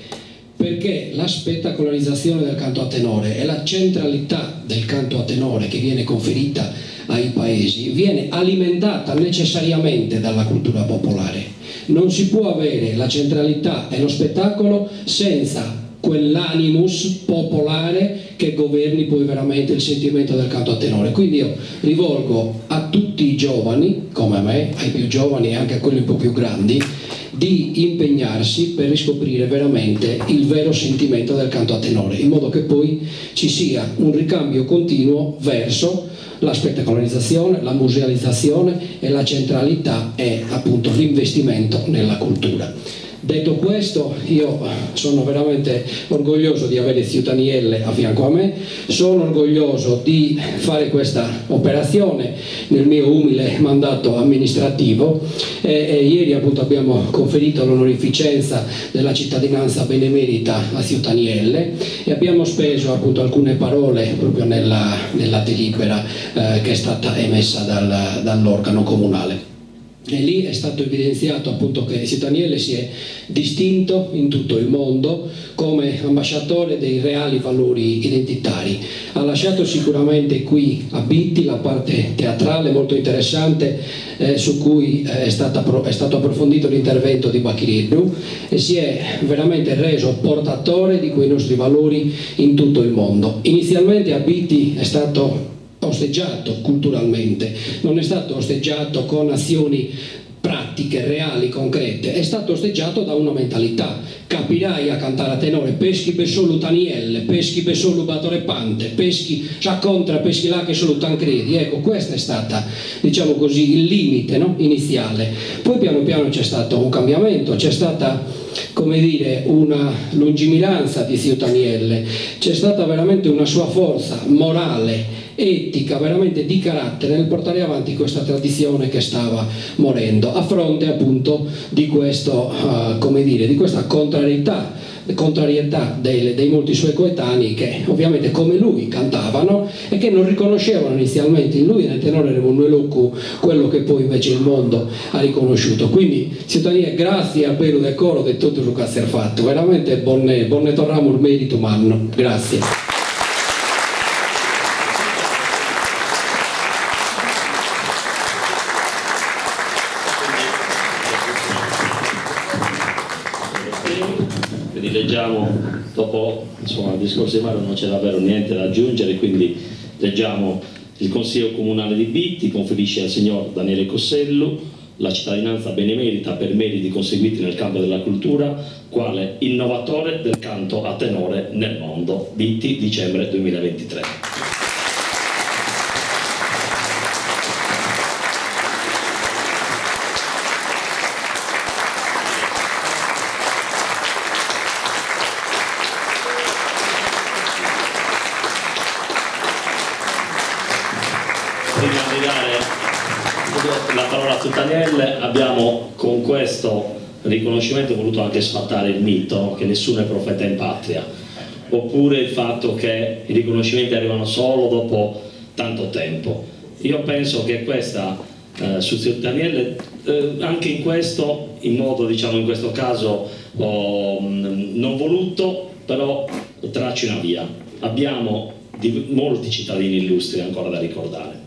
Perché la spettacolarizzazione del canto a tenore e la centralità del canto a tenore che viene conferita ai paesi viene alimentata necessariamente dalla cultura popolare. Non si può avere la centralità e lo spettacolo senza quell'animus popolare che governi poi veramente il sentimento del canto a tenore. Quindi io rivolgo a tutti i giovani, come me, ai più giovani e anche a quelli un po' più grandi, di impegnarsi per riscoprire veramente il vero sentimento del canto a tenore, in modo che poi ci sia un ricambio continuo verso la spettacolarizzazione, la musealizzazione e la centralità e appunto l'investimento nella cultura. Detto questo, io sono veramente orgoglioso di avere Tziu Tanielle a fianco a me, sono orgoglioso di fare questa operazione nel mio umile mandato amministrativo e, e ieri appunto abbiamo conferito l'onorificenza della cittadinanza benemerita a Tziu Tanielle e abbiamo speso appunto alcune parole proprio nella, nella delibera eh, che è stata emessa dal, dall'organo comunale. E lì è stato evidenziato appunto che Tziu Tanielle si è distinto in tutto il mondo come ambasciatore dei reali valori identitari. Ha lasciato sicuramente qui a Bitti la parte teatrale molto interessante eh, su cui eh, è, stata, è stato approfondito l'intervento di Bachirieddu e si è veramente reso portatore di quei nostri valori in tutto il mondo. Inizialmente a Bitti è stato osteggiato culturalmente, non è stato osteggiato con azioni pratiche, reali, concrete, è stato osteggiato da una mentalità. Capirai a cantare a tenore, peschi be solu Tanielle, peschi be solu Batore Pante, peschi sa contra, peschi là che solo Tancredi. Ecco, questa è stata, diciamo così, il limite no? iniziale. Poi piano piano c'è stato un cambiamento, c'è stata, come dire, una lungimiranza di Tziu Tanielle, c'è stata veramente una sua forza morale etica, veramente di carattere nel portare avanti questa tradizione che stava morendo, a fronte appunto di, questo, uh, come dire, di questa contrarietà, contrarietà dei, dei molti suoi coetanei che ovviamente come lui cantavano e che non riconoscevano inizialmente in lui nel tenore Remunnu 'e Locu quello che poi invece il mondo ha riconosciuto. Quindi Tziu Tanie, grazie a beru de coro de totu su chi as fatu, veramente bonne, bonne torramus meritu mannu. Grazie. Quindi leggiamo, dopo insomma, il discorso di Mario non c'è davvero niente da aggiungere, quindi leggiamo il Consiglio Comunale di Bitti conferisce al signor Daniele Cossellu la cittadinanza benemerita per meriti conseguiti nel campo della cultura quale innovatore del canto a tenore nel mondo. Bitti, dicembre 2023. Prima di dare la parola a Tziu Tanielle, abbiamo con questo riconoscimento voluto anche sfatare il mito che nessuno è profeta in patria, oppure il fatto che i riconoscimenti arrivano solo dopo tanto tempo. Io penso che questa eh, su Tziu Tanielle, eh, anche in questo, in modo diciamo in questo caso oh, non voluto, però tracci una via. Abbiamo di, molti cittadini illustri ancora da ricordare.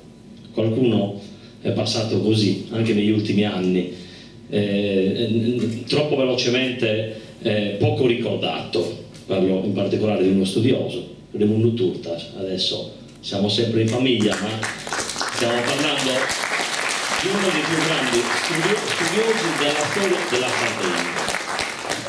Qualcuno è passato così, anche negli ultimi anni, eh, troppo velocemente eh, poco ricordato. Parlo in particolare di uno studioso, Remunnu Turtas. Adesso siamo sempre in famiglia, ma stiamo parlando di uno dei più grandi studiosi della storia della Sardegna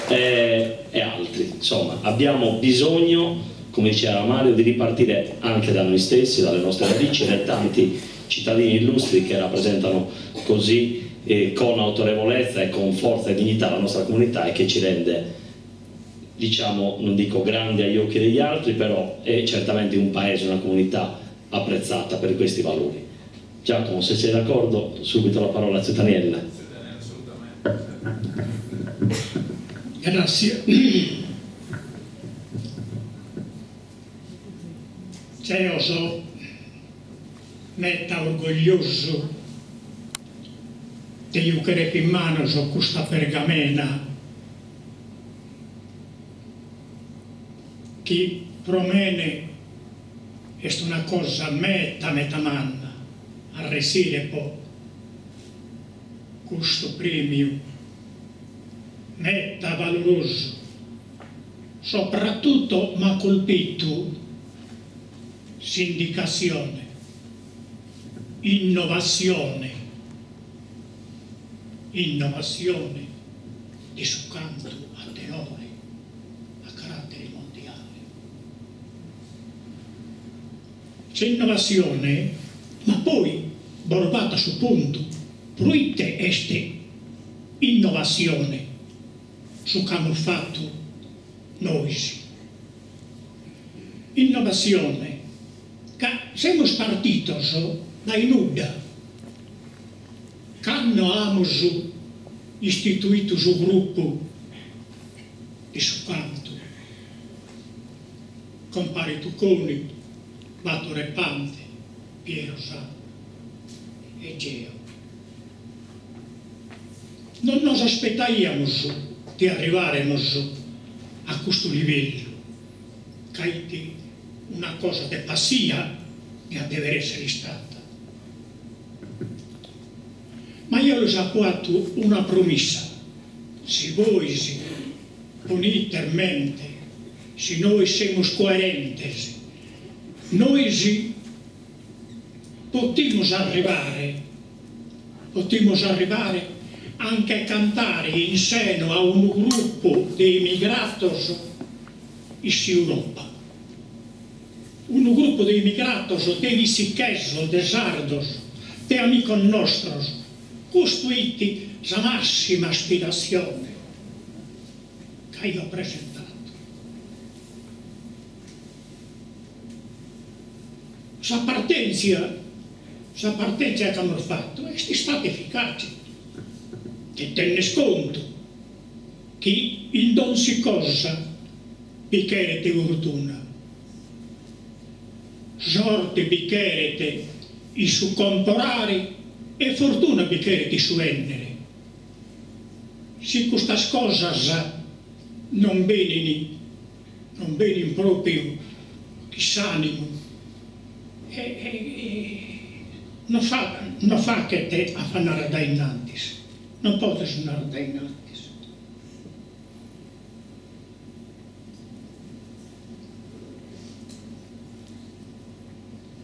e, e altri. Insomma, abbiamo bisogno, come diceva Mario, di ripartire anche da noi stessi, dalle nostre radici e dai tanti cittadini illustri che rappresentano così eh, con autorevolezza e con forza e dignità la nostra comunità e che ci rende, diciamo, non dico grandi agli occhi degli altri, però è certamente un paese, una comunità apprezzata per questi valori. Giacomo, se sei d'accordo, subito la parola a Tziu Tanielle. Grazie. Zeo so meta orgogliosu. De juchere in manos custa pergamena chi pro mene est una cosa meta meta manna a ressire po custu premiu meta valorosu, soprattutto m'at colpitu s'indicassione, innovassione, innovassione de su cantu a tenore a carattere mondiale. S'innovassione, ma poi bos fato su puntu, proite est innovassione su ch'amus fatu nois? Innovassione ca semus partitos dae nudda, cando amus istituitu su grupu de su cantu. Compare Tuconi, Batore Pante, Piero Sanna e geo. Non nos aspetaiamus de arrivaremus a custu livellu, ca it una cosa de passia diat dever essere istada. Ma eo lis apo atu una promissa, si bois ponites mente, si nois semus coerentes, nois potimus arrivare, potimus arrivare a nche cantare in seno a unu grupu de emigratos in s'Europa. Unu grupu de emigratos, de vissichesos, de sardos, de amicos nostros. Custu it sa massima aspirassione ch'aio presentatu. Sa partèntzia, sa partèntzia ch'amus fatu est istada eficace, de tenner contu chi in donzi cosa bi cheret fortuna. Sorte bi cheret in su comporare e fortuna bi cheret in su 'ennere. Si custas cosas non benin, non benin propriu chin s'animu, no fa no fachet a andare a dae innantis, non podes andare a dae innantis.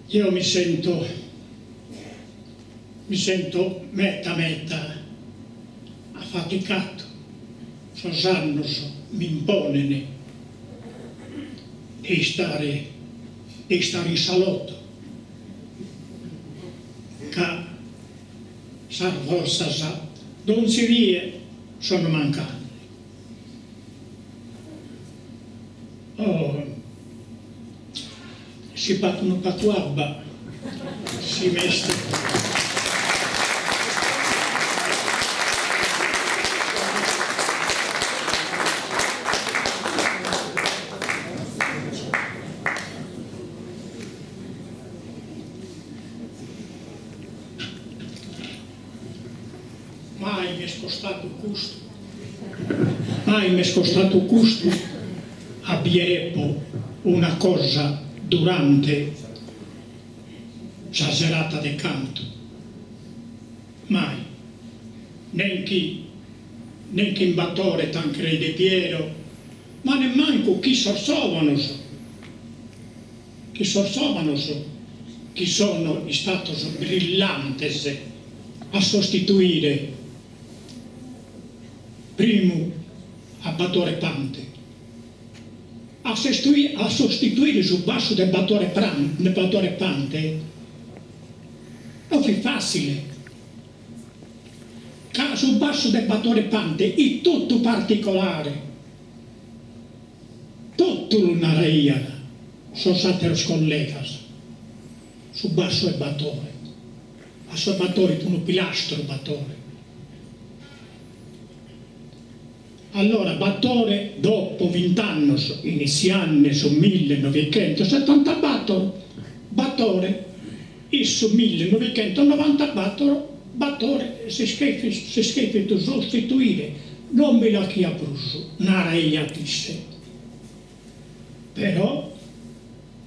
Eo mi sento mi sento meta meta afaticatu, sos annos m'imponen de istare de istare in salotto, ca sas fortzas donzi die sono mancande. Oh, si b'at unu pacu abba, si m'est. Mai m'est costadu custu, mai m'est costadu custu a bierepo una cosa durante sa serata de cantu, mai, nen chi nen chin Batore Tancredi Piero, ma nemmancu chi sos zovanos, chi sos zovanos chi sono istatos brillantes a sostituire primu a Batore Pante, a a sostituire su bassu de Batore de Batore Pante non fit fatzile, ca su bassu de Batore Pante it totu particolare. Totu lu naraiant sos àteros collegas, su bassu 'e Batore. Bassu 'e Batore it unu pilastru Batore. Allora Batore dopo vint'annos, inissiande su millenovichentossetantabatoro, Batore in su millenovichentosnovantabatoro. Batore s'est chèrfidu sostituire, non bi l'achiat prus, naraiat isse. Però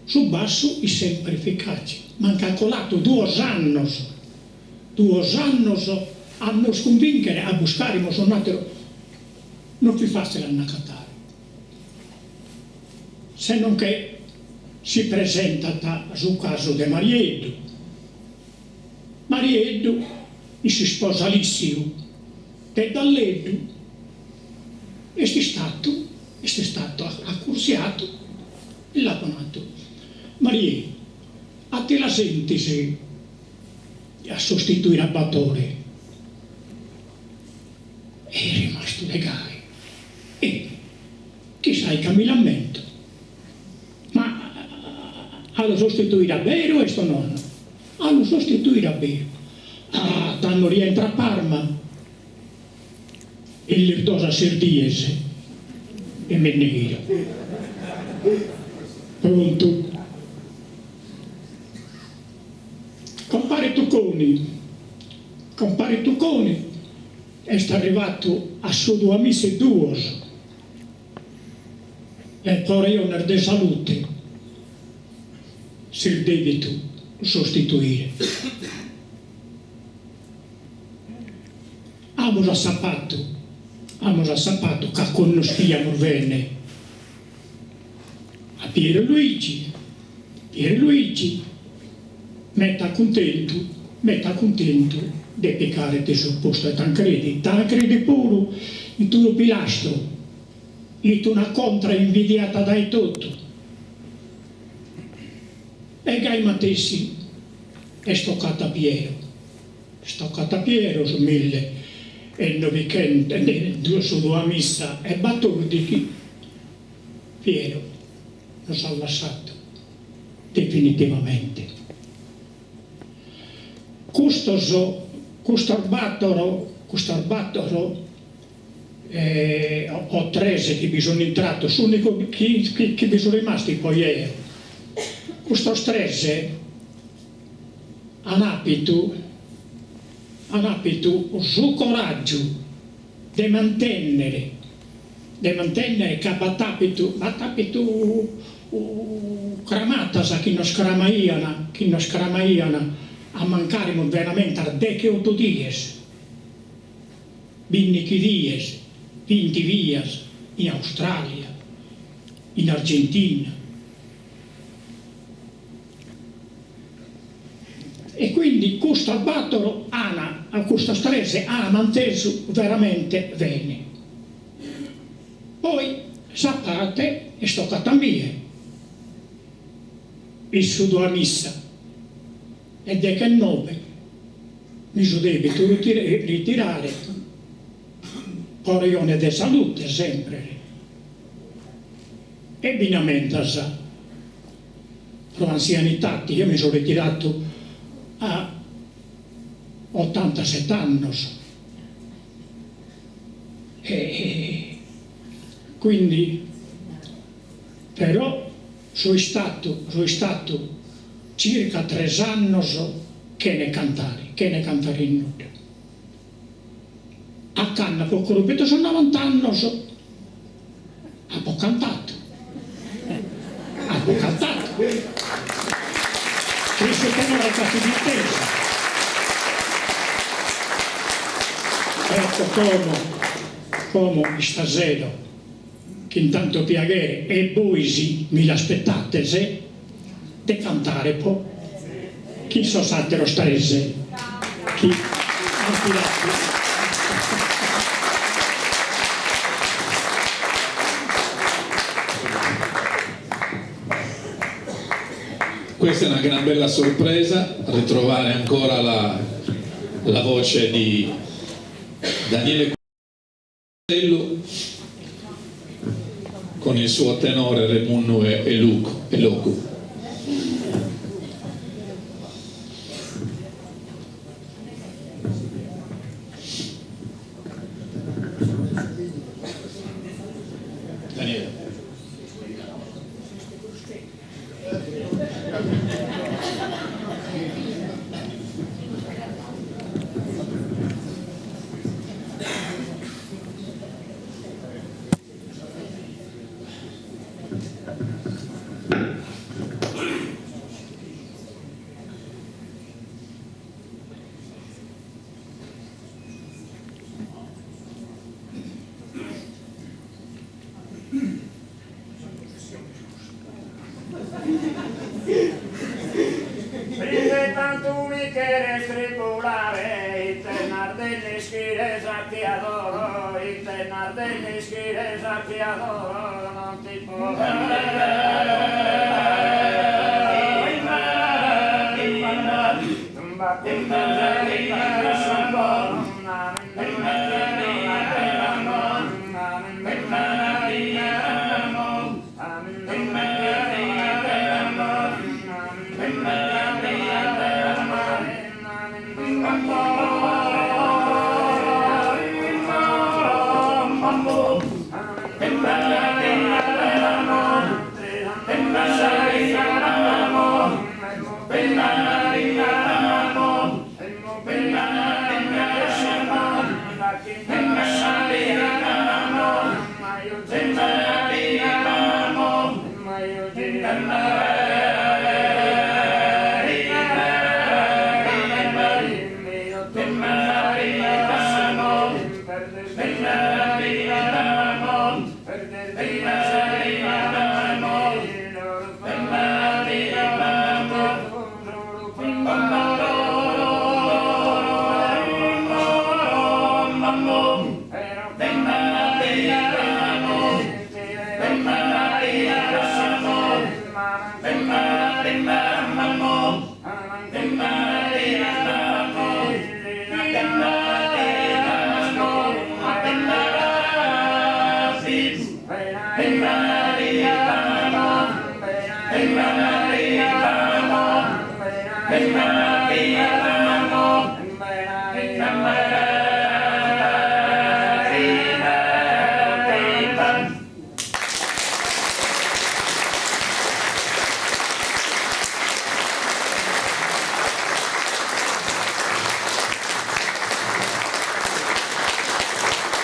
su bassu est sempre efficace, ma nch'at colatu duos annos, duos annos a nos cunvìnchere a buscàremus un'àteru, non fit fàtzile a nd'acatare. Se non che si presentat su casu de Marieddu. Marieddu in s'isposalìssiu de Dalleddu est istatu est istatu acurtziatu e l'apo natu, Mariè, a ti la sentis a sostituire a Batore? Est rimastu de gai. E chissai ca mi l'ammento. Ma a lu sostituire a beru est o nono? A lu sostituire a beru. Ah, tando rientro a Parma e lis do sas ses dies e mi nde ghiro. Prontu. Compare Tuconi, compare Tuconi est arrivatu a su duamisa e duos e pro rejones de salute s'est devitu sostituire. Amus assapatu, amus assapatu ca connoschiamus bene a Piero Luigi, Piero Luigi meta cuntentu, meta cuntentu de picare de su postu 'e Tancredi, Tancredi puru it unu pilastru, it una contra invidiata dae totu. E gai matessi est tocatu a Piero, est tocatu a Piero su mille e novichentos, su duamisa e batòrdighi, Piero nos at lassatu definitivamente. Custos, custos bator, custos bator o tres chi bi sun intratos, s'unicu chi chi bi so rimastu ipo jeo, custos tres an apitu an apitu su coraggiu de mantennere de mantennere ca b'at apitu b'at apitu cramatas chi nos cramaian chi nos cramaian a mancàremus veramente a decheoto dies bindichi dies binti vias in Australia in Argentina. E quindi custos bator an, custos tres an mantesu veramente bene. Poi sa parte est tocata a mie, in su duamisa e dechenobe mi so devitu ritirare pro rejone de salute sempre e binamentas Pro antzianitati, eo mi so retiratu a otantaset'annos e quindi però so istatu so istatu circa tres annos chene cantare, chene cantare nudda. A cando apo crompitu sos novant'annos apo cantatu, apo cantatu, chin su tenore Castillittesi. Ecco como, como istasero, chin tantu piaghere, e bois mi l'aspettates, de cantare po chin sos àteros tres chi ant tiratu. Questa è una gran bella sorpresa, ritrovare ancora la, la voce di Daniele Costello con il suo tenore Remunnu e Lucu e Locu. Daniele. Prite tantu mi cheres tribulare, ite n'as de l'ischire sa chi adoro, ite n'as de l'ischire sa chi adoro, non ti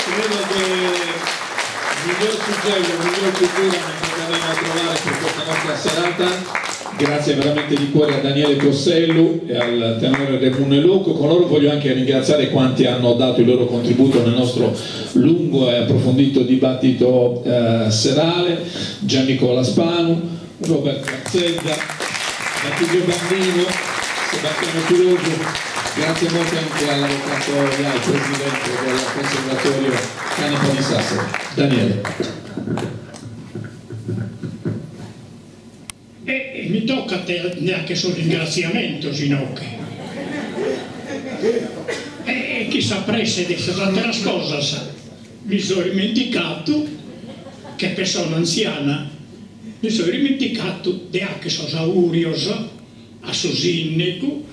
Credo che miglior suggello, miglior chiusura non potevamo trovare per questa nostra serata. Grazie veramente di cuore a Daniele Cossellu e al tenore Remunnu 'e Locu. Con loro voglio anche ringraziare quanti hanno dato il loro contributo nel nostro lungo e approfondito dibattito eh, serale. Giannicola Spanu, Robert Cazzedda, Attilio Bambino, Sebastiano Piroso, grazie molto anche all'avvocato Lai, presidente del Conservatorio Canepa di Sassari. Daniele. E mi tocat neanche sos ringraziamentos inoghe. E chin sa presse de sas ateras cosas mi so ismenticatu che pessona antziana mi so ismenticatu de 'acher sos augurios a su sinnicu,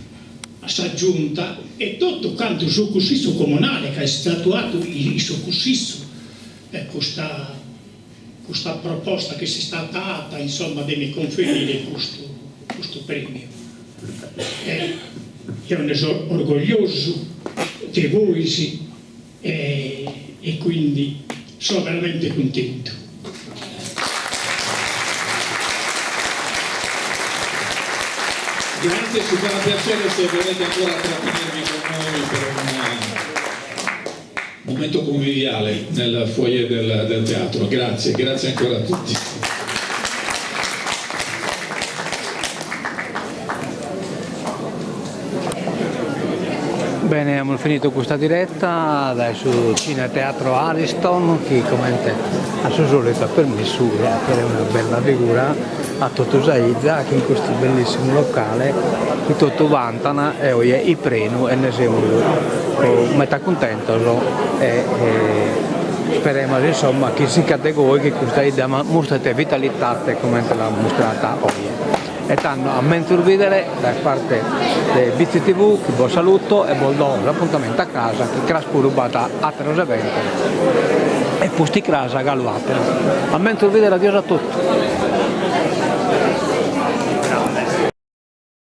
a sa giunta e totu cantu su cussitzu comunale ca est istatu 'atu in su cussitzu custa custa proposta chi est istata 'ata insomma de mi conferire custu custu premiu e eo nde so orgogliosu de bois e e quindi so veramente cuntentu. Grazie, ci farà piacere se volete ancora trattenervi con noi per un momento conviviale nel foyer del, del teatro. Grazie, grazie ancora a tutti. Bene, amus finidu custa diretta dae su Cine Teatro Ariston chi comente a su solitu at permissu de faghere una bella figura a totu sa 'idda chin custu bellissimu locale chi totu vantan e oje it prenu e nde semus meta cuntentos e isperemus insomma chi sicat de goi chi custa 'idda mustret vitalitate comente l'at mustrata oje. E tando a menzus bidere dae parte de Bitzi TV chi bos saluto e bos do s'apuntamentu a cras chi cras puru b'at ateros eventos e pustis cras galu ateros. A menzus bidere adiosu a totu.